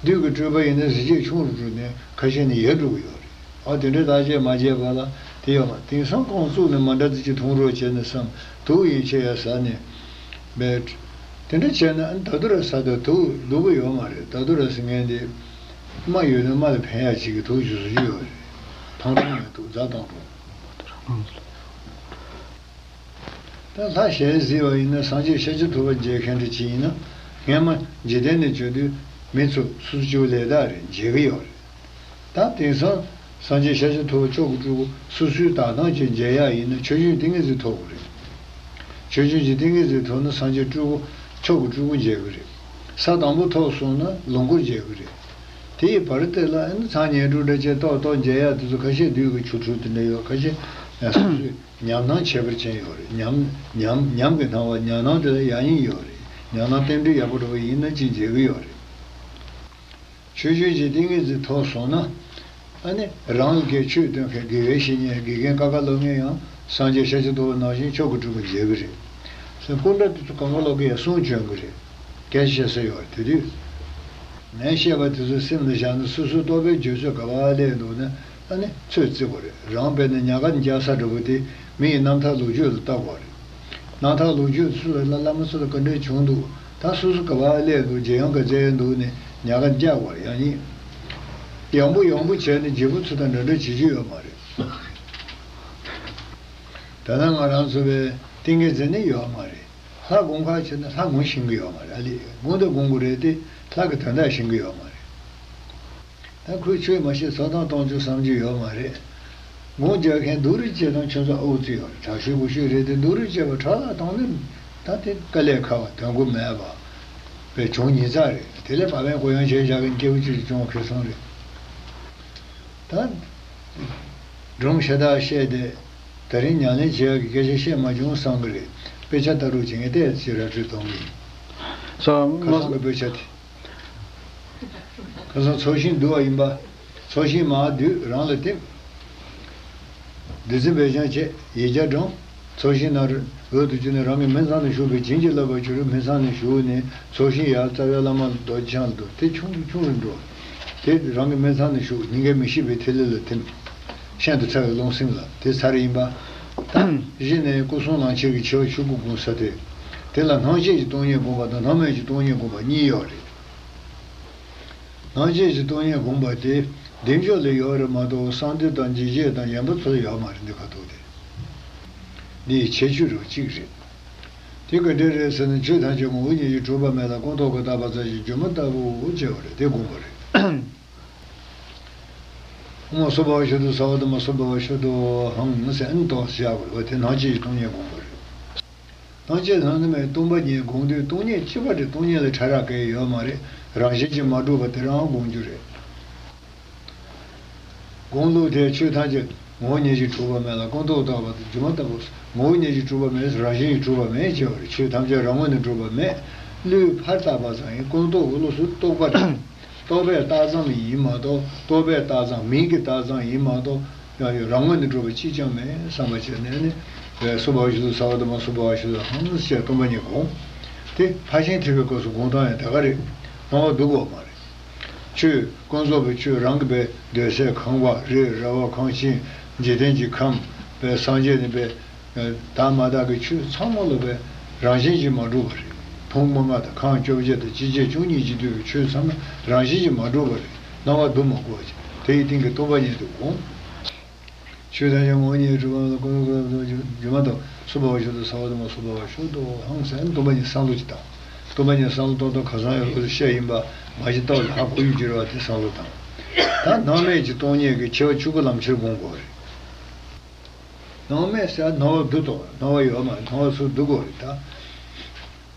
བདུད་ཀྱི་སྤྲུལ་པ་ཡིན་ན་གཟི་བརྗིད་ཆུང་རུ་འགྲོ་ནས་ཁ་ཤས་ནི་ཡལ་འགྲོ་གི་ཡོད་རེད། ཨ་དེ་འདྲའི་བརྟག་དཔྱད་མ་བྱས་པ་ལ་དེ་ཡོད་མ། དེང་སང་རྐང་བཙུགས་ནས་མ་འདྲ་ཙི་ཅིག་འཐུང་རོགས་བྱས་ནས་བསམ་དུག་ཡིན་ཆེ་ཡ་ཟ་ནས་མེད། དེ་འདྲ་བྱས་ན་ཨ་ནི་ད་དུ་ར་ཟ་དུས་དུག་ལུག་གི་ཡོད་མ་རེད། ད་དུ་ར་ཟ་ངན་དེ་རྨ་ཡོད་ན་རྨ་ལ་ཕན་ཡ་ཅིག་གི་དུག་ཅིག་བཟོ་རྒྱུ་ཡོད་རེད། ཐང་ཐང་ཡང་དུག་རྫ་ཐང་ཐང་། ད་ལྷ་ཞལ་གཟིགས་པ་ཡིན་ན་སངས་རྒྱས་ཤཱཀྱ་ཐུབ་པ་མཇལ་མཁན་འདྲ་ཅིག་ཡིན་ན་སྔན་མ་འཇིག་རྟེན་ནས་བྱོན་དུས་མི་ཚོ་སོ་སོ་སྐྱེ་བོ་ལས་དག་རེད་མཇལ་གི་ཡོད་རེད། ད་དེང་སང་སངས་རྒྱས་ཤཱཀྱ་ཐུབ་པ་མཆོག་གི་སྤྲུལ་སྐུ་སོ་སོའི་དག་སྣང་ཅན་མཇལ་ཡག་ཡིན་ན་ཆོས་འབྱུང་ཏིང་ངེ་འཛིན་ཐོབ་དགོས་རེད། ཆོས་འབྱུང་གི་ཏིང་ངེ་འཛིན་ཐོབ་ན་སངས་རྒྱས་སྤྲུལ་སྐུ་མཆོག་གི་སྤྲུལ་སྐུ་མཇལ་གི་རེད། ས་དང་པོ་ཐོབ་སོང་ན་ལོངས་སྐུ་མཇལ་གི་རེད། དེ་ཡི་བར་དེ་ལ་ཨ་ནི་ཚངས་བསྙེན་སྒྲུབ་འདྲ་བྱས་ཏོག་ཏོག་མཇལ་ཡག་དེ་ཚོ་ཁ་ཤས་བདུད་ཀྱི་ཆོ་འཕྲུལ་དེ་འདྲ་ཡོད། ཁ་ཤས་སོ་སོའི་ཉམས་སྣང་ཁྱད་པར་ཅན་ཡོད་རེད། ཉམས་ཉམས་ཉམས་ཀྱི་སྣང་བ་ཉམས་སྣང་དེ་ལ་ཡག་ཉེས་ཡོད་རེད། ཉམས་སྣང་རྟེན་འབྲེལ་ཡག་པོ་འགྲོ་བ་ཡིན་ན་ཅིག་མཇལ་གི་ཡོད་རེད། ཆོས་འབྱུང་གི་ཏིང་ངེ་འཛིན་ཐོབ་སོང་ན། ཨ་ནི་རང་ལ་དགེ་ཆོས་སྟོན་མཁན་དགེ་བའི་བཤེས་གཉེན་དགེ་རྒན་ཀ་ཁ་སློབ་མཁན་ཡང་སངས་རྒྱས་ཤཱཀྱ་ཐུབ་པ་ནང་བཞིན་མཆོག་གི་སྤྲུལ་སྐུ་མཇལ་གི་རེད། སྐུ་འདྲ་དེ་ཚོ་ཀ་ཁ་སློབ་མཁན་ཡང་གསུང་བྱོན་གི་རེད། སྐད་ཆ་བཤད་ས་ཡོད་རེད། དེ་དུས་ངས་བཤད་པ་དེ་ཚོ་སེམས་ལ་བཞག་ན་སོ་སོའི་རྟོགས་པའི་བརྗོད་ཚོད་ག་པར་སླེབས་འདུག་ན། ཨ་ནི་ཚོད་རྩིས་དགོས་རེད། རང་དཔེར་ན་ཉ་ག་འཇག་ས་འདྲ་པོ་དེ་མི་ཡི་རྣམ་ཐར་ལོ་རྒྱུས་ལ་ལྟ་དགོས་རེད། རྣམ་ཐར་ལོ་རྒྱུས་སུ་ལ་བླ་མ་སུ་ལ་ག་འདྲས་བྱུང་འདུག་ད་སོ་སོ་ག་པར་སླེབས་འདུག་རྗེས་ཡོང་ག་བཙལ་འདུག་ནས་ཉ་ག་འཇག་དགོས་རེད། ཡང་ཡིན། ཡང་པོ་ཡང་པོ་བྱས་ནས་རྗེ་བོ་ཚོ་དང་འདྲ་འདྲ་བྱེད་རྒྱུ་ཡོད་མ་རེད། ད་ལྟ་ང་རང་ཚོ་བའི་ཏིང་ངེ་འཛིན་ནི་ཡོད་མ་རེད། ལྷ་སྒོམ་ཁ་བྱས་ན་ལྷ་ངོ་ཤེས་ཀྱི་ཡོད་མ་རེད། ཨ་ལས་སྒོམ་དང་སྒོམ་དགོས་རེད་དེ་ལྷ་གི་དོན་དག་ཤེས་ཀྱི་ཡོད་མ་རེད། ད་ཁོས་ཆོས་མ་ཤེས་ཚོགས་གཏམ་གཏོང་རྒྱུ་བསམ་རྒྱུ་ཡོད་མ་རེད། སྒོམ་རྒྱག་མཁན་སྡུག་རུས་བྱེད་སྟངས་ཁྱོད་ཚོ་ཨོ་ཙི་ཡོད་རེད། དྲག་ཤོས་དགུ་ཤོས་རེད་དེ་སྡུག་རུས་བྱེད་པ་དྲག་ལ་གཏོང་ནི་ད་དེ་དཀའ་ལས་ཁག་པ་དོན་གོ་མེད་པ་བས་བྱུང་ཉེས་ཚགས་རེད། དེ་ལས་བབ་པའི་གོ་ཡང་བྱས་བཞག་གི་སྐྱེ་བོ་གཅིག་གིས་བྱུང་བ་ཁེ་བཟང་རེད། ད་སྒྲུང་ཤ་སྟག་བཤད་དེ་ད་རིང་ཉམས་ལེན་བྱེད་ཡག་གི་སྐད་ཆ་བཤད་མ་བྱུང་བསམ་གི་རེད། དཔེ་ཆ་ལྟ་རོགས་བྱེད་ངས་བལྟས་ཅེས་ར་སྤྲོད་གཏོང་གི་ཡིན། ས་ཁ་སང་གི་དཔེ་ཆ་དེ། ཁ་སང་ཚོགས་ཞིང་བསྡུ་བ་ཡིན་པ། ཚོགས་ཞིང་མར་བསྡུས་རང་ལ་བསྟིམ། བདུད་རྩི་འབེལ་སྦྱང་བྱས་ཡིག་བརྒྱ་བགྲངས། ཚོགས་ཞིང་ནང་འོག་ཏུ་བཅུག་ནས་རང་གི་སྨིན་མཚམས་ལ་བཞུགས་པའི་བྱིན་གྱིས་བརླབས་པར་གྱུར། སྨིན་མཚམས་ལ་བཞུགས་ནས་ཚོགས་ཞིང་ཡར་རྩ་བའི་བླ་མ་རྡོ་རྗེ་འཆང་ལ་འདུག་དེ་ཆུང་རུ་ཆུང་རུ་འགྲོ། དེ་རང་གི་སྨིན་མཚམས་ལ་བཞུགས། སྙིང་གའི་མི་ཤིགས་པའི་ཐིག་ལེ་ལ་ཐིམ། ཤིན་ཏུ་ཕྲ་བའི་རླུང་སེམས་ལ་དེ་ཚར་ཡིན་པ། ད་གཞི་ནས་སྐུ་གསུང་ལང་ཁྱེར་གྱི་ཆེ་བ་ཆོས་སྐུ་སྒོམ་ས་དེ། དེ་ལ་སྣང་མཆེད་ཀྱི་སྟོང་ཉིད་སྒོམ་པ་དང་སྣང་མེད་ཀྱི་སྟོང་ཉིད་སྒོམ་པ་གཉིས་ཡོད་རེད། སྣང་མཆེད་ཀྱི་སྟོང་ཉིད་སྒོམ་པ་དེ་བདེ་མཆོག་ལ་ཡོད་རེད་མ་གཏོགས་གསང་འདུས་དང་འཇིགས་བྱེད་དང་གཞན་པ་ཚོ་ལ་ཡོད་མ་རེད། འདི་ཁ་ཐུག་དེ་འདི་ཡི་ཁྱད་ཆོས་རུ་གཅིག་རེད། དེ་ག་འདྲ་རེད་ཟེར་ན་ཆོས་ཐམས་ཅད་ངོ་བོ་ཉིད་ཀྱིས་གྲུབ་པ་མེད་ལ་ཀུན་རྟོག་གིས་བཏགས་པ་ཙམ་ཞིག་སྒྱུ་མ་ལྟ་བུའོ་ཅེས་པ་རེད། དེ་དགོངས་པ་རེད། ཨོཾ་སྭ་བྷཱ་ཝ་ཤཱ་དྷཱུ་སརྦ་དྷརྨ་སྭ་བྷཱ་ཝ་ཤཱ་དྷོ་ཧཾ་ཟེར་ཨན་ཏོག་བཞག་དགོས་པ་དེ་སྣང་མཆེད་ཀྱི་སྟོང་ཉིད་སྒོམ་པ་རེད། སྣང་མཆེད་ལྷག་མཐོང་མའི་སྟོང་པ་ཉིད་སྒོམ་དུས་སྟོང་ཉིད་གཅིག་པ་དེ་སྟོང་ཉིད་ལས་ཕྲ་རགས་གང་ཡང་ཡོད་མ་རེད། རང་བཞིན་གྱིས་མ་གྲུབ་པ་དེ་རང་སྒོམ་རྒྱུ་རེད། སྒོམ་ལུགས་དེ་ཆོས་ཐམས་ཅད་ངོ་བོ་ཉིད་ཀྱིས་གྲུབ་པ་མེད་ལ་ཀུན་རྟོག་བཏགས་པ་དང་སྒྱུ་མ་ལྟ་བུ། ངོ་བོ་ཉིད་ཀྱིས་གྲུབ་པ་མེད། རང་བཞིན་གྱིས་གྲུབ་པ་མེད་ཅེས་པ་རེད། ཆོས་ཐམས་ཅད་རང་ངོས་ནས་གྲུབ་པ་མེད། བློས་ཕར་བཏགས་པ་ཙམ་ཡིན། ཀུན་རྟོག་གི་བློ་སུ་རྟོག་པ་རེད། རྟོག་པས་བཏགས་ཙམ་ཡིན་མ་གཏོགས་རྟོག་པས་བཏགས་ཙམ་མིང་གིས་བཏགས་ཙམ་ཡིན་མ་གཏོགས་ཡང་ཡང་རང་ངོས་ནས་གྲུབ་པ་གཅིག་ཀྱང་མེད་བསམ་པ་བྱས་ནས་ནི། སྭ་བྷཱ་ཝ་ཤཱ་དྷཱུ་སརྦ་དྷརྨ་སྭ་བྷཱ་ཝ་ཤཱ་དྷོ་ཧཾ་ཞེས་སྟོང་པ་ཉིད་སྒོམ། དེ་ཕར་ཕྱིན་ཐེག་པའི་སྐབས་སུ་སྒོམ་སྟངས་ཡང་དེ་ག་རེད། སྣང་བ་སྡུག་གོ་མ་རེད། ཆོས་ཀུན་རྫོབ་པའི་ཆོས་རང་གི་པའི་འདོད་སྲེད་ཁམས་པ་རི་ར་བ་ཁང་ཁྱིམ་འཇིག་རྟེན་གྱི་ཁམས་པའི་སངས་རྒྱས་ནི་པའི་དག་མ་དག་གི་ཆོས་ཚང་མ་ལ་པའི་རང་བཞིན་གྱིས་མ་གྲུབ་པ་རེད། ཕུང་པོ་ལྔ་དང་ཁམས་བཅོ་བརྒྱད་དང་ཕྱི་ཁྱབ་བཅུ་གཉིས་ཀྱི་དུས་ཀྱི་ཆོས་ཚང་མ་རང་བཞིན་གྱིས་མ་གྲུབ་པ་རེད། སྣང་བ་སྡུག་མ་དགོས་པ་ཅིག་དེ་ཡི་སྟེང་གི་སྟོང་པ་ཉིད་དུ་སྒོམ། ཆོས་ཐམས་ཅད་ངོ་བོ་ཉིད་ཀྱིས་གྲུབ་པ་མེད་ལ་ཀུན་རྟོག་གིས་བཏགས་པ་དང་སྒྱུ་མ་ལྟ་བུ། སྭ་བྷཱ་ཝ་ཤཱ་དྷཱུ་སརྦ་དྷརྨ་སྭ་བྷཱ་ཝ་ཤཱ་དྷོ་ཧཾ་ཟེར་སྟོང་པ་ཉིད་བསམ་བློ་ཅིག་བཏང་། སྟོང་པ་ཉིད་བསམ་བློ་གཏོང་སྟངས་ཁ་སང་ཡང་ལོ་བཤད་ཡིན་པ་མ་གཞི་རྟོགས་ལ་ཧ་གོ་ཡོད་ཀྱི་རེད་བ། དེ་བསམ་བློ་བཏང་། ད་སྣང་མེད་ཀྱི་སྟོང་ཉིད་ཀྱི་ཆེ་བ་ཆོས་སྐུ་ལམ་ཁྱེར་སྒོམ་དགོས་རེད། སྣང་མེད་ཟེར་སྣང་བ་སྡུད་དོ། སྣང་བ་ཡོད་མ་རེད། སྣང་བ་ཚུར་སྡུད་དགོས་རེད་ད།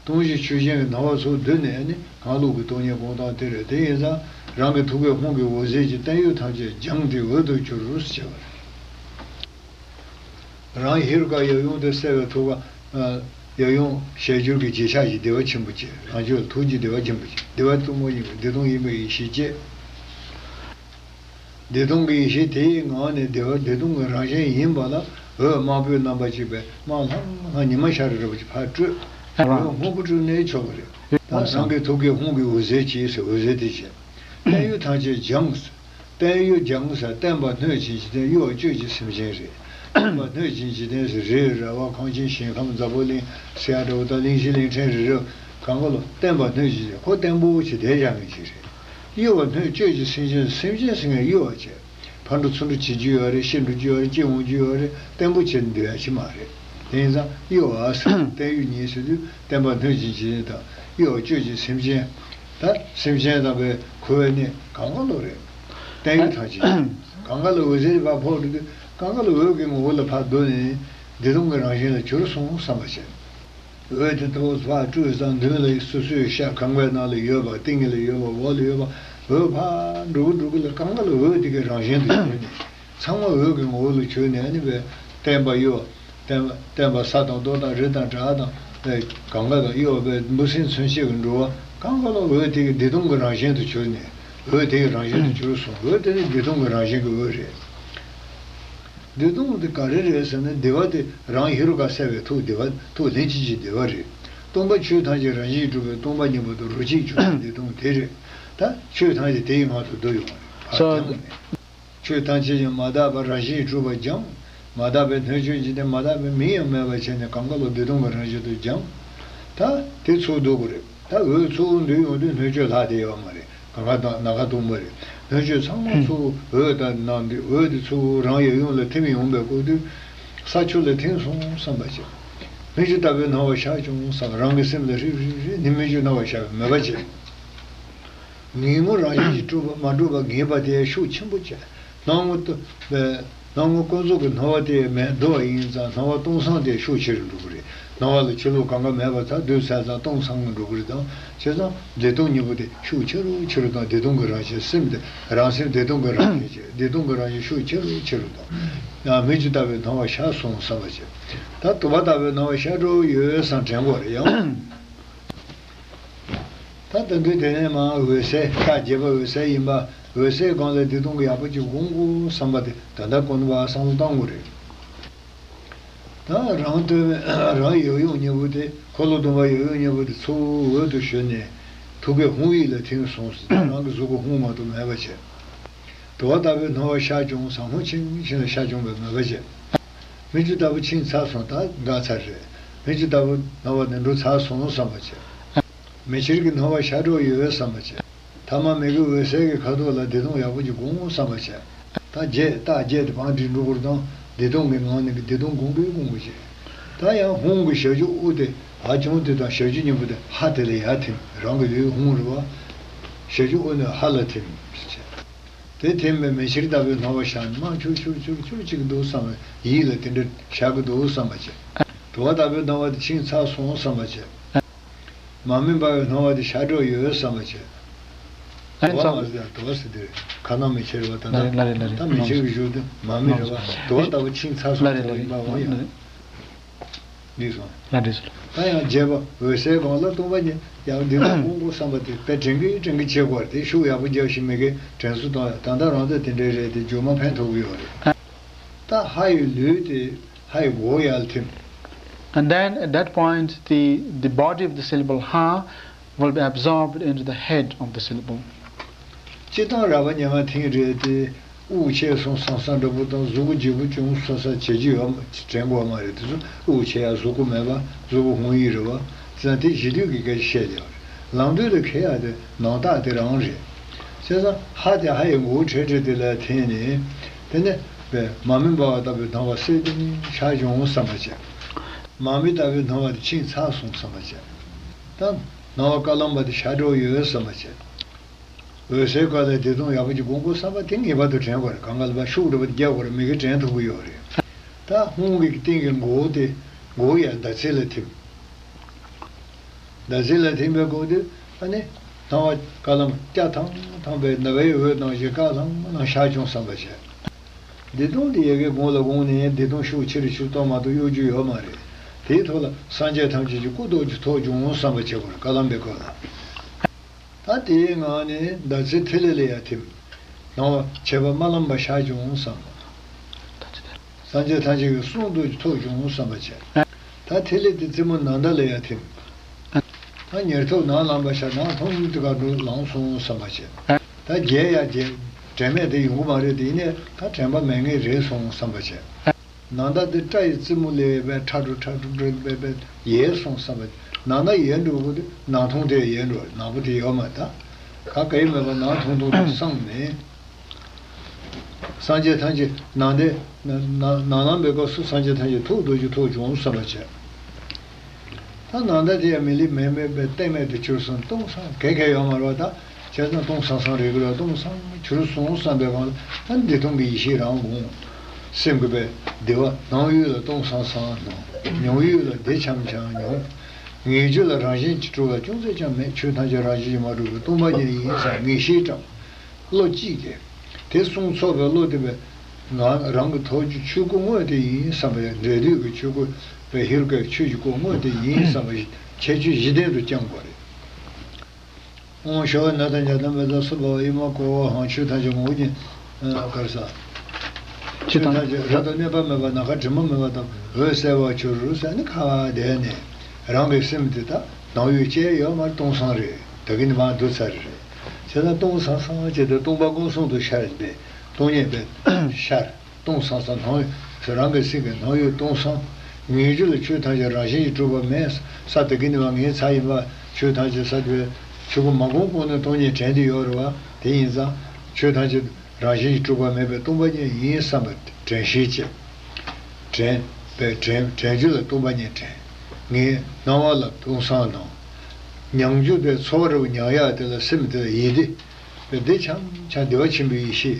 སྟོང་གཞི་ཆོས་ཅན་གྱི་སྣང་བ་ཚུར་བསྡུས་ནས་ནི་སྔགས་ལུགས་ཀྱི་སྟོང་ཉིད་སྐུ་དང་དེ་རེད། དེ་ཡིན་ཙང་རང་གི་ཐུགས་ཀའི་ཧཱུྃ་གི་འོད་ཟེར་གྱིས་བརྟན་གཡོ་ཐམས་ཅད་སྦྱངས་ཏེ་འོད་དུ་གྱུར་ཟེར་བ་རེད། རང་ཧེ་རུ་ཀ་ཡབ་ཡུམ་དེ་གསལ་བའི་ཐུགས་ཀ་ཡབ་ཡུམ་ཞལ་སྦྱོར་གྱི་རྗེས་ཆགས་ཀྱི་བདེ་བ་ཆེན་པོ་སྐྱེས། རང་ཆོས་ལ་ཐུགས་ཀྱི་བདེ་བ་ཆེན་པོ་སྐྱེས། བདེ་བ་གཏུམ་མོ་ཡིན་པས་བདེ་སྟོང་ཡིན་པའི་ཡེ་ཤེས་སྐྱེས། བདེ་སྟོང་གི་ཡེ་ཤེས་དེའི་ངང་ནས་བདེ་བ་བདེ་སྟོང་གི་རང་བཞིན་ཡིན་པ་ལ་འོད་དམར་པོའི་རྣམ་པ་གཅིག་པས་དམར་ལྷང་ལྷང་ཉི་མ་ཤར་རེ་རེ་བ་ཅིག་ཕར་སྤྲོས། འོད་སྔོན་པོ་སྤྲོས་ནས་ཆོག་གི་རེད། ད་རང་གི་ཐུགས་ཀའི་ཧཱུྃ་གི་འོད་ཟེར་གྱིས་ཟེར། འོད་ཟེར་དེ་བྱས། བརྟན་གཡོ་ཐམས་ཅད་སྦྱངས། བརྟན་གཡོ་སྦྱངས་ཟེར་བརྟན་པ་སྣོད་ཀྱི་འཇིག་རྟེན། གཡོ་བ་གཅོད་ཀྱི་སེམས་ཅན་རེད། བརྟན་པ་སྣོད་ཀྱི་འཇིག་རྟེན་ཟེར། རི་ར་བ་ཁང་ཆེན་ཞིང་ཁམས་འཛམ་བུ་གླིང་ཟེར་ཡ་འདྲ་བོ་དང་གླིང་བཞི་གླིང་ཕྲན་རེ་རེ་གང་ག་ལ་བརྟན་པ་སྣོད་ཀྱི་འཇིག་རྟེན། ཁོ་བརྟན་པོ་བྱས་བསྡད་བཞག་མཁན་ཅིག་རེད། གཡོ་བ་སྣོད་གཅོད་ཀྱི་སེམས་ཅན། སེམས་ཅན་ཟེར་མཁན་གཡོ་བ་བྱས། ཕར་འགྲོ་ཚུར་འགྲོ་བྱེད་རྒྱུ་ཡོད་རེད། ཤི་འགྲོ་རྒྱུ་ཡོད་རེད། སྐྱེ་འོང་རྒྱུ་ཡོད་རེད། བརྟན་པོ་བྱས་ནས་སྡོད་ཡ་ཅིག་མ་རེད། དེ་ཡིན་ཙང་གཡོ་བ་ཟེར། བརྟན་གཡོ་གཉིས་ཟེར་དུས་བརྟན་པ་སྣོད་ཀྱི་འཇིག་རྟེན་དང་གཡོ་བ་གཅོད་ཀྱི་སེམས་ཅན། ད་སེམས་ཅན་དང་བའི་འཁོར་བའི་གནས་གང་ག་ལ་རེད། བརྟན་གཡོ་ཐམས་ཅད་གང་ག་ལ་འོད་ཟེར་ཕར་ཕོག་འགྲོ་དུས་གང་ག་ལ་འོད་ཀྱི་ངོ་བོ་ལ་ཕར་བསྡུས་ནས་བདེ་སྟོང་གི་རང་བཞིན་ལ་གྱུར་སོང་བསམ་པ་བྱས། འོད་དེ་ཐོག་ཕར་སྤྲོས་ཙང་མདུན་ལ་སོ་སོའི་ཤ་ཁང་པའི་ནང་ལ་ཡོད་པ། སྟེང་ལ་ཡོད་པ། འོག་ལ་ཡོད་པ། འོད་ཕར་འགྲོ་གི་འགྲོ་གི་ལ་གང་ག་ལ་འོད་དེ་གའི་རང་བཞིན་དུ་གྱུར་ནས། ཚང་མ་འོད་ཀྱི་ངོ་བོ་ལ་གྱུར་ནས། ཨ་ནི་བས་བརྟན་པ་གཡོ་བ། བརྟན་པ་བརྟན་པ་ས་དང་རྡོ་དང་རི་དང་བྲག་དང་། ཨེ། གང་ག་དང་གཡོ་བའི་འབུ་སྲིན་ཚུན་ཆད་ཀྱི་འགྲོ་བ་གང་ག་ལ་འོད་དེ་གའི་བདེ་སྟོང་གི་རང་བཞིན་དུ་གྱུར་ནས། འོད་དེ་གའི་རང་བཞིན་དུ་གྱུར་སོང་། འོད་དེ་ནི་བདེ་སྟོང་གི་རང་བཞིན་གྱི་འོད་རེད། བདེ་སྟོང་དེ་ག་རེ་རེད་ཟེར་ན། བདེ་བ་དེ་རང་ཧེ་རུ་ཀ་གསལ་བའི་ཐུགས་བདེ་བ། ཐུགས་ལྷན་སྐྱེས་ཀྱི་བདེ་བ་རེད། སྟོང་པ་ཆོས་ཐམས་ཅད་རང་བཞིན་གྲུབ་པའི་སྟོང་པ་ཉིད་པོ་དང་རོ་གཅིག་གྱུར་པའི་བདེ་སྟོང་དེ་རེད། ད་ཆོས་ཐམས་ཅད་དེའི་ངང་དུ་བསྡུ་ཡོང་བ་རེད། ཕར་སོ་སྦྱངས་ནས། ཆོས་ཐམས་ཅད་ཀྱང་མ་དག་པ་རང་བཞིན་གྲུབ་པ་སྦྱངས། མ་དག་པའི་སྣོད་བཅུད་འཇིག་རྟེན། མ་དག་པའི་མིང་ཡང་མེད་པར་བྱས་ནས་གང་ག་ལ་བདེ་སྟོང་གི་རང་བཞིན་དུ་སྦྱངས། ད་དེ་ཚུར་བསྡུ་དགོས་རེད། ད་འོད་ཚུར་འདུས་ཡོང་དུས་སྣོད་བཅུད་ལྷག་བསྡད་ཡོད་མ་རེད། གང་ག་དང་ནམ་མཁའ་སྟོང་པ་རེད། སྣོད་བཅུད་ཚང་མ་ཚུར་འོད་ལྟར་སྣང་དུས། འོད་དེ་ཚུར་རང་ཡབ་ཡུམ་ལ་ཐིམ་ཡོང་བའི་སྐབས་དུས། ས་ཆུ་ལ་ཐིམ་སོང་བསམ་པ་བྱས། མིག་ཆུ་ལྟ་བུའི་སྣང་བ་ཤར་བྱུང་བསམ། རང་གི་སེམས་ལ་ཧྲིལ་ཧྲིལ་ཧྲིལ་ནི་མིག་ཆུ་སྣང་བ་ཤར་བའི་མོས་པ་བྱས། ངེས་ངོར་རང་བཞིན་གྱིས་གྲུབ་པ་མ་གྲུབ་པ་ངེས་པ་དེ་ཤུགས་ཆེན་པོ་བྱས། སྣང་ངོ་ལྟ་བའི་སྣང་ངོ་ཀུན་རྫོབ་ཀྱི་སྣང་བ་དེ་མེད་འགྲོ་བ་ཡིན་ཙང་སྣང་བ་སྟོང་སང་དེ་ཤུགས་ཆེ་རུ་འགྲོ་གི་རེད། སྣང་བ་ལ་ཕྱི་ལོགས་གང་ག་མེད་པ་ཚར་སྡུད་ཚར་ཙང་སྟོང་སང་གི་འགྲོ་གི་རེད་དང་། བྱས་ཙང་བདེ་སྟོང་གཉིས་པོ་དེ་ཤུགས་ཆེ་རུ་ཆེ་རུ་དང་། བདེ་སྟོང་གི་རང་བཞིན་སེམས་དེ་རང་སེམས་བདེ་སྟོང་གི་རང་བཞིན་བྱས། བདེ་སྟོང་གི་རང་བཞིན་ཤུགས་ཆེ་རུ་ཆེ་རུ་དང་། ཡང་མིག་ཆུ་ལྟ་བུའི་སྣང་བ་ཤར་སོང་བསམ་པ་བྱས། ད་དུ་བ་ལྟ་བུའི་སྣང་བ་ཤར་འགྲོ་ཡོད་བསམ་དྲན་དགོས་རེད་ཡང་། ད་ལྟ་དུས་དེ་ནས་མར་འོད་གསལ། ཤར་རྒྱས་པ་འོད་གསལ་ཡིན་པ། འོད་གསལ་སྒང་ལ་བདེ་སྟོང་གི་ཡག་པོ་ཅིག་སྒོམ་དགོས་བསམ་པ་དེ་ད་ལྟ་ཀུན་པ་བསམ་བློ་གཏོང་དགོས་རེད། ད་རང་དོན་རང་ཡབ་ཡུམ་གཉིས་པོ་དེ། འཁོར་ལོ་སྡོམ་པ་ཡབ་ཡུམ་གཉིས་པོ་དེ་ཚུར་འོད་དུ་ཞུ་ནས་ཐུགས་ཀའི་ཧཱུྃ་ཡིག་ལ་ཐིམ་སོང་ཟེར། རང་གི་གཟུགས་ཀྱི་ཧཱུྃ་མ་གཏོགས་མེད་པ་བྱས། དུ་བ་ལྟ་བུའི་སྣང་བ་ཤར་བྱུང་བསམ། ཧཱུྃ་ཕྱིན་ཕྱིན་ལ་ཤར་བྱུང་བའི་མོས་པ་བྱས། མིག་ཆུ་ལྟ་བུ་ཕྱིན་ཚར་སོང་། ད་འགག་ཚར་རེད། མིག་ཆུ་ལྟ་བུ་སྣང་བ་ནི་འགྲོ་ཚར་སོང་བསམ་པ་བྱས། མེ་ཁྱེར་གྱི་སྣང་བ་ཤར་འགྲོ་ཡོད་བསམ་པ་བྱས། ཐ་མ་མིག་གི་འོད་གསལ་གྱི་ཁ་དོག་ལ་བདེ་སྟོང་ཡག་པོ་ཅིག་སྒོམ་བསམ་པ་བྱས། ད་རྒྱས་རྟགས་རྒྱས་ཏེ་བང་སྒྲིག་འགྲོ་དགོས་དང་། བདེ་སྟོང་གི་ངང་ནས་ཀྱི་བདེ་སྟོང་སྒོམ་དགོས་སྒོམ་དགོས་བྱས། ད་ཡང་ཧཱུྃ་གི་ཞབས་ཀྱུ་དབུ་དེ་ཨ་ཆུང་དེ་དང་། ཞབས་ཀྱུ་གཉིས་པོ་དེ་ཧ་དེ་ལ་ཡར་ཐིམ། རང་གི་ཡུལ་ཧཱུྃ་རེད་བ། ཞབས་ཀྱུ་དབུ་ནས་ཧ་ལ་ཐིམ་བྱས། དེ་ཐིམ་པས་མེ་ཁྱེར་ལྟ་བུའི་སྣང་བ་ཤར་ནས་མར་ཆུར་ཆུར་ཆུར་ཆུར་ཅིག་འདུག་བསམ་པའི་ཡིད་ལ་དེ་འདྲ་ཤར་གི་འདུག་བསམ་པ་བྱས། དུ་བ་ལྟ་བུའི་སྣང་བ་དེ་ཕྱིན་ཚར་སོང་བསམ་པ་བྱས། མར་མེ་འབར་བའི་སྣང་བ་དེ་ཤར་འགྲོ་ཡོད་བསམ་པ་བྱས། ཨ་ནི་དུ་བ་ཙམ་མ་ཟེར། དུ་བ་ཟེར་དེ་རེད། ཁ་ནང་མེ་ཁྱེར་བ་ད་ལ་རེད་ལ་རེད་ལ་རེད། ད་མེ་ཁྱེར་གྱི་གཞུག་དེ་མར་མེ་རེད་བ། དུ་བ་ལྟ་བུ་ཕྱིན་ཚར་སོང་ལ་རེད་ལ་ཟེར་ཡིན་པ། འོ་ཡ། ལ་རེད། འདི་སོང་། ལ་འདྲེས་སོ། ད་ཡང་རྒྱས་པ་འོད་གསལ་སྒང་ལ་སྟོང་པ་ཉིད་ཡང་འདི་ལ་སྐུ་མགོ་བསམ་པ་དེ་དཔེ་དྲན་གི་དྲན་གི་བྱེད་དགོས་རེད། དེ་ཤུགས་ཡག་པོ་རྒྱབ་ཤིག་མི་དགེ་དྲན་གསོ་དང་ད་ལྟ་རང་ཚོ་དེ་འདྲའི་རེད། དེ་རྒྱུ་མ་ཕན་ཐོགས་གི་ཡོད་རེད། ད་ཧ་ཡི་ལུས་དེ་ཧ་ཡི་མགོ་ཡར་ཐིམ། And then at that point, the, the body of the syllable ha will be absorbed into the head of the syllable. སྤྱིར་བཏང་ར་བ་ཉེ་མ་ཐིང་རེད་དེ། དབུགས་ཆད་སོང་བསམ་བསམ་འདྲ་པོ་དང་། གཟུགས་པོ་ལྗིད་པོ་བྱུང་བསམ་བསམ་བྱེད་རྒྱུ་ཡོད་མ་དྲན་དགོས་མ་རེད། དེ་ཚོ་དབུགས་ཆད་ཡ་གཟུགས་པོ་མེད་པ་གཟུགས་པོ་ཧཱུྃ་ཡིག་རེད་བ། དེ་ཚོ་དེ་གཞི་དུས་ཀྱི་སྐད་ཆ་བཤད་ཡོད་རེད། ལམ་དུས་ལ་འཁེལ་ཡ་དེ་ནང་རྟགས་དེ་རང་རེད། བྱས་ཙང་ཧ་དེ་ཧ་ཡི་མགོ་བོ་ཁྲེ་ཁྲེ་དེ་ལ་འཐེན་ནས། དེ་ནས་མར་མེ་འབར་བ་ལྟ་བུའི་སྣང་བ་གསལ་དེ་ནི་ཤར་བྱུང་བསམ་པ་བྱས། མར་མེ་ལྟ་བུའི་སྣང་བ་དེ་ཕྱིན་ཚར་སོང་བསམ་པ་བྱས། ད་སྣང་བ་དཀར་ལམ་པ་དེ་ཤར་འགྲོ་ཡོད་བསམ་པ་བྱས། འོད་གསལ་སྒང་ལ་བདེ་སྟོང་ཡག་པོ་ཅིག་སྒོམ་དགོས་བསམ་པ་དེ་ངེས་པར་དུ་དྲན་དགོས་རེད། གང་ག་ལ་ཕར་ཤུགས་འགྲོ་བ་དེ་རྒྱག་དགོས་རེད། མི་དགེ་དྲན་ཐུབ་ཀྱི་ཡོད་རེད། ད་ཧཱུྃ་གི་སྟེང་གི་མགོ་བོ་དེ། མགོ་བོ་ཡང་ཟླ་ཚེས་ལ་ཐིམ། ཟླ་ཚེས་ལ་ཐིམ་པའི་སྒང་དེ། ཨ་ནི་སྣང་བ་ཀ་ལམ་སྐྱ་ཐང་ཐང་པའི་ཟླ་བའི་འོད་ནང་བཞིན་དཀར་ལྷང་ལྷང་ཤར་བྱུང་བསམ་པ་བྱས། བདེ་སྟོང་དེ་ཡ་གི་དགུང་ལ་དགོངས་ནས། བདེ་སྟོང་ཤུགས་ཆེ་རུ་ཆུ་གཏོར་མ་གཏོགས་གཡོ་སྒྱུ་ཡོད་མ་རེད། དེའི་ཐོག་ལ་སངས་རྒྱས་ཐམས་ཅད་ཀྱི་སྐུ་རྡོ་རྗེ་ཐོགས་བྱུང་བསམ་པ་བྱེད་དགོས་རེད། ཀ་ལམ་པའི་སྐོར་ལ། ད་དེའི་ངང་ནས་ཟླ་ཚེས་ཐིག་ལེ་ལ་ཡ་ཐིམ། སྣང་བ་ཆད་པ་མ་ལངས་པ་ཤར་བྱུང་བསམ། སངས་རྒྱས་ཐམས་ཅད་ཀྱི་གསུང་རྡོ་རྗེ་ཐོགས་བྱུང་བསམ་པ་བྱས། ད་ཐིག་ལེ་དེ་རྩེ་མོ་ནཱ་ད་ལ་ཡ་ཐིམ། ད་ཉེར་ཐོབ་ནང་ལངས་པ་ཤར། ནང་མཐོང་ཐུབ་དེ་ག་འགྲོ་ལངས་སོང་བསམ་པ་བྱས། ད་བརྒྱད་ཡ་བརྒྱད། དྲན་མེད་དེ་ཡོང་གི་མ་རེད་དེ། ཡིན་ནའི་ད་དྲན་པ་མེད་ངེས་རེད་སོང་བསམ་པ་བྱས། ནཱ་ད་དེ་སྐྲ་ཡི་རྩེ་མོ་ལས་པའི་ཁྲ་དྲུག་ཁྲ་དྲུག་འགྲོ་བའི་པའི་ཡལ་སོང་བསམ་པ། ནང་ན་ཡལ་འགྲོ་གི་དེ་ནང་མཐོང་དེ་ཡལ་འགྲོ། ནག་པོ་དེ་ཡོད་མ་རེད། ད་ག་གེ་མེད་པ་ནང་མཐོང་མཐོང་དུ་སངས་ནས། སངས་རྒྱས་ཐམས་ཅད་ནང་དེ་ནང་ནང་ལམ་པའི་སྐབས་སུ་སངས་རྒྱས་ཐམས་ཅད་ཐུགས་རྡོ་རྗེ་ཐོགས་བྱུང་བསམ་པ་བྱས། ད་ནང་ད་དེ་ཡང་མི་ལི་མེ་མེ་པའི་གཏད་མེད་དུ་གྱུར་སོང་། སྟོང་སང་གེ་གེ་ཡོད་མ་རེད་པ། ད་བྱས་ཙང་སྟོང་སང་སང་རེད་གི་ར། སྟོང་སང་གྱུར་སོང་བསམ་པའི་སྒང་ལ། ད་བདེ་སྟོང་གི་ཡེ་ཤེས་རང་དགོངས། སེམས་ཀྱི་པའི་བདེ་བ་སྣང་ཡུལ་ལ་སྟོང་སང་སང་སྣང་། མྱོང་ཡུལ་ལ་བདེ་འཆམ་འཆམ་མྱོང་། ངེས་བྱུས་ལ་རང་བཞིན་གྱིས་གྲུབ་པ་ཅུང་ཟད་ཀྱང་མེད། ཆོས་ཐམས་ཅད་རང་བཞིན་གྱིས་མ་གྲུབ་པའི་སྟོང་པ་ཉིད་ཡིན་ཟེར་ངེས་ཤེས་དྲངས། བློ་གཅིག་གིས། དེ་གསུངས་ཚར་བའི་བློ་དེ་བས། ང་རང་གི་ཐོག་གི་ཆོས་སྐུ་དངོས་དེ་ཡིན་བསམ་པའི། འབྲས་དུས་ཀྱི་ཆོས་སྐུ་བས་ཧེ་རུ་ཀའི་ཆོས་ཀྱི་སྐུ་དངོས་དེ་ཡིན་བསམ་པའི་ཁྱད་ཆོས་བཞི་ལྡན་དུ་བསྐྱང་དགོས་རེད། ཨོཾ་ཤ་བ་ན་ད་ཉ་ད་མེ་ད་སུ་བྷ་བ་ཨི་མ་ཀོ་བ་ཧང་། ཆོས་ཐམས་ཅད་ངོ་བོ་ཉིད། ཨ། ག་རེ་ཟེར། ཆོས་ཐམས་ཅད་རབ་ཏུ་གནས་པ་མེད་པ། ནམ་མཁའ་དྲི་མ་མེད་པ་དང་། འོད་གསལ་བར་གྱུར་ཟེར་ནས་ཁ་བ་བསྡད་ནས། རང་གི་སེམས་དེ་ད་སྣང་ཡུལ་ཅི་ཡང་ཡོད་མ་རེད། སྟོང་སང་རེད། ད་གིན་མར་བསྡུ་ཚར་རེད། བྱས་ཙང་སྟོང་སང་སང་བྱས་ཏེ་སྟོང་པ་སྐུ་གསུང་དུ་ཤར་བས། སྟོང་ཉིད་པས་ཤར། སྟོང་སང་སང་སྣང་ཡུལ། རང་གི་སེམས་ཀྱི་སྣང་ཡུལ་སྟོང་སང་། ངེས་བྱུས་ལ་ཆོས་ཐམས་ཅད་རང་བཞིན་གྱིས་གྲུབ་པ་མེད་ས། ད་གིན་མར་ངའི་ཚ་ཡིན་པ། ཆོས་ཐམས་ཅད་ས་དེ་བས་ཆོས་སྐུ་མ་གོང་གོང་ནས་སྟོང་ཉིད་དྲན་དེ་ཡོད་རེད་པ། དེ་ཡིན་ཙང་ཆོས་ཐམས་ཅད་རང་བཞིན་གྱིས་གྲུབ་པ་མེད་པའི་སྟོང་པ་ཉིད་ཡིན་བསམ་པ་དྲན་ཤེས་བྱེད། དྲན་པའི་དྲན་དྲན་རྒྱུ་ལ་སྟོང་པ་ཉིད་དྲན། ངའི་སྣང་བ་ལ་སྟོང་སང་སྣང་། མྱང་རྒྱུ་དེ་ཚོར་བ་རེ་བ་མྱང་ཡག་དེ་ལ་སེམས་དེ་ལ་ཡིད་བདེ་བའི་བདེ་འཆམ་འཆམ། བདེ་བ་ཆེན་པོའི་ཡེ་ཤེས་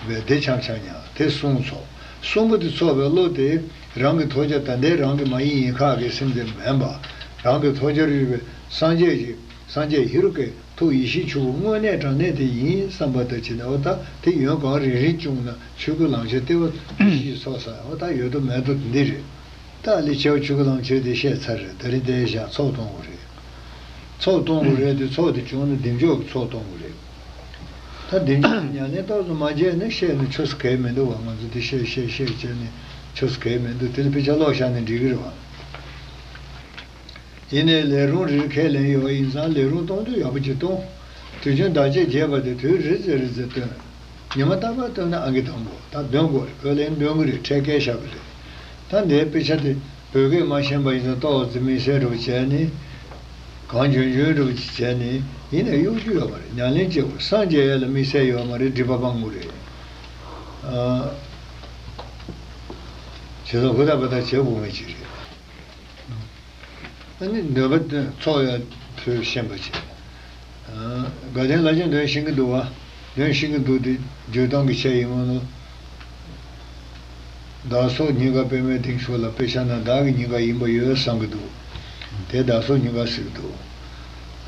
བའི་བདེ་འཆམ་འཆམ་མྱང་། དེ་གསུངས་སོ། གསུམ་པོ་དེ་ཚོར་བའི་བློ་དེ་རང་གི་ཐོག་རྒྱ་ད་ལྟའི་རང་གི་མ་ཡིན་ཡིན་ཁག་གི་སེམས་དེ་མིན་པ། རང་གི་ཐོག་རྒྱ་རིག་པའི་སངས་རྒྱས་ཀྱི་སངས་རྒྱས་ཧེ་རུ་ཀའི་ཐུགས་ཡེ་ཤེས་ཆོས་སྐུ་དངོས་གནས་དྲང་གནས་དེ་ཡིན་བསམ་པ་དང་བྱས་ནས། འོ་ད་དེ་ཡོན་གང་རིང་རིང་བྱུང་ན་ཆོས་སྐུ་ལམ་ཁྱེར་ལྟེ་བ་བཞི་ཚོགས་ས། འོ་ད་ཡོད་དོ་མེད་དོ་འདི་རེད། ད་ལས་བྱེད་པ་ཆོས་སྐུ་ལམ་ཁྱེར་དེ་བཤད་ཚར་རེད། ད་རིང་དེ་བཞག་ཚོགས་གཏོང་དགོས་རེད། ཚོགས་གཏོང་དགོས་རེད་དེ། ཚོགས་དེ་བྱུང་ན་བདེ་མཆོག་གི་ཚོགས་གཏོང་དགོས་རེད། ད་བདེ་མཆོག་གི་ཉམས་ལེན་ཏོག་ཙམ་མ་བྱས་ན་བཤད་ན་ཆོས་སུ་གལ་མི་འདུག་བ། ང་ཚོ་འདི་བཤད་བཤད་བཤད་བྱས་ནས་ཆོས་སུ་གལ་མི་འདུག་དེ་ལ་དཔེ་ཆ་ཀློག་བཞག་ན་འགྲིག་གི་རེད་བ། ཡིན་ནའི་ལས་རུང་རེ་རེ་ཁས་ལེན་ཡོད་པ་ཡིན་ཙང་། ལས་རུང་གཏོང་དུས་ཡག་པོ་ཅིག་གཏོང་། དུས་རྒྱུན་བདག་གཅེས་བྱས་པ་དེ་དུས་རེ་ཙམ་རེ་ཙམ་བཏོན། ཉི་མ་རྟག་པར་བཏོན་ན་ཨང་ཀི་དང་པོ་ད་འདོན་དགོས་རེད། བོད་ལན་འདོན་གི་རེད། ཁྲལ་བཀལ་བཞག་གི་རེད། ད་འདིའི་དཔེ་ཆ་དེ་བོད་སྐད་མ་ཤེས་པ་ཡིན་ཙང་ཏོག་ཙམ་དམིགས་བསལ་རུ་བྱས་ནས། གང་འཇོན་འཇོན་རུ་བྱས་ནས། ཡིན་ནའི་གཡོ་སྒྱུ་ཡོད་མ་རེད། ཉམས་ལེན་བྱེད་དགོས། སངས་རྒྱས་ཡ་ལ་དམིགས་བསལ་ཡོད་མ་རེད། སྒྲིབ་པ་སྤང་དགོས་རེད། ཨ། བྱས་ཙང་ཧུར་ཐག་པ་ཐག་བྱེད་དགོས་ངེས་ཅིག་རེད། ཨ་ནི་འདོན་པ་འདོན་ཚོགས་ཡ་ཕུལ་ཤེས་པ་བྱེད། ཨ། དགའ་ལྡན་ལྷ་ཆོས་འདོན་ཤེས་ཀྱི་འདུག་བ། འདོན་ཤེས་ཀྱི་འདུག་དེ་བརྗོད་སྟངས་ཀྱི་ཆ་ཡིན་མོད་ནོ། བདག་སོགས་ཉིན་དཀར་པདྨའི་སྟེང་ཤོག་ལ་དཔེ་བཞག་ན་བདག་གི་ཉིན་དཀར་ཡིན་པ་ཡོད་བསམ་གྱི་འདུག་དེ་བདག་སོགས་ཉིན་དཀར་ཟེར་གྱི་འདུག་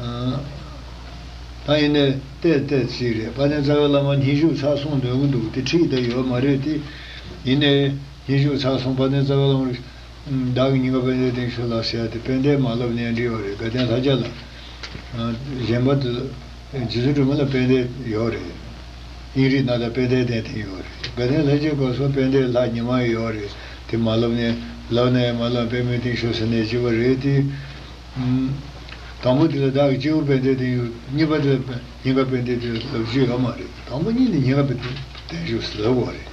ཨ། ད་ཡིན་ནའི་ཏོག་ཙམ་ཅིག་རེད། དཔལ་ལྡན་རྩ་བའི་བླ་མ་སྙན་ཞུ་ཚར་སོང་འདོན་གྱི་འདུག་དེ་ཁྲིད་དེ་ཡོད་མ་རེད་དེ། ཡིན་ནའི། སྙན་ཞུ་ཚར་སོང་། དཔལ་ལྡན་རྩ་བའི་བླ་མ་རེད། བདག་གི་ཉིན་དཀར་དཔལ་ལྡན་སྟེང་ཤོག་ལ་ཟེར་ཡ་དེ་དཔལ་ལྡན་མ་ལབ་ནའི་འགྲིག་ཡོད་རེད། དགའ་ལྡན་ལྷ་རྒྱལ་ལ། གཞན་པ་དེ་རྗེ་བཙུན་སྒྲོལ་མ་ལ་དཔལ་ལྡན་ཡོད་རེད། དབྱིངས་རིག་ནང་ལ་དཔལ་ལྡན་བསྟན་འཛིན་ཡོད་རེད། དགའ་ལྡན་ལྷ་རྒྱལ་སྐབས་སུ་དཔལ་ལྡན་ལྷ་ཉི་མ་ཡོད་རེད། དེ་མ་ལབ་ནའི་ལབ་ནའི་མ་ལབ། དཔལ་མོའི་སྟེང་ཤོག་ཟེར་ནའི་བྱེད་པ་རེད་དེ། དང་པོ་དེ་ལ་བདག་གི་སྤྱི་བོ་དཔལ་ལྡན་བསྟན་ཡོད། གཉིས་པ་དེ་ལ་ཉིན་དཀར་དཔལ་ལྡན་བསྟན་ལབ་རྒྱུ་ཡོད་མ་རེད། དང་པོ་ཉིད་ནས་ཉིན་དཀར་དཔལ་ལྡན་བསྟན་ཤོག་ཟེར་ལབ་དགོས་རེད།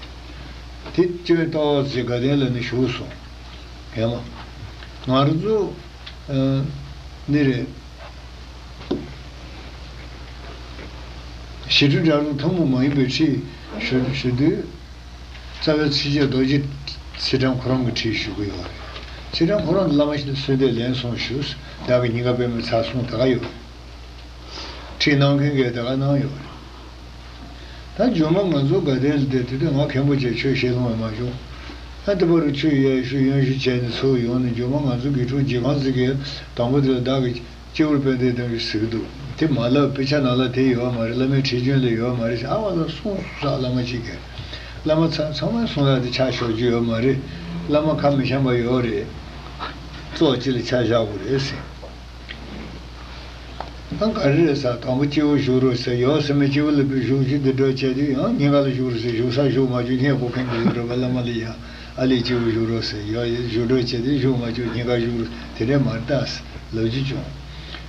དེ་སྐྱོན་ཏོག་ཙམ་དགའ་ལྡན་ལ་ནི་ཞུགས་སོང་། ངས་མ། ང་རང་ཚོ་ནི་རེད། ཞི་ཁྲོ་སྒྲ་རུང་ཐུན་མོང་མ་ཡིན་པའི་ཁྲིད་ཞུ་ཞུ་དུས། རྩ་བའི་ཚིགས་བཅད་རྡོ་རྗེ་ཚེ་རིང་ཁོ་རང་གི་ཁྲིད་ཞུ་གི་ཡོད་རེད། ཚེ་རིང་ཁོ་རང་གི་བླ་མ་ཞིག་ལ་གསོལ་འདེབས་ལན་སོང་ཞུས། བདག་གི་ཉིན་དཀར་དཔལ་མོའི་ཚར་སོང་ད་ག་ཡོད་རེད། ཁྲིད་གནང་མཁན་གྱིས་ད་ག་གནང་ཡོད་རེད། ད་རྗེས་མ་ང་ཚོ་དགའ་ལྡན་ལ་བསྡད་དུས་ད་ང་མཁན་པོ་བྱས་ཆོས་བཤད་ལོང་བ་མ་བྱུང་། ཨ་དེ་བར་དུ་ཆོས་ཡོན་ཞུ་ཡོན་ཞུ་བྱས་ནས་ཚུར་ཡོང་ནས་རྒྱུ་མ་ང་ཚོ་དགེ་ཕྲུག་རྗེས་ཁང་ཟེར་གི་དང་པོ་དེ་ལ་བདག་གིས་སྤྱི་བོར་པད་ཟླའི་གདན་ཞུ་ཟེར་གི་འདུག་དེ་མ་ལབ་དཔེ་ཆ་ནང་ལ་དེ་ཡོད་མ་རེད། བླ་མའི་ཁྲིད་རྒྱུན་ལ་ཡོད་མ་རེད་ཟེར། ཨ་བ་ལ་གསུངས་ས་བླ་མ་གཅིག་གིས། བླ་མ་ཚང་ཚང་མས་གསུང་ཡག་དེ་ཆ་ཞོག་རྒྱུ་ཡོད་མ་རེད། བླ་མ་ཁ་མི་འཆམ་པ་ཡོད་རེད། ཙོག་གཅིག་ལ་ཆ་བཞག་དགོས་རེད་ཟེར། ཨ་ག་རེ་རེད་ཟེར། དང་པོ་སྤྱི་བོར་བཞུགས་རོགས་ཟེར། ཡོད་ཟེར་མི་སྤྱི་བོ་ལ་བཞུགས་རྒྱུ་འདི་འདྲ་བྱས་དུས་ཡང་སྙིང་ག་ལ་བཞུགས་རོགས་ཟེར། བཞུགས་ས་བཞུགས་མ་བཅུག་སྙད་གོ་མཁན་གྱི་ཡོད་རེད་པ། བླ་མ་ལ་ཡང་ཨ་ལས་སྤྱི་བོར་བཞུགས་རོགས་ཟེར། ཡོད་བཞུགས་རོགས་བྱས་དུས་བཞུགས་མ་བཅུག་སྙིང་ག་བཞུགས་རོགས་དེ་འདྲས་མ་རེད་ད་ཟེར་ལབ་རྒྱུ་བྱུང་།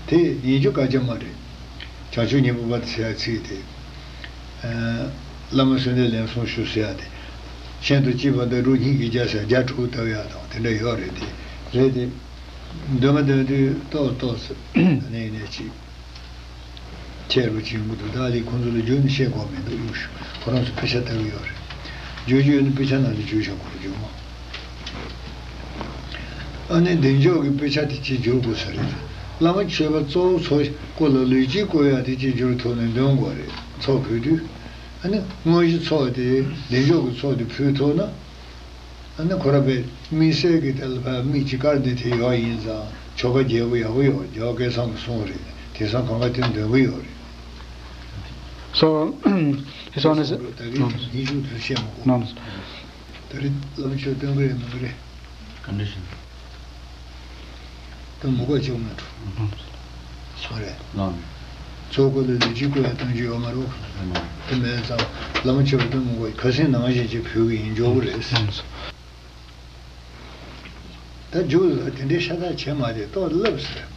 དེ་ཡིན་རྒྱུ་སྐད་ཆ་མ་རེད། བྱང་ཆུབ་སྙིང་པོ་པ་དེ་ཟེར་ཡ་ཚིག་དེ། ཨ་བླ་མ་གསོལ་འདེབས་ལན་གསུམ་ཞུ་ཟེར་ཡ་དེ། ཤིན་ཏུ་གཅིག་པ་འདི་རུ་སྙིང་གི་རྒྱ་ཟེར་རྒྱ་དྲུག་ལྟ་བ་ཡ་དང་དེ་འདྲ་ཡོད་རེད་དེ། རེད་དེ། འདོན་མ་འདོན་དུས་ཏོག་ཏོག་ཙམ་ནས་ནས་ཅིག་ཁྱད་པར་ཅིག་ཡོང་གི་འདུག་ད་ལས་ཁོང་ཚོ་ལ་བརྗོད་ནས་བཤད་དགོས་མི་འདུག་ཡོད་ཤོག་ཁོ་རང་ཚོ་དཔེ་ཆ་ལྟ་གི་ཡོད་རེད། བརྗོད་རྒྱུ་ཡོད་ན་དཔེ་ཆ་ནང་ལ་བརྗོད་བཞག་དགོས་རེད་རྒྱུ་མ། ཨ་ནི་བདེ་མཆོག་གི་དཔེ་ཆ་དེ་གཅིག་བསྒྱུར་དགོས་ས་རེད། བླ་མ་མཆོད་པ་གཙོ་བོ་ཚོགས་སྐོར་ལ་ལུས་དཀྱིལ་བསྐོར་ཡག་དེ་གཅིག་བསྒྱུར་ཐུབ་ན་འདོན་དགོས་རེད། ཚོགས་ཕུལ་དུས། ཨ་ནི་དངོས་གཞི་ཚོགས་དེ་བདེ་མཆོག་གི་ཚོགས་དེ་ཕུལ་ཐུབ་ན། ཨ་ནི་ཁོ་ར་པའི་དམིགས་བསལ་གྱི་དེ་ལ་ཕར་དམིགས་ཀྱི་སྐར་འདི་དེ་ཡོག་ཡིན་ཙང་ཆོ་ག་རྒྱས་པོ་ཡག་པོ་ཡོད། རྒྱལ་བ་སྐལ་བཟང་གིས་གསུངས་རེད། དེང་སང་གང་ག་དེ་འདོན་གི་ཡོད་རེད། So, his Holiness, ད་རེས་no, ཉིན་ཞུགས་དུ་བཤད་མ་དགོས། No, no. ད་རེས་བླ་མ་མཆོད་སྟོན་གི་རེད་མི་འདུག་རེད། Condition. ད་མུ་ག་ཅུང་མ་འགྲོ། ཨུ་ཧུམ། སོ་རེད། ལགས་ནས། ཚོགས་སྐོར་ལ་ལུས་དཀྱིལ་བསྐོར་ཡ་གཏོང་རྒྱུ་ཡོད་མ་རེད། ལགས་ནས། དེ་མེད་ཙང་བླ་མ་མཆོད་པ་ད་མུ་ག་ཁ་སེང་ནང་བཞིན་ཅིག་ཕུལ་གི་ཡིན། འཇོག་གི་རེད། ལགས་ནས། ད་རྒྱུགས་ལ་དེ་འདྲའི་ཤ་སྟག་བྱེད་མ་དེ་ཏོག་ལབ་ཟེར།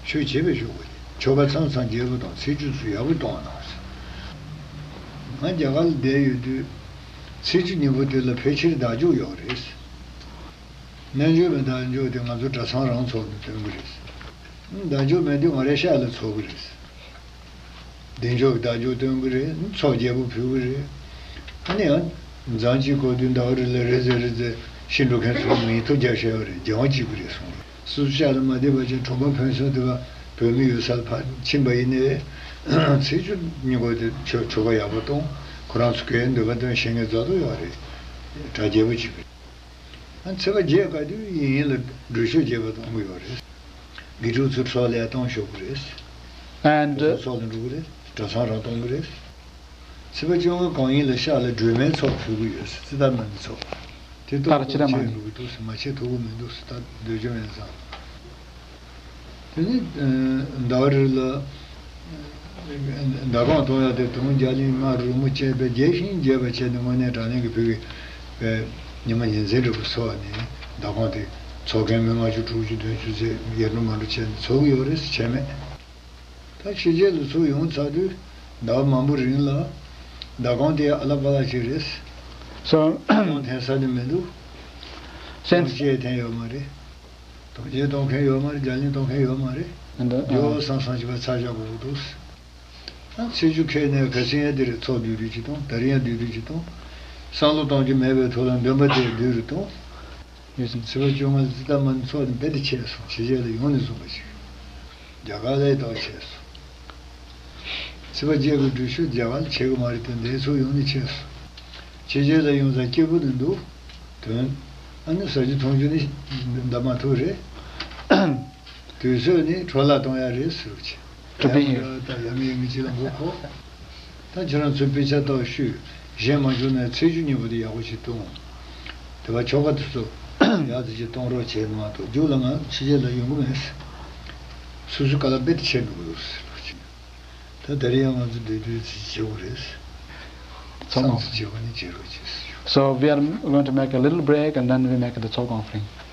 ཆོས་བྱེད་པའི་ཞུ་དགོས་ཏེ་ཆོ་ག་མཚམས་མཚམས་རྒྱས་པོ་དང་ཚེས་བཅུ་ཚོ་ཡག་པོ་གཏོང་གནང་ཟེར། ང་རྒྱ་གར་ལ་བསྡད་ཡོད་དུས་ཚེས་བཅུ་ཉིན་པོ་དེ་ལ་ཕལ་ཆེར་བདག་འཇུག་ཡོད་རེད། རྣལ་འབྱོར་པའི་བདག་འཇུག་དེ་ང་ཚོ་གྲྭ་ཚང་རང་ཚོགས་ནས་སྟོན་གི་རེད། བདག་འཇུག་མེད་དུས་ང་རའི་ཤག་ལ་ཚོགས་གི་རེད། བདེ་མཆོག་གི་བདག་འཇུག་སྟོན་གི་རེད། ཚོགས་རྒྱས་པོ་ཕུལ་གི་རེད། ཨ་ནི་ཡང་མཚམས་གཅིག་གོ་དུས་ཟླ་བ་རེ་ལ་རེ་ཟེར་རེ་ཟེར་ཤི་འགྲོ་མཁན་ཚོ་མིང་ཐོ་རྒྱག་བཞག་ཡོད་རེད། སྦྱང་བ་བྱེད་གི་རེད་གསུངས་རེད། སོ་སོ་ཤག་ལ་མ་བསྡད་པ་བྱས་གྲོང་པ་ཕན་ཚུན་དེ་བ་བོད་མི་ཡོད་ས་ལ་ཕར་ཕྱིན་པ་ཡིན་ནའི་ཚེས་བཅུ་ཉིན་གོ་དེ་ཆོ་ཆོ་ག་ཡག་པོ་གཏོང་། ཁོ་རང་ཚོ་གའི་འདོད་པ་འདོན་ཤེས་མཁན་རྫོགས་རྫོགས་ཡོད་རེད། གྲ་རྒྱས་པོ་བྱེད་གི་རེད། ཚེས་པ་བརྒྱད་ག་དུས་ཡིན་ཡིན་ལ་འགྲུལ་བཞུད་རྒྱས་པ་གཏོང་གི་ཡོད་རེད། དགེ་ཕྲུག་ཚོ་ཚོགས་ལ་གཏོང་ཤོག་གི་རེད། And, ཚོགས་ལ་འགྲོ་གི་རེད། གྲྭ་ཚང་རང་གཏོང་གི་རེད། ཚེས་པ་བཅོ་ལྔ་གང་ཡིན་ལ་ཤག་ལ་སྒྲོལ་མའི་ཚོགས་ཕུལ་གི་ཡོད། ཙི་ཏ་མ་ཎི་ཚོགས། དེ་ཏོག་ཏོག་ཆེ་འགྲོ་གི་འདུག་མ་ཆེ་ཐུབ་གི་མི་འདུག་ད་འདོད་རྒྱུ་མེད་ཙང་། དེ་ནི་ཟླ་བ་རེ་ལ་ཟླ་གང་གཏོང་ཡག་དེ་དུང་རྒྱ་གླིང་ང་རོལ་མོ་བཅས་པའི་རྒྱས་ཤིང་རྒྱས་པ་བྱས་ནས་དངོས་གནས་དྲང་གནས་ཀྱི་བོད་ཀྱི་ཉི་མ་ཉིན་མཚན་འདྲ་པོ་ཚོགས་ནས་ཟླ་གང་དེ་ཚོགས་མཁན་མི་ལྔ་བཅུ་དྲུག་ཅུ་བདུན་ཅུ་ཙམ་ཡར་འགྲོ་མར་འགྲོ་བྱས་ནས་ཚོགས་ཀྱི་ཡོད་རེད་ཟེར་བྱས་མེད། ད་ཕྱི་རྒྱལ་ལ་ཚུར་ཡོང་ཚར་དུས་ཟླ་བ་མང་པོ་རིང་ལ་ཟླ་གང་དེ་ཨ་ལ་པ་ལ་ཅིག་རེད། So, གང་འཐེན་ས་ནི་མི་འདུག since གང་ཅི་འཐེན་ཡོད་མ་རེད། དོན་རྐྱེན་གཏོང་མཁན་ཡོད་མ་རེད། རྒྱ་གླིང་གཏོང་མཁན་ཡོད་མ་རེད། And, uh, ཡོ་བསམ་བསམ་བྱས་པ་ཚར་བཞག་དགོས་འདུག་ཨ་ཚེས་བཅུ་ཁེལ་ནས་ག་ཚོད་ཡང་འདི་རེད། ཚོགས་བསྡུས་བསྡུས་ཅིག་གཏོང་། ད་རིང་ཡང་བསྡུས་བསྡུས་ཅིག་གཏོང་། བསམ་བློ་གཏོང་རྒྱུ་མེད་པའི་ཐོག་ལ་འདོན་པ་དེ་བསྡུས་རུ་གཏོང་། ཡོད་ཚད་ཚེས་པ་བཅོ་ལྔ་ཙི་ཏ་མ་ཎི་ཚོགས་ནི་རྦད་དེ་ཆད་སོང་། ཕྱི་རྒྱལ་ལ་ཡོང་ནས་བཟུང་བ་ཞིག་རྒྱ་གར་ལ་ཡི་དྭགས་ཆད་སོང་། ཚེས་པ་བརྒྱད་ཀྱི་འགྲུལ་བཞུད་རྒྱ་གར་ལ་བྱེད་གི་མ་རེད་དེ་འདས་ཚོགས་ཡོང་ནས་ཆད་སོང་། ཕྱི་རྒྱལ་ལ་ཡོང་ཙང་སྐྱིད་པོ་ནི་འདུག་དོན། ཨ་ནི་ཟ་རྒྱུ་འཐུང་རྒྱུ་ནི་འདའ་མ་ཐུབ་རེད། དུས་ཚོད་ནི་འཕྲོ་བརླག་གཏོང་ཡ་རེད་ཟེར་བ་ཅིག To be here. ད་ཡ་མི་ཡ་མི་གཅིག་ལ་མགོ་འཁོར། ད་ཁྱེད་རང་ཚོས་དཔེ་ཆ་ལྟ་བ་ཤོད། གཞན་མ་བྱུང་ན་ཚེས་བཅུ་ཉིན་པོ་དེ་ཡག་པོ་ཞིག་གཏོང་། དེ་བ་ཆོ་ག་དེ་ཚོ་ཡག་ཙི་ཅིག་གཏོང་རོགས་བྱས་མ་གཏོགས་རྒྱུགས་ལ་ང་ཕྱི་རྒྱལ་ལ་ཡོང་གི་མེད། སོ་སོའི་དཀའ་ལས་རྦད་དེ་ཆེ་འགྲོ་གི་འདུག་ཟེར་བ་ཅིག་ད་ད་རེས་ཡང་ང་ཚོ་འདི་དུས་ཚིགས་བྱེད་དགོས་རེད། ཚོགས་ཚང་ཚིགས་བྱེད་དགོས་ནི་བྱེད་རོགས་བྱེད་ཟེར། So we are going to make a little break and then we make the ཚོགས་ཀོན་ཕ་རེན་སི།